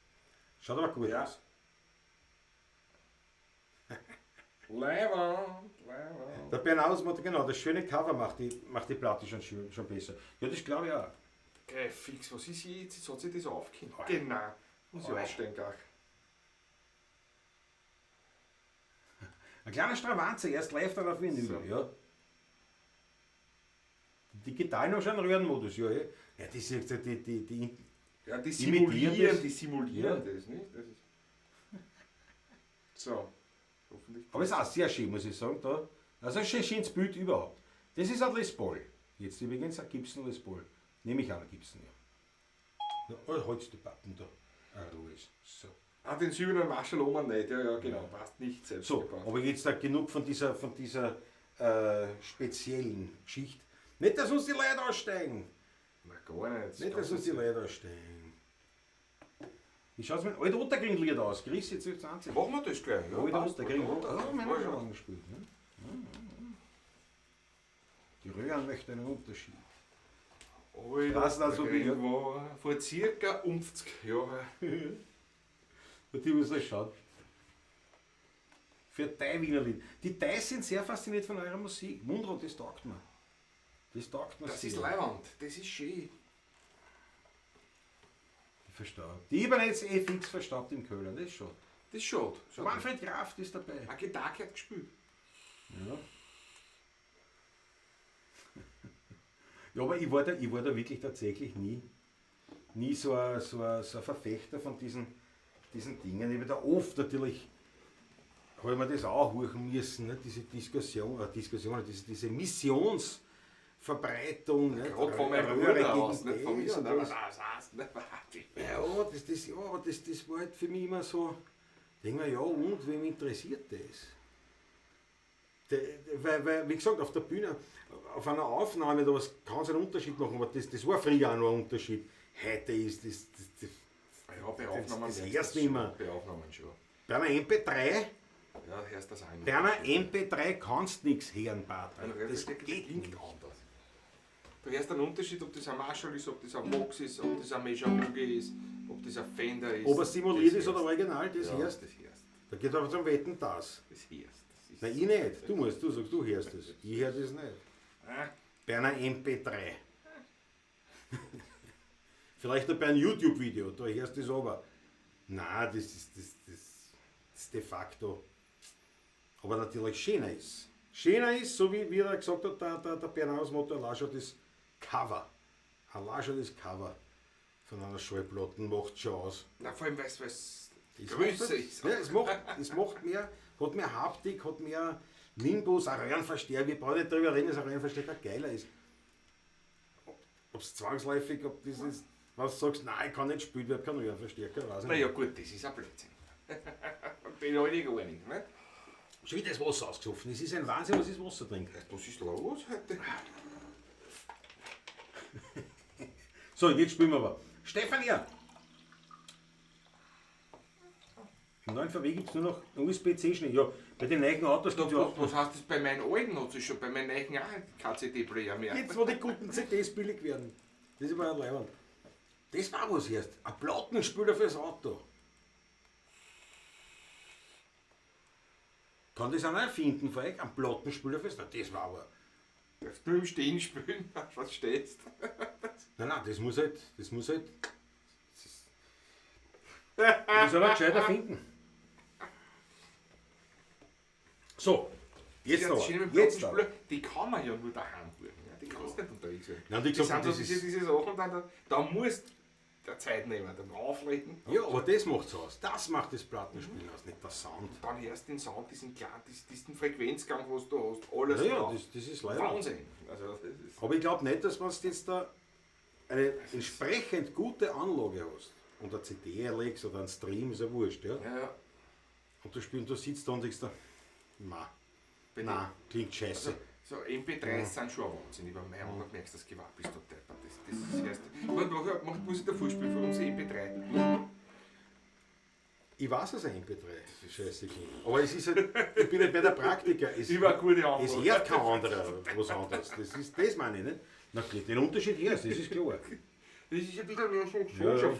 Schaut aber gut aus. Leiwand, Leiwand. Der Bernhardus Motto, genau, das schöne Cover macht die Platte schon besser. Ja, das glaube ich auch. Gell, fix, was ist jetzt? Jetzt hat sich das aufgehängt. Genau. Muss ich ausstehen, gar. Ein kleiner Stravanze, erst live dann auf Vinyl, so. Ja. Die Digital noch schon einen Röhrenmodus, ja. Ja, das ist die ja, die simulieren, das. Die simulieren ja. Das, nicht? Das ist so. Hoffentlich. Aber es ist auch sehr schön, muss ich sagen. Da. Also ein schönes Bild überhaupt. Das ist ein Les Paul. Jetzt übrigens ein Gibson Les Paul. Nehme ich an, Gibson, ja. Na, holst die Pappen da. Ah, Ruhe ist. So. Ah, den silbernen Marshall Oman nicht, ja, ja, genau, passt nicht selbst. So, gebaut. Aber jetzt da genug von dieser speziellen Geschichte. Nicht, dass uns die Leute aussteigen. Na, gar nicht. Nicht, dass uns die Leute aussteigen. Wie schaut es mit Alt Ottergring-Lied aus? Chris, jetzt 20. Machen wir das gleich. Ja, Alt Ottergring. Ja, wir haben schon lange gespielt. Ne? Ja, ja, ja. Die Röhren möchten einen Unterschied. Alt Ottergring war vor circa 50 Jahren. Und die muss das schauen. Für Thai Wiener Lied. Die Thais sind sehr fasziniert von eurer Musik. Wundert, das taugt mir. Das taugt mir Das sehr. ist leiwand, das ist schön. Ich verstehe. Die Ibanez FX verstaubt im Köhler, das ist schon. Das ist schade. Manfred Kraft ist dabei. Eine Gitarre hat gespielt. Ja. Ja, aber ich war da wirklich tatsächlich nie so ein Verfechter von diesen Dingen. Ich habe da oft natürlich, habe ich mir das auch horchen müssen, ne? Diese Diskussion, diese Missionsverbreitung. Ne? Gerade von meinem Bruder aus, nicht von mir, sondern das heißt, ne? Ja, aber das war halt für mich immer so, denke mir, ja und, wem interessiert das? Weil, wie gesagt, auf der Bühne, auf einer Aufnahme, da was kann es einen Unterschied machen, aber das war früher auch noch ein Unterschied. Heute ist das ja, bei Aufnahmen das hörst du nicht mehr. Bei Aufnahmen schon. Bei einer MP3, ja, hörst das auch nicht. Bei einer MP3 kannst du nichts hören, Patrick. Das geht nicht anders. Du hörst einen Unterschied, ob das ein Marshall ist, ob das ein Vox ist, ob das ein Major Boogie ist, ob das ein Fender ist. Ob er simuliert ist oder original, das ja, hörst. Das hörst. Da geht aber zum Wetten das. Das hörst. Das Nein, ich nicht. Du sagst, du hörst das. Ich höre das nicht. Ah. Bei einer MP3. Vielleicht noch bei einem YouTube-Video, da hörst du das aber. Nein, das ist de facto. Aber natürlich schöner ist. Schöner ist, so wie er gesagt hat, der Bernhardus Motto, allein schon das Cover. Allein schon das Cover von einer Schallplatte macht schon aus. Na, vor allem, weil es größer ist. Ja, es macht mehr, hat mehr Haptik, hat mehr Nimbus, ein Röhrenverstärker. Wir brauchen nicht darüber reden, dass ein Röhrenverstärker geiler ist. Ob es zwangsläufig, ob das ist. Wenn du sagst, nein, ich kann nicht spielen, ich habe keinen Röhrenverstärker, weiß ich nicht. Naja nicht. gut, das ist ein Blödsinn. Bin ich gar nicht, ne? Schon wieder das Wasser ausgesoffen. Es ist ein Wahnsinn, was ist Wasser trinkt. Was ist los heute? So, jetzt spielen wir aber. Stefan R. Im neuen VW gibt es nur noch USB-C-Schnell. Ja, bei den neuen Autos gibt es ja auch. Was heißt das bei meinen alten? Hat sich schon bei meinen neuen auch kein CD-Player mehr. Jetzt, wo die guten CDs billig werden. Das ist immer ein Leiband. Das war was erst. Ein Plattenspieler fürs Auto. Kann das einer erfinden, Falk? Ein Plattenspieler fürs Auto? Das war aber. Darfst nur im Stehen spielen, was stehst. Nein, nein, das muss halt, das muss halt, das ist, muss aber gescheiter finden. So, jetzt Die aber, schönen jetzt aber. Plattenspieler, die kann man ja nur daheim hören. Ja? Die kannst du nicht unterwegs hören. Nein, wie Das gesagt, sind so das diese, ist, diese Sachen, da musst du Zeit nehmen, dann auflegen. ja, aber das macht's aus. Das macht das Plattenspielen aus, nicht der Sound. Dann hörst du den Sound, diesen kleinen, diesen Frequenzgang, was du hast, alles Ja, ja, drauf. das ist leider. Wahnsinn. Also, das ist Aber ich glaube nicht, dass wenn du jetzt da eine entsprechend gute Anlage hast und eine CD erlegst oder einen Stream, ist ja wurscht, ja. ja, ja. Und du spielst, du sitzt da und denkst da, ma, Bei na, klingt scheiße. Also, so MP3s sind schon ein Wahnsinn. Ich habe mir merkst, das Gewahr bist du deppert. Das ist das Erste. Mach, muss ich da vorspielen für unsere MP3? Ich weiß, dass ein MP3 scheiße klingt. Aber es ist halt, ich bin halt bei der Praktiker. Es, Ich war eine gute Antwort. es hört kein anderer was anderes. Das, ist, das meine ich nicht. Na, den Unterschied hörst, das ist klar. Das ist ein bisschen mehr so, so, Ja, ja. schon,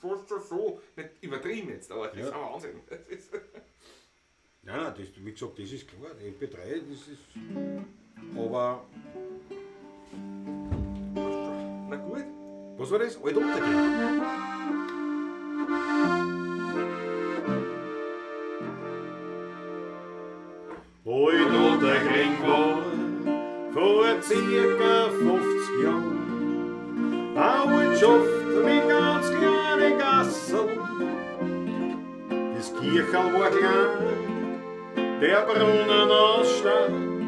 fast schon so. Nicht übertrieben jetzt, aber das Ja. ist ein Wahnsinn. Das ist Nein, nein, das, wie gesagt, das ist klar. Der MP3, das ist. Aber. Na gut. Was war das? Alt Ottakring. Alt Ottakring war vor circa 50 Jahren eine Ortschaft mit ganz kleinen Gassen. Das Kircherl war klein, der Brunnen aus Stein,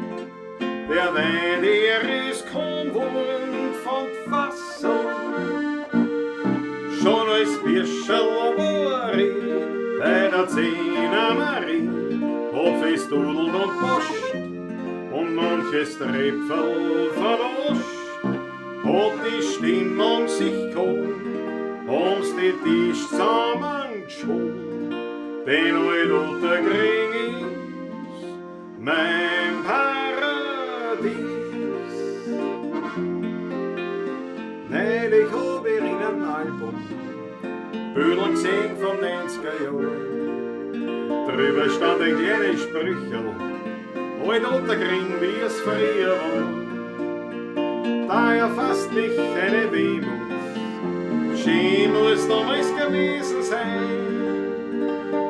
der Wein, der ist kaum wohnt von Wasser. Schon als Birscherl war ich bei der Zehner Marie, hab festdudelt und poscht und manches Tröpferl verloscht. Hat die Stimmung sich geholt, haben's die Tisch zusammengeschoben, denn alt Ottakring ist mein Paradies. Neulich hab ich in einem Album Bilder gesehen von 90er Jahren. Drüber stand ein kleines Sprüchel, alt Ottakring, wie es früher war. Da erfasst mich eine Wehmut, schön muss damals gewesen sein.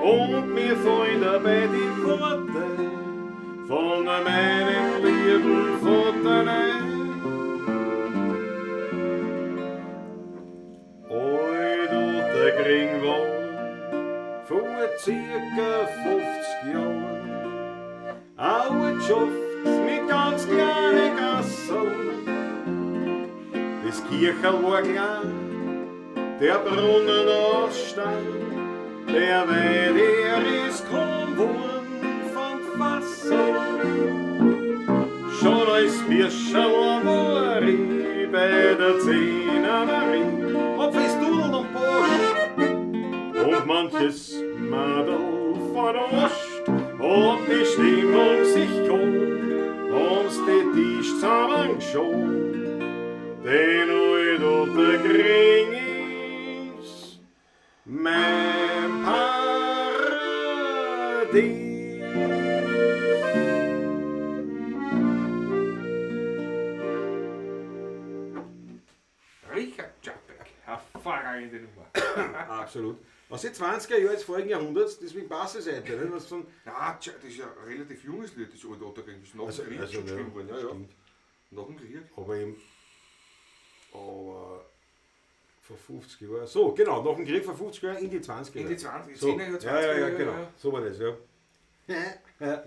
Und mir fallen dabei die Worte von meinem lieben Vater ein. Alt Ottakring war vor circa 50 Jahren eine Ortschaft mit ganz kleinen Gassen. Das Kircherl war klein, der Brunnen aus Stein, der Wein, der ist kaum worden von Wasser. Schon als Birscherl war ich bei der Zehner Marie, hab festdudelt und poscht und manches Madel verarscht, hat die Stimmung sich geholt, haben's die Tisch zusammengeschoben. Denn alt Ottakring ist mein Paradies. Richard Čapek, hervorragende Nummer. Absolut. Aus den 20er Jahren des vorigen Jahrhunderts, deswegen passt es heute. Nicht? Was von, Ja, das ist ja ein relativ junges Lied, das Alt Ottakring. Das ist nach dem Krieg schon geschrieben worden. Ja, ja. stimmt. Nach dem Krieg. Aber eben, aber vor 50 Jahren, so genau, nach dem Krieg vor 50 Jahren in die 20er In die Jahre. 20er, So. 10er Jahre, 20er Ja, ja, ja, Jahre, genau. ja. So war das, ja. Ja.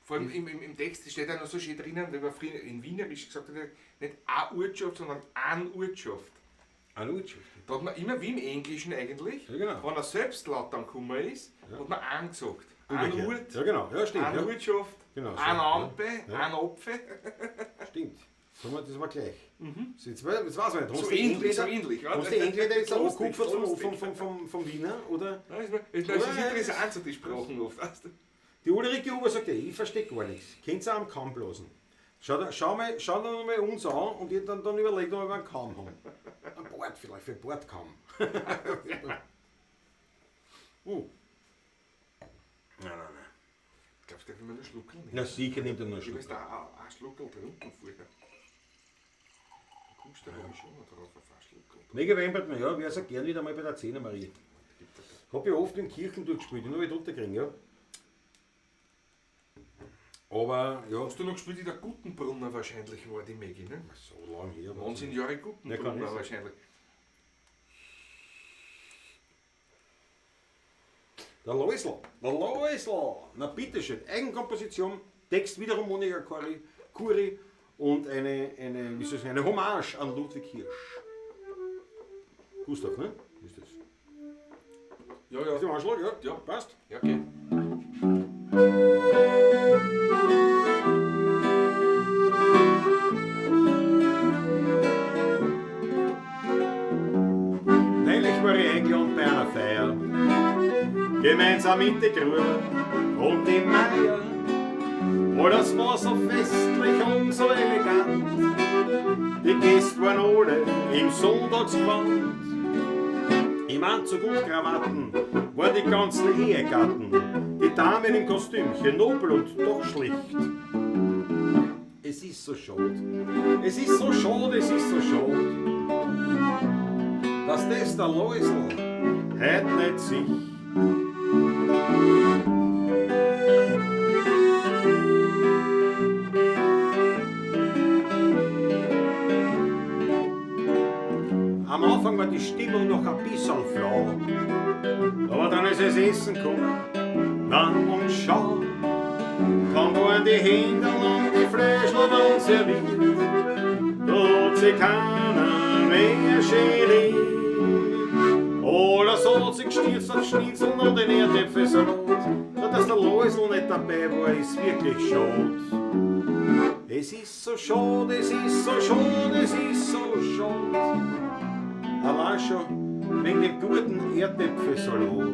Vor allem im Text steht ja noch so schön drinnen, wenn man früher in Wienerisch gesagt hat, nicht eine Ortschaft, sondern an Ortschaft. Eine Ortschaft. Da hat man immer wie im Englischen eigentlich, Ja, genau. wenn er selbst laut dann gekommen ist, hat man an gesagt. An Umgekehrt. Ort, Ja, genau. Ja, stimmt. an Ja. Ortschaft, Genau, so, an ja. Ampe, Ja. an Apfel. Stimmt. Das haben wir gleich. So, jetzt weiß man nicht. So Hast du die ähnlich, so Engländer- ähnlich. Ja. Hast du die Engländer jetzt auch Lustig, angekupfert lustig. vom Wiener? Oder? Ja, ist, das ist Ja, ja, interessant, so die Sprachen oft. Weißt du? Die Ulrike Huber sagt ja, ich verstehe gar nichts. Könnt ihr auch am Kamm blasen. Schau, mal, schau dann mal uns an und ich dann überlegt, ob wir einen Kamm haben. Ein Bart vielleicht, für Bartkamm. Nein, nein, nein. Glaubst Darf ich mir einen Schluckerl nehmen? Na sicher nimmt er noch einen Ich Schluck. weiß da auch ein Schluckerl getrunken vorher. Da kommst du, da hab ich schon noch drauf, auf ein Schluckerl. Mega Weinberg, ja, wäre so gern wieder mal bei der Zehner Marie. Hab ich oft in Kirchen durchgespielt, nur nicht unterkriegen, ja. Aber, ja. Hast du noch gespielt in der Guttenbrunner wahrscheinlich, war die Maggie, ne? So lang her. 19 Jahre Ja, kann Guttenbrunner ich. wahrscheinlich. Der Loisl, der Loisl, na bitteschön, Eigenkomposition, Text wiederum Monika Kuri und eine, wie soll ich sagen, eine Hommage an Ludwig Hirsch. Gustav, ne? Ist das? Ja, ja. Ist im Anschlag, ja? Ja. Passt. Ja, okay. Neulich war ich eingeladen bei einer Feier, gemeinsam mit der Gruber und dem Meier. Oh, das war so festlich und so elegant, die Gäste waren alle im Sonntagsgewand. Im Anzug und Krawatten waren die ganzen Ehegatten, die Damen im Kostümchen, nobel und doch schlicht. Es ist so schade, es ist so schade, es ist so schade, dass das der Loisl heut nicht sieht. Am Anfang war die Stimmung noch ein bisschen flau, aber dann ist es Essen gekommen, na und schau, kaum waren die Händel und die Fläschl waren serviert, da hat sich keiner mehr geniert. Alles hat sich gestürzt auf Schnitzel und den Erdäpfelsalat, na, dass der Loisl nicht dabei war, ist wirklich schade. Es ist so schade, es ist so schade, es ist so schade. Allein schon wegen dem guten Erdäpfelsalat.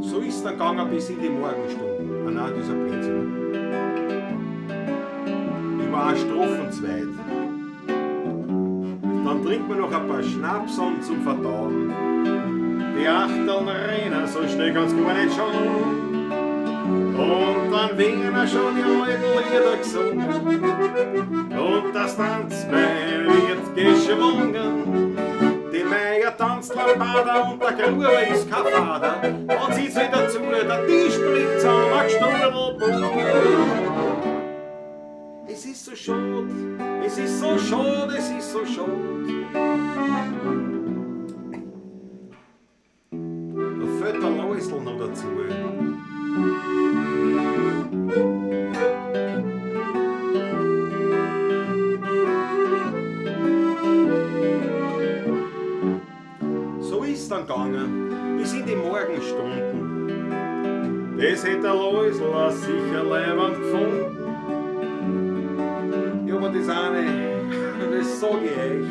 So ist dann gegangen bis in die Morgenstunden. Ah nein, das ist ein Blödsinn. Ich war auch strophenzweit. Dann trinkt man noch ein paar Schnaps an zum Verdauen. Die Achteln rennen, so schnell kann's gar nicht schauen. Und dann werden auch schon die alten Lieder gesungen. Und das Tanzbein wird geschwungen. Die Meier tanzt Lambada und der Gruber ist kein Vater. Und sie zieht dazu, der Tisch bricht zusammen, Gesturdelbub. Es ist so schade, es ist so schade, es ist so schade. Da fällt der Loisl noch dazu. So ist dann gegangen, bis in die Morgenstunden. Das hätt der Loisl auch sicher leibend gefunden. Ja, aber das eine, das sag ich euch,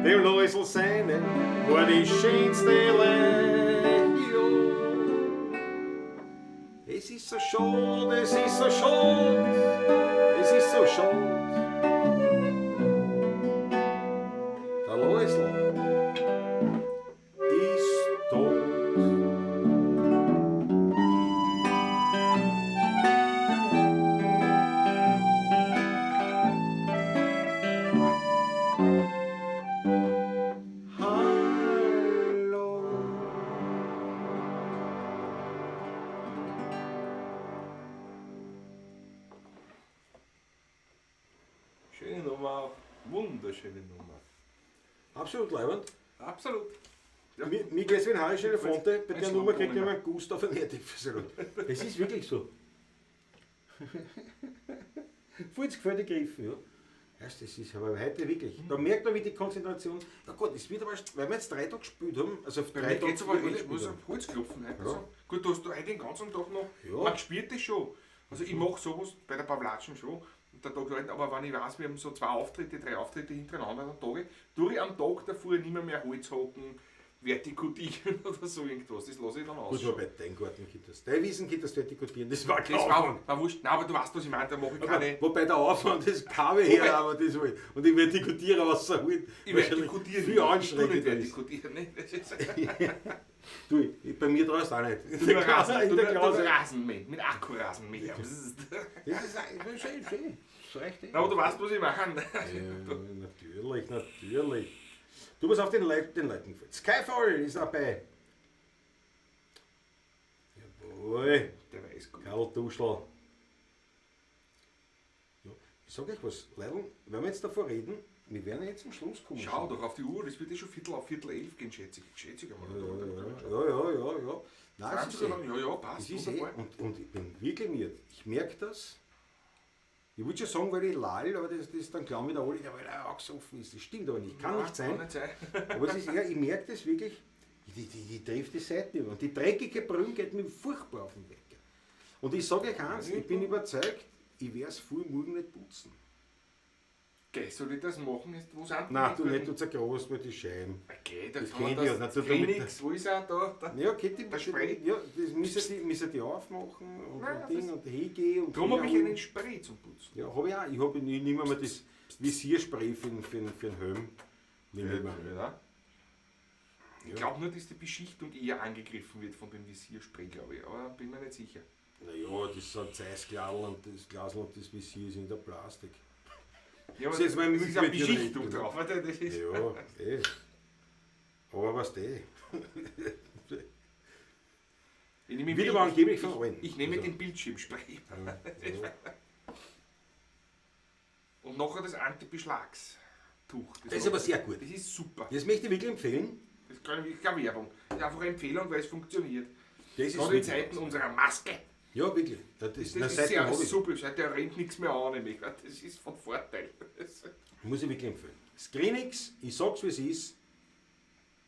dem Loisl seine war die schönste Legion. Es ist so schade, es ist so schade, es ist so schade. Der Loisl ist tot. Hallo. Schöne Nummer, wunderschöne Nummer. Absolut leibend. Absolut. Ja. Mir geht's wie ein Harisch Elefante, bei Ein der Nummer kriegt Schluck jemand Gustav einen Erdäpfelsalat. Es ist wirklich so. Voll ins Gefällt gegriffen, ja. Erst, das ist aber heute wirklich. Da merkt man, wie die Konzentration. Na gut, es wird aber, weil wir jetzt 3 Tage gespielt haben, also auf Bei 3 mir Tage geht's aber vier echt, gespielt muss haben. auf Holz klopfen heute. Ja. So. Gut, du hast heute den ganzen Tag noch. Ja. Man spielt das schon. Also ich mache sowas bei der Pavlatschen schon. Und der Tag halt, aber wenn ich weiß, wir haben so 2 Auftritte, 3 Auftritte hintereinander am Tage, tue ich am Tag davor nicht mehr, mehr Holz hacken, vertikutieren oder so irgendwas. Das lasse ich dann aus. Gut, wobei dein Garten gibt es. Dein Wiesen gibt es vertikutieren, das war Das klar. war wurscht. Nein, aber du weißt, was ich meine, da mache ich keine. Wobei der Aufwand ist Kabel her, Wobei- aber das wohl. Und ich vertikutiere rausholen. Ich vertikutiere Viel nicht. anstrengender Ich tu nicht ist. vertikutieren. Ne? Das ist Du, bei mir traust du auch nicht. In Du der nur Rasen, in du der nur, du Klause. nur Rasenmähen, mit Akkurasenmäher. Das ist eigentlich schön, schön. Das reicht eh. Na, aber du weißt, was ich meine. Ja, natürlich, natürlich. Du musst auf den, Leuten, den Leuten gefallen. Skyfall ist dabei. Jawohl. Der weiß gut. Karl Duschl. Ja, ich sag euch was, Leute, wenn wir jetzt davor reden, wir werden jetzt zum Schluss kommen. Schau doch auf die Uhr, das wird eh schon 10:45 gehen, schätze ich. Schätze ich einmal. Ja. Nein, es ist eh, Ja, ja, passt. es ist eh, wunderbar. und ich bin wirklich miert. Ich merke das. Ich wollte schon sagen, weil ich lall, aber das ist dann klar wieder alle, ja, weil er auch gesoffen ist. Das stimmt aber nicht. Kann Nein, nicht sein. Kann nicht sein. Aber es ist eher, ich merke das wirklich, die trifft die Seite über. Und die dreckige Brünn geht mir furchtbar auf den Wecker. Und ich sage euch eins, ich bin überzeugt, ich werde es früh morgen nicht putzen. Okay, soll ich das machen? Ist, wo sind Nein, du nicht, du zergroßt mir die Scheiben. Okay, da Das kann man kennt ich das. ja, natürlich mit Phoenix, wo ist er da? Da. Ja, okay, die, Der Spray. Ja, das müssen die aufmachen und, Nein, und Ding und hingehen. Und Darum habe ich herholen. einen Spray zum Putzen. Ja, habe ich auch. Ich, hab, ich nehme mir das Visierspray für den Helm. Nehm ich mir. Ja. Ich glaube nur, dass die Beschichtung eher angegriffen wird von dem Visierspray, glaube ich. Aber bin mir nicht sicher. Naja, das sind Zeissglasl und das Glasl und das Visier ist in der Plastik. Ja, aber Das ist jetzt mein es ist eine Milchmädchen Beschichtung recht, drauf. Warte, das ist Ja, eh. Aber was eh. Ich nehme Wird aber angeblich von allen. Ich nehme Also. den Bildschirmspray. Und nachher das Anti-Beschlagstuch. Das ist aber sehr gut. Das ist super. Das möchte ich wirklich empfehlen. Das kann ich keine Werbung. Das ist einfach eine Empfehlung, weil es funktioniert. Das ist Gerade in wirklich Zeiten unserer Maske. Ja, wirklich. Das ist, Das na, ist seitdem sehr hab ich. super. Seitdem rennt nichts mehr an. Nämlich. Das ist von Vorteil. Muss ich wirklich empfehlen. Screenix, ich sag's wie es ist.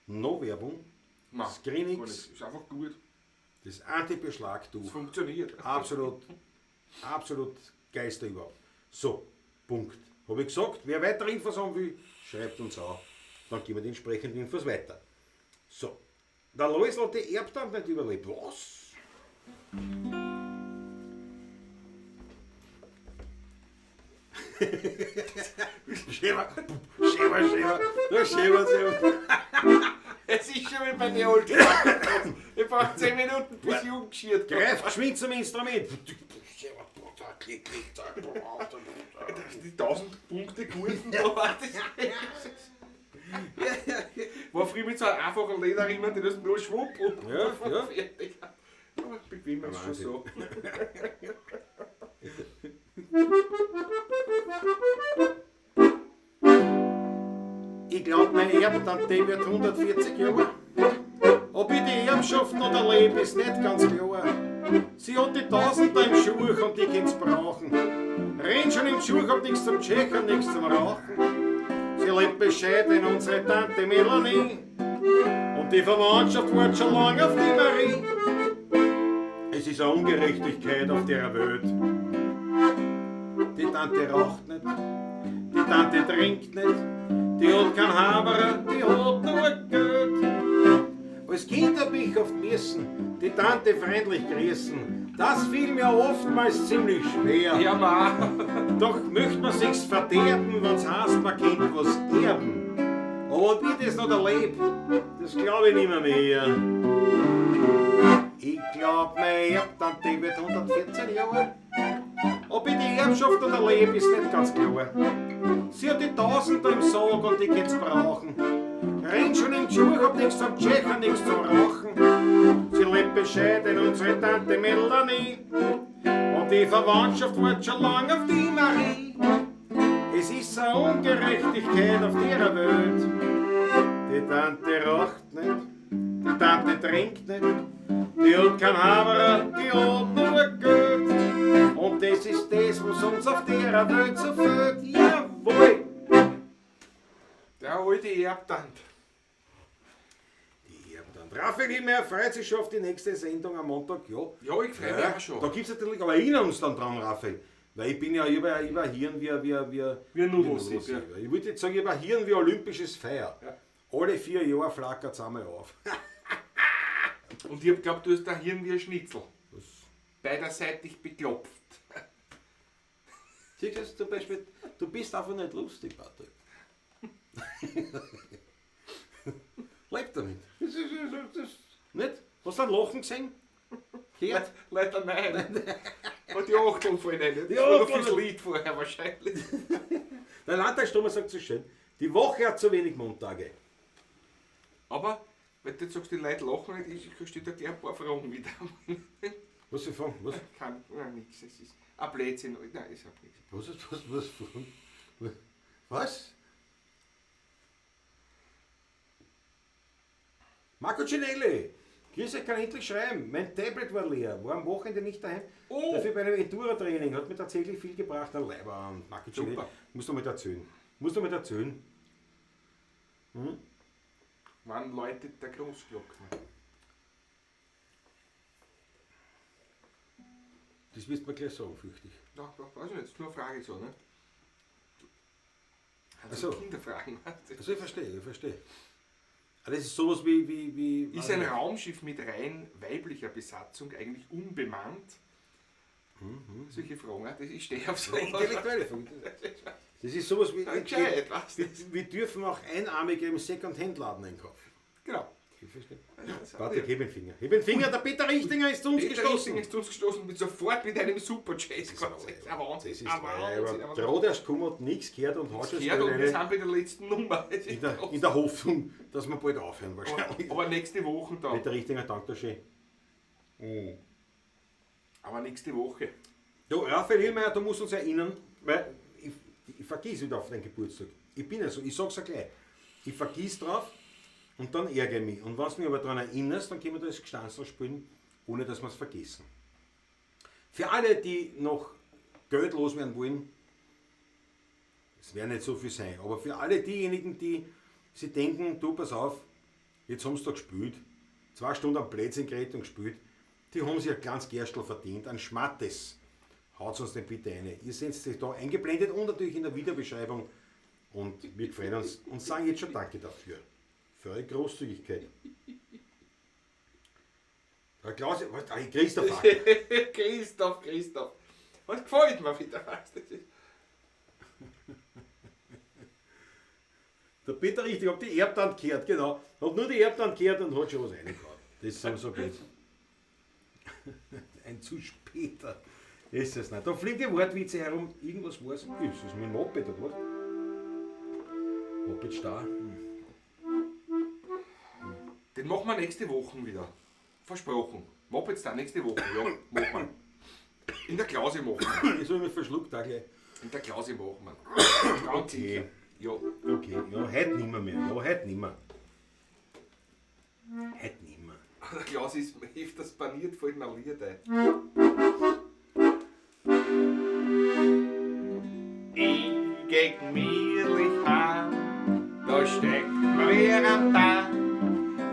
No Werbung. Nein, Screenix. gar nicht. Ist einfach gut. Das Anti-Beschlagtuch. Es funktioniert. Absolut, absolut Geister überhaupt. So, Punkt. Habe ich gesagt, wer weitere Infos haben will, schreibt uns an. Dann geben wir die entsprechenden Infos weiter. So, der Loisl hat die Erbtante nicht überlebt. Was? Schäfer, Schäfer, Schäfer, da schäfert sie. Es ist schon wie bei den alten. Ich brauche 10 Minuten, bis ich umgeschirrt habe. Greift geschwind zum Instrument. Die 1000 Punkte Gurten da war das. War früher mit so einem einfachen Lederriemen, die das nur schwupp und Ja, ja. fertig. Aber bequem ist schon Wahnsinn. so. Ich glaub, mein Erbtante wird 140 Jahre. Ob ich die Erbschaft noch erlebe, ist nicht ganz klar. Sie hat die Tausender im Schuh und die kann's brauchen. Rennt schon im Schuh, hab nichts zum Tschechen, nichts zum Rauchen. Sie lebt bescheiden, unsere Tante Melanie. Und die Verwandtschaft wartet schon lang auf die Marie. Es ist eine Ungerechtigkeit auf der Welt. Die Tante raucht nicht, die Tante trinkt nicht, die hat kein Haberer, die hat nur Geld. Als Kind hab ich oft müssen, die Tante freundlich grüßen. Das fiel mir oftmals ziemlich schwer. Ja, ma. Doch möcht man sich's verderben, wenn's heißt, man kennt was erben. Aber ob ich das noch erleb, das glaub ich nimmer mehr. Ich glaub, mein Erbtante wird 114 Jahre. Ob ich die Erbschaft noch erleb, ist nicht ganz klar. Sie hat die Tausender im Sarg und die kann's brauchen. Rennt schon im Schuh, hab nichts zum Tschechen, nichts zum Rauchen. Sie lebt bescheiden, unsere Tante Melanie. Und die Verwandtschaft wartet schon lang auf die Marie. Es ist eine Ungerechtigkeit auf der Welt. Die Tante raucht nicht, die Tante trinkt nicht, die hat kein Haberer, die hat nur Geld. Und das ist das, was uns auf der Welt so fehlt. Jawohl! Der alte Erbtante. Die Erbtante. Raphael Himmeyer freut sich schon auf die nächste Sendung am Montag. Ja, Ja, ich freue mich auch schon. Da gibt es natürlich, aber erinnern uns dann dran, Raphael. Weil ich bin ja über Hirn wie Wie ein Nudelsieb, Nudelsieb. Ich würde jetzt sagen, ich habe ein Hirn wie olympisches Feuer. Ja. Alle 4 Jahre flackert es einmal auf. Und ich hab glaubt, du hast da Hirn wie ein Schnitzel. Beiderseitig beklopft. Siehst du zum Beispiel, du bist einfach nicht lustig, Patrick. Leb damit. Das, nicht? Hast du ein Lachen gesehen? Gehört? Leider nein. Und die Achteln fallen rein. Das Die war noch Achteln. fürs Lied vorher wahrscheinlich. Der Landtagsstürmer sagt so schön, die Woche hat zu wenig Montage. Aber, wenn du jetzt sagst, die Leute lachen nicht, ich steht da gleich ein paar Fragen wieder. Was für Fragen? Was? Kein, nein, nix. Es ist ein Blödsinn. Nein, ich hab nichts. Was ist was, was, was? Was? Marco Cinelli! Grüß euch, kann endlich schreiben. Mein Tablet war leer, war am Wochenende nicht daheim. Oh. Dafür bei einem Enduro-Training hat mir tatsächlich viel gebracht. Ein Leiber und Marco Cinelli. Super. Musst du mal erzählen. Musst du mal erzählen. Wann läutet der Großglockner? Das wirst du mir gleich sagen, fürchte ich. Ja, ja, weiß ich nicht, ist nur eine Frage so, ne? Also Ach so. Kinderfragen. weißt du? Also ich verstehe, ich verstehe. Aber das ist sowas wie Ist ein Raumschiff mit rein weiblicher Besatzung eigentlich unbemannt? Solche Fragen, das, ich stehe auf so. Mhm. Intellektuelle Frage. Das ist sowas wie. Gescheit, weißt du? Wir dürfen auch Einarmige im Second-Hand-Laden einkaufen. Genau. Ich verstehe. Das Warte, heb den Finger. Heb den Finger, der Peter Richtinger ist zu uns Peter gestoßen. Richtinger ist zu uns gestoßen mit sofort mit einem Super Chase. Das Das ist ein Wahnsinn. Das ist ein Wahnsinn. aber gerade erst gekommen und nichts gehört und hat schon Gehört und wir eine, sind bei der letzten Nummer. Das ist in der Hoffnung, dass wir bald aufhören wahrscheinlich. aber nächste Woche dann. Peter Richtinger, danke schön. Aber nächste Woche. Du, Raphael Hillmeier, du musst uns erinnern, weil ich vergiss wieder auf deinen Geburtstag. Ich bin ja so, ich sag's ja gleich. Ich vergiss drauf und dann ärgere ich mich. Und wenn du mich aber daran erinnerst, dann können wir das Gestanzel spielen, ohne dass wir es vergessen. Für alle, die noch Geld loswerden wollen, es werden nicht so viel sein, aber für alle diejenigen, die sich denken, du, pass auf, jetzt haben sie da gespielt, 2 Stunden am Blödsinn geredet und gespielt, die haben sich ein kleines Gerstl verdient, ein Schmattes. Haut uns den bitte rein. Ihr seht es da eingeblendet und natürlich in der Videobeschreibung. Und wir freuen uns und sagen jetzt schon Danke dafür. Für eure Großzügigkeit. Der Klaus, was, ah, Christoph. Christoph, Christoph. Was gefällt mir wieder? Weißt du? Der Peter Richtig hat die Erbtand gehört, genau. Hat nur die Erbtand gehört und hat schon was reingehauen. Das ist so blöd. Ein zu später ist es nicht. Da fliegen die Wortwitze herum. Irgendwas war's. Ist das mit dem Moped oder was? Moped Star. Den machen wir nächste Woche wieder. Versprochen. Moped Star nächste Woche. Ja, machen wir. In der Klause machen wir. Ich soll mich verschluckt da gleich. In der Klause machen wir. Ganz Okay. sicher. Ja. Okay, ja, heute nimmer mehr. Ja, heute nimmer. Heute nimmer. Der Klaus ist öfters paniert, fällt mir ein Lied ein. Ich geh gemütlich heim, da steckt mir wer am Tag.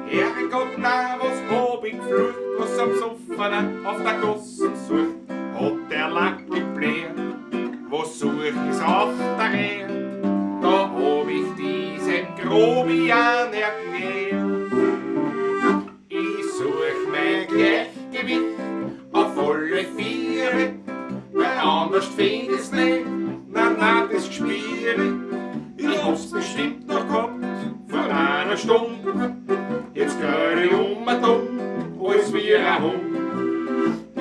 Herrgott, na, was hab ich geflucht, was am Sofa auf der Gossen sucht, hat der Lack gebläht, was such ich's auf der Erde? Da hab ich diesen Grobian erklärt. Ich such mein Gleichgewicht auf alle Viere, weil anders find ich's nicht, na na, das Gspiere. Ich hab's bestimmt noch gehabt vor einer Stunde, jetzt grad ich um und um, als wie ein Hund.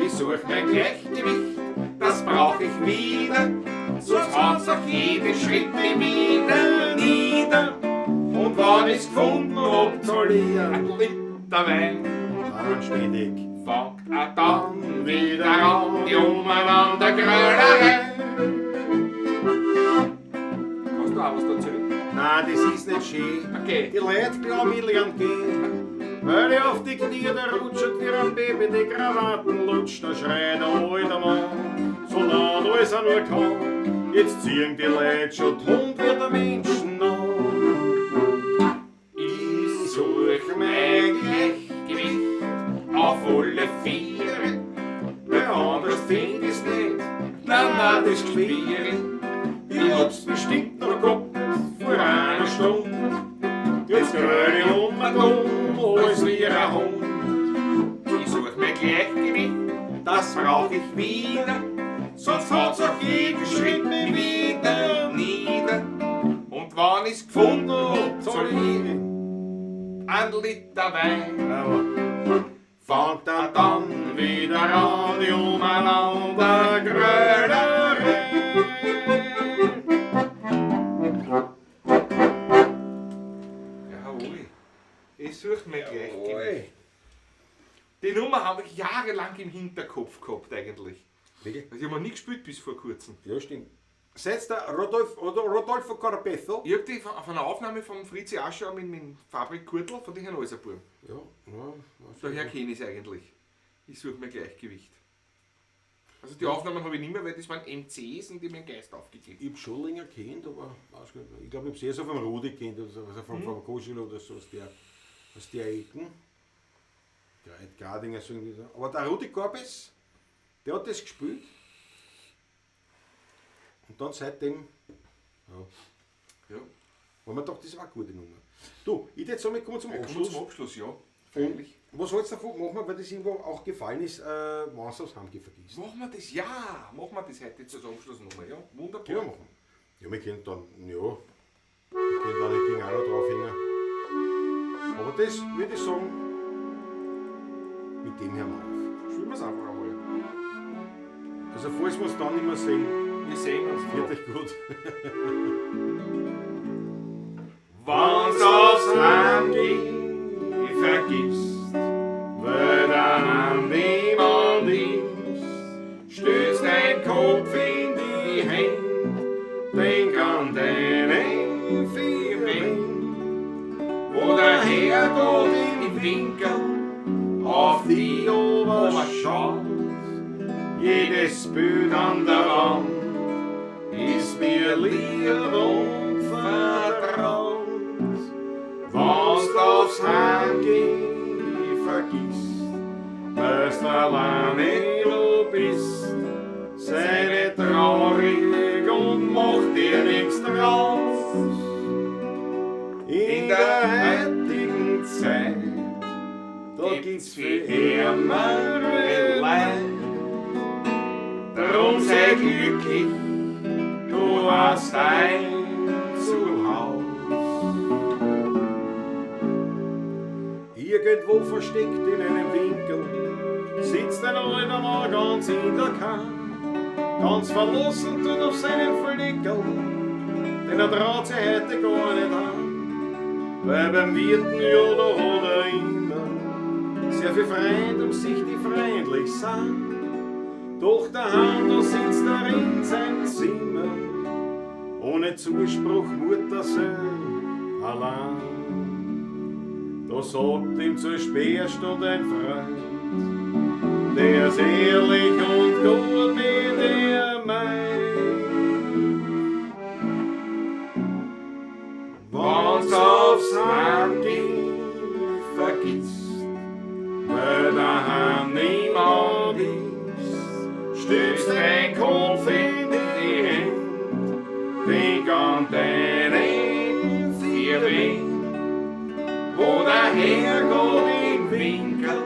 Ich such mein Gleichgewicht, das brauch ich wieder, sonst haut's auch jeden Schritt nie wieder nieder. Und wann ich's gefunden hab, Soll ich ein Liter Wein, Anständig. fangt er dann wieder an, die umeinander Grölerei. Kannst du auch was dazu? Nein, das ist nicht schön. Okay. Die Leute glauben, ich lern gehen. Weil ich auf die Knie da rutscht wie ein Baby die Krawatten lutscht, da schreit der alte Mann, so laut als er nur kann. Jetzt ziehen die Leute schon die Hund wie der Menschen an. Ich such mein Gleichgewicht auf alle Viere, weil anders find ich's nicht. Na, na, das Gspiere. Ich hab's bestimmt noch gehabt vor einer Stunde. Jetzt grad brauch ich wieder, sonst hat's auf jeden Schritt mich wieder nieder. Und wann ich's gefunden hab, soll ich ein Liter Wein. Bravo. Fangt er dann wieder an, die umeinander grölerei. Jawohl. Ich suche mir Gleichgewicht. Jawohl. Die Nummer habe ich jahrelang im Hinterkopf gehabt eigentlich. Wirklich? Also ich habe noch nie gespielt bis vor kurzem. Ja, stimmt. Setzt der Rodolfo Corpetto. Ich habe die von einer Aufnahme von Fritzi Aschauer mit Fabrik Kurtl von den Herrn Alserbuben. Ja, ja. Daher kenne ich es eigentlich. Ich suche mir Gleichgewicht. Also die Aufnahmen habe ich nicht mehr, weil das waren MCs und die haben mir den Geist aufgegeben. Ich habe schon länger kennt, aber weiß gar nicht. Ich glaube, ich habe es eher so vom Rudi kennt, oder so, also vom Koschel oder so, aus der Ecken. Gradinger, so irgendwie so. Aber der Rudi Korbes, der hat das gespielt. Und dann seitdem, ja, Ja. weil man dachte, das war eine gute Nummer. Du, ich würde jetzt sagen, wir kommen zum Wir kommen Abschluss. zum Abschluss, ja. Und Freilich. was hältst du davon? Machen wir, weil das irgendwo auch gefallen ist, wenn du aufs Heimgehen vergisst. Machen wir das, ja! Machen wir das heute jetzt als Abschluss nochmal, ja? Wunderbar. Ja, machen. Ja, wir können dann, ja, wir können dann die Dinge auch noch draufhängen. Aber das würde ich sagen, mit dem hören wir auf. Spielen wir es einfach einmal. Also falls wir es dann nicht mehr sehen, Wir sehen uns noch. wird euch gut. Wenn's aufs Heimgehen vergisst, weil daheim niemand ist, stützt dein Kopf in die Hände, denk an deinen vier Wänden, wo der Herrgott im Winkel auf die schaut. Jedes Bild an der Wand ist mir lieb und vertraut. Wenn's aufs Heimgehen vergisst, weil's du alleine du bist, sei nicht traurig und mach dir nichts draus. In der heutigen Zeit, da gibt's viel ärmere Leid. Drum sei glücklich, du hast ein Zuhause. Irgendwo versteckt in einem Winkel sitzt ein alter Mann ganz in der Kammer, ganz verlassen tut auf seinen Fleckerl, denn er traut sich heute gar nicht an, weil beim Wirten ja da hat er immer sehr viel Freund um sich, die freundlich sind. Doch daheim, da sitzt er in seinem Zimmer, ohne Zuspruch Mutterseele allein. Da sagt ihm zur Sperrstunde ein Freund, der ist ehrlich und gut mit dir meint. Wenn's aufs Heimgehen vergisst, weil daheim niemand ist, stützt dein Kopf in die Hände, denk an deine vier Wände, wo der Herrgott im Winkel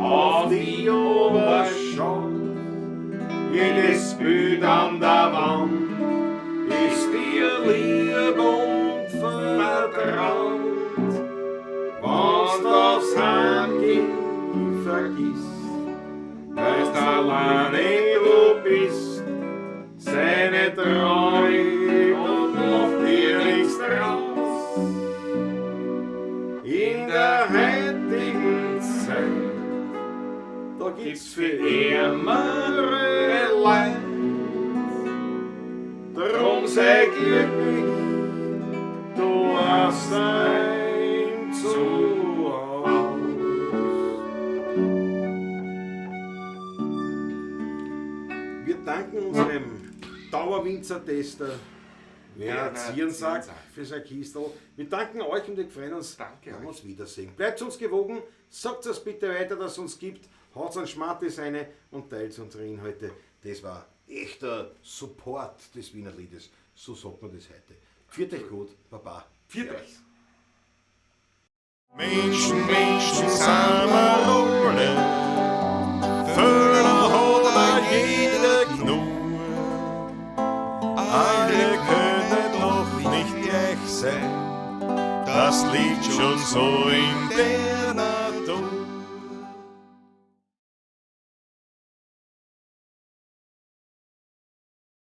auf die schaut. Jedes Bild an der Wand ist dir lieb und vertraut. Wenn's du aufs Heimgehen vergisst, weil's du alleine du bist, sei nicht traurig und mach dir nichts draus. In der heutigen Zeit, da gibt's für ärmere Leid. Drum sei glücklich, du hast ein Zuhause. Wir danken unserem Dauerwinzer-Tester Werner Werner Zierensack Zierensack. für sein Kistel. Wir danken euch und wir freuen uns, Danke wenn wir euch. uns wiedersehen. Bleibt uns gewogen, sagt es bitte weiter, dass es uns gibt, haut uns Schmattes eine und teilt unsere Inhalte. Das war echter Support des Wiener Liedes. So sagt man das heute. Pfiat euch gut, Baba. Viert euch. Menschen, Menschen sind wir alle, Vögel sein, das liegt schon so in der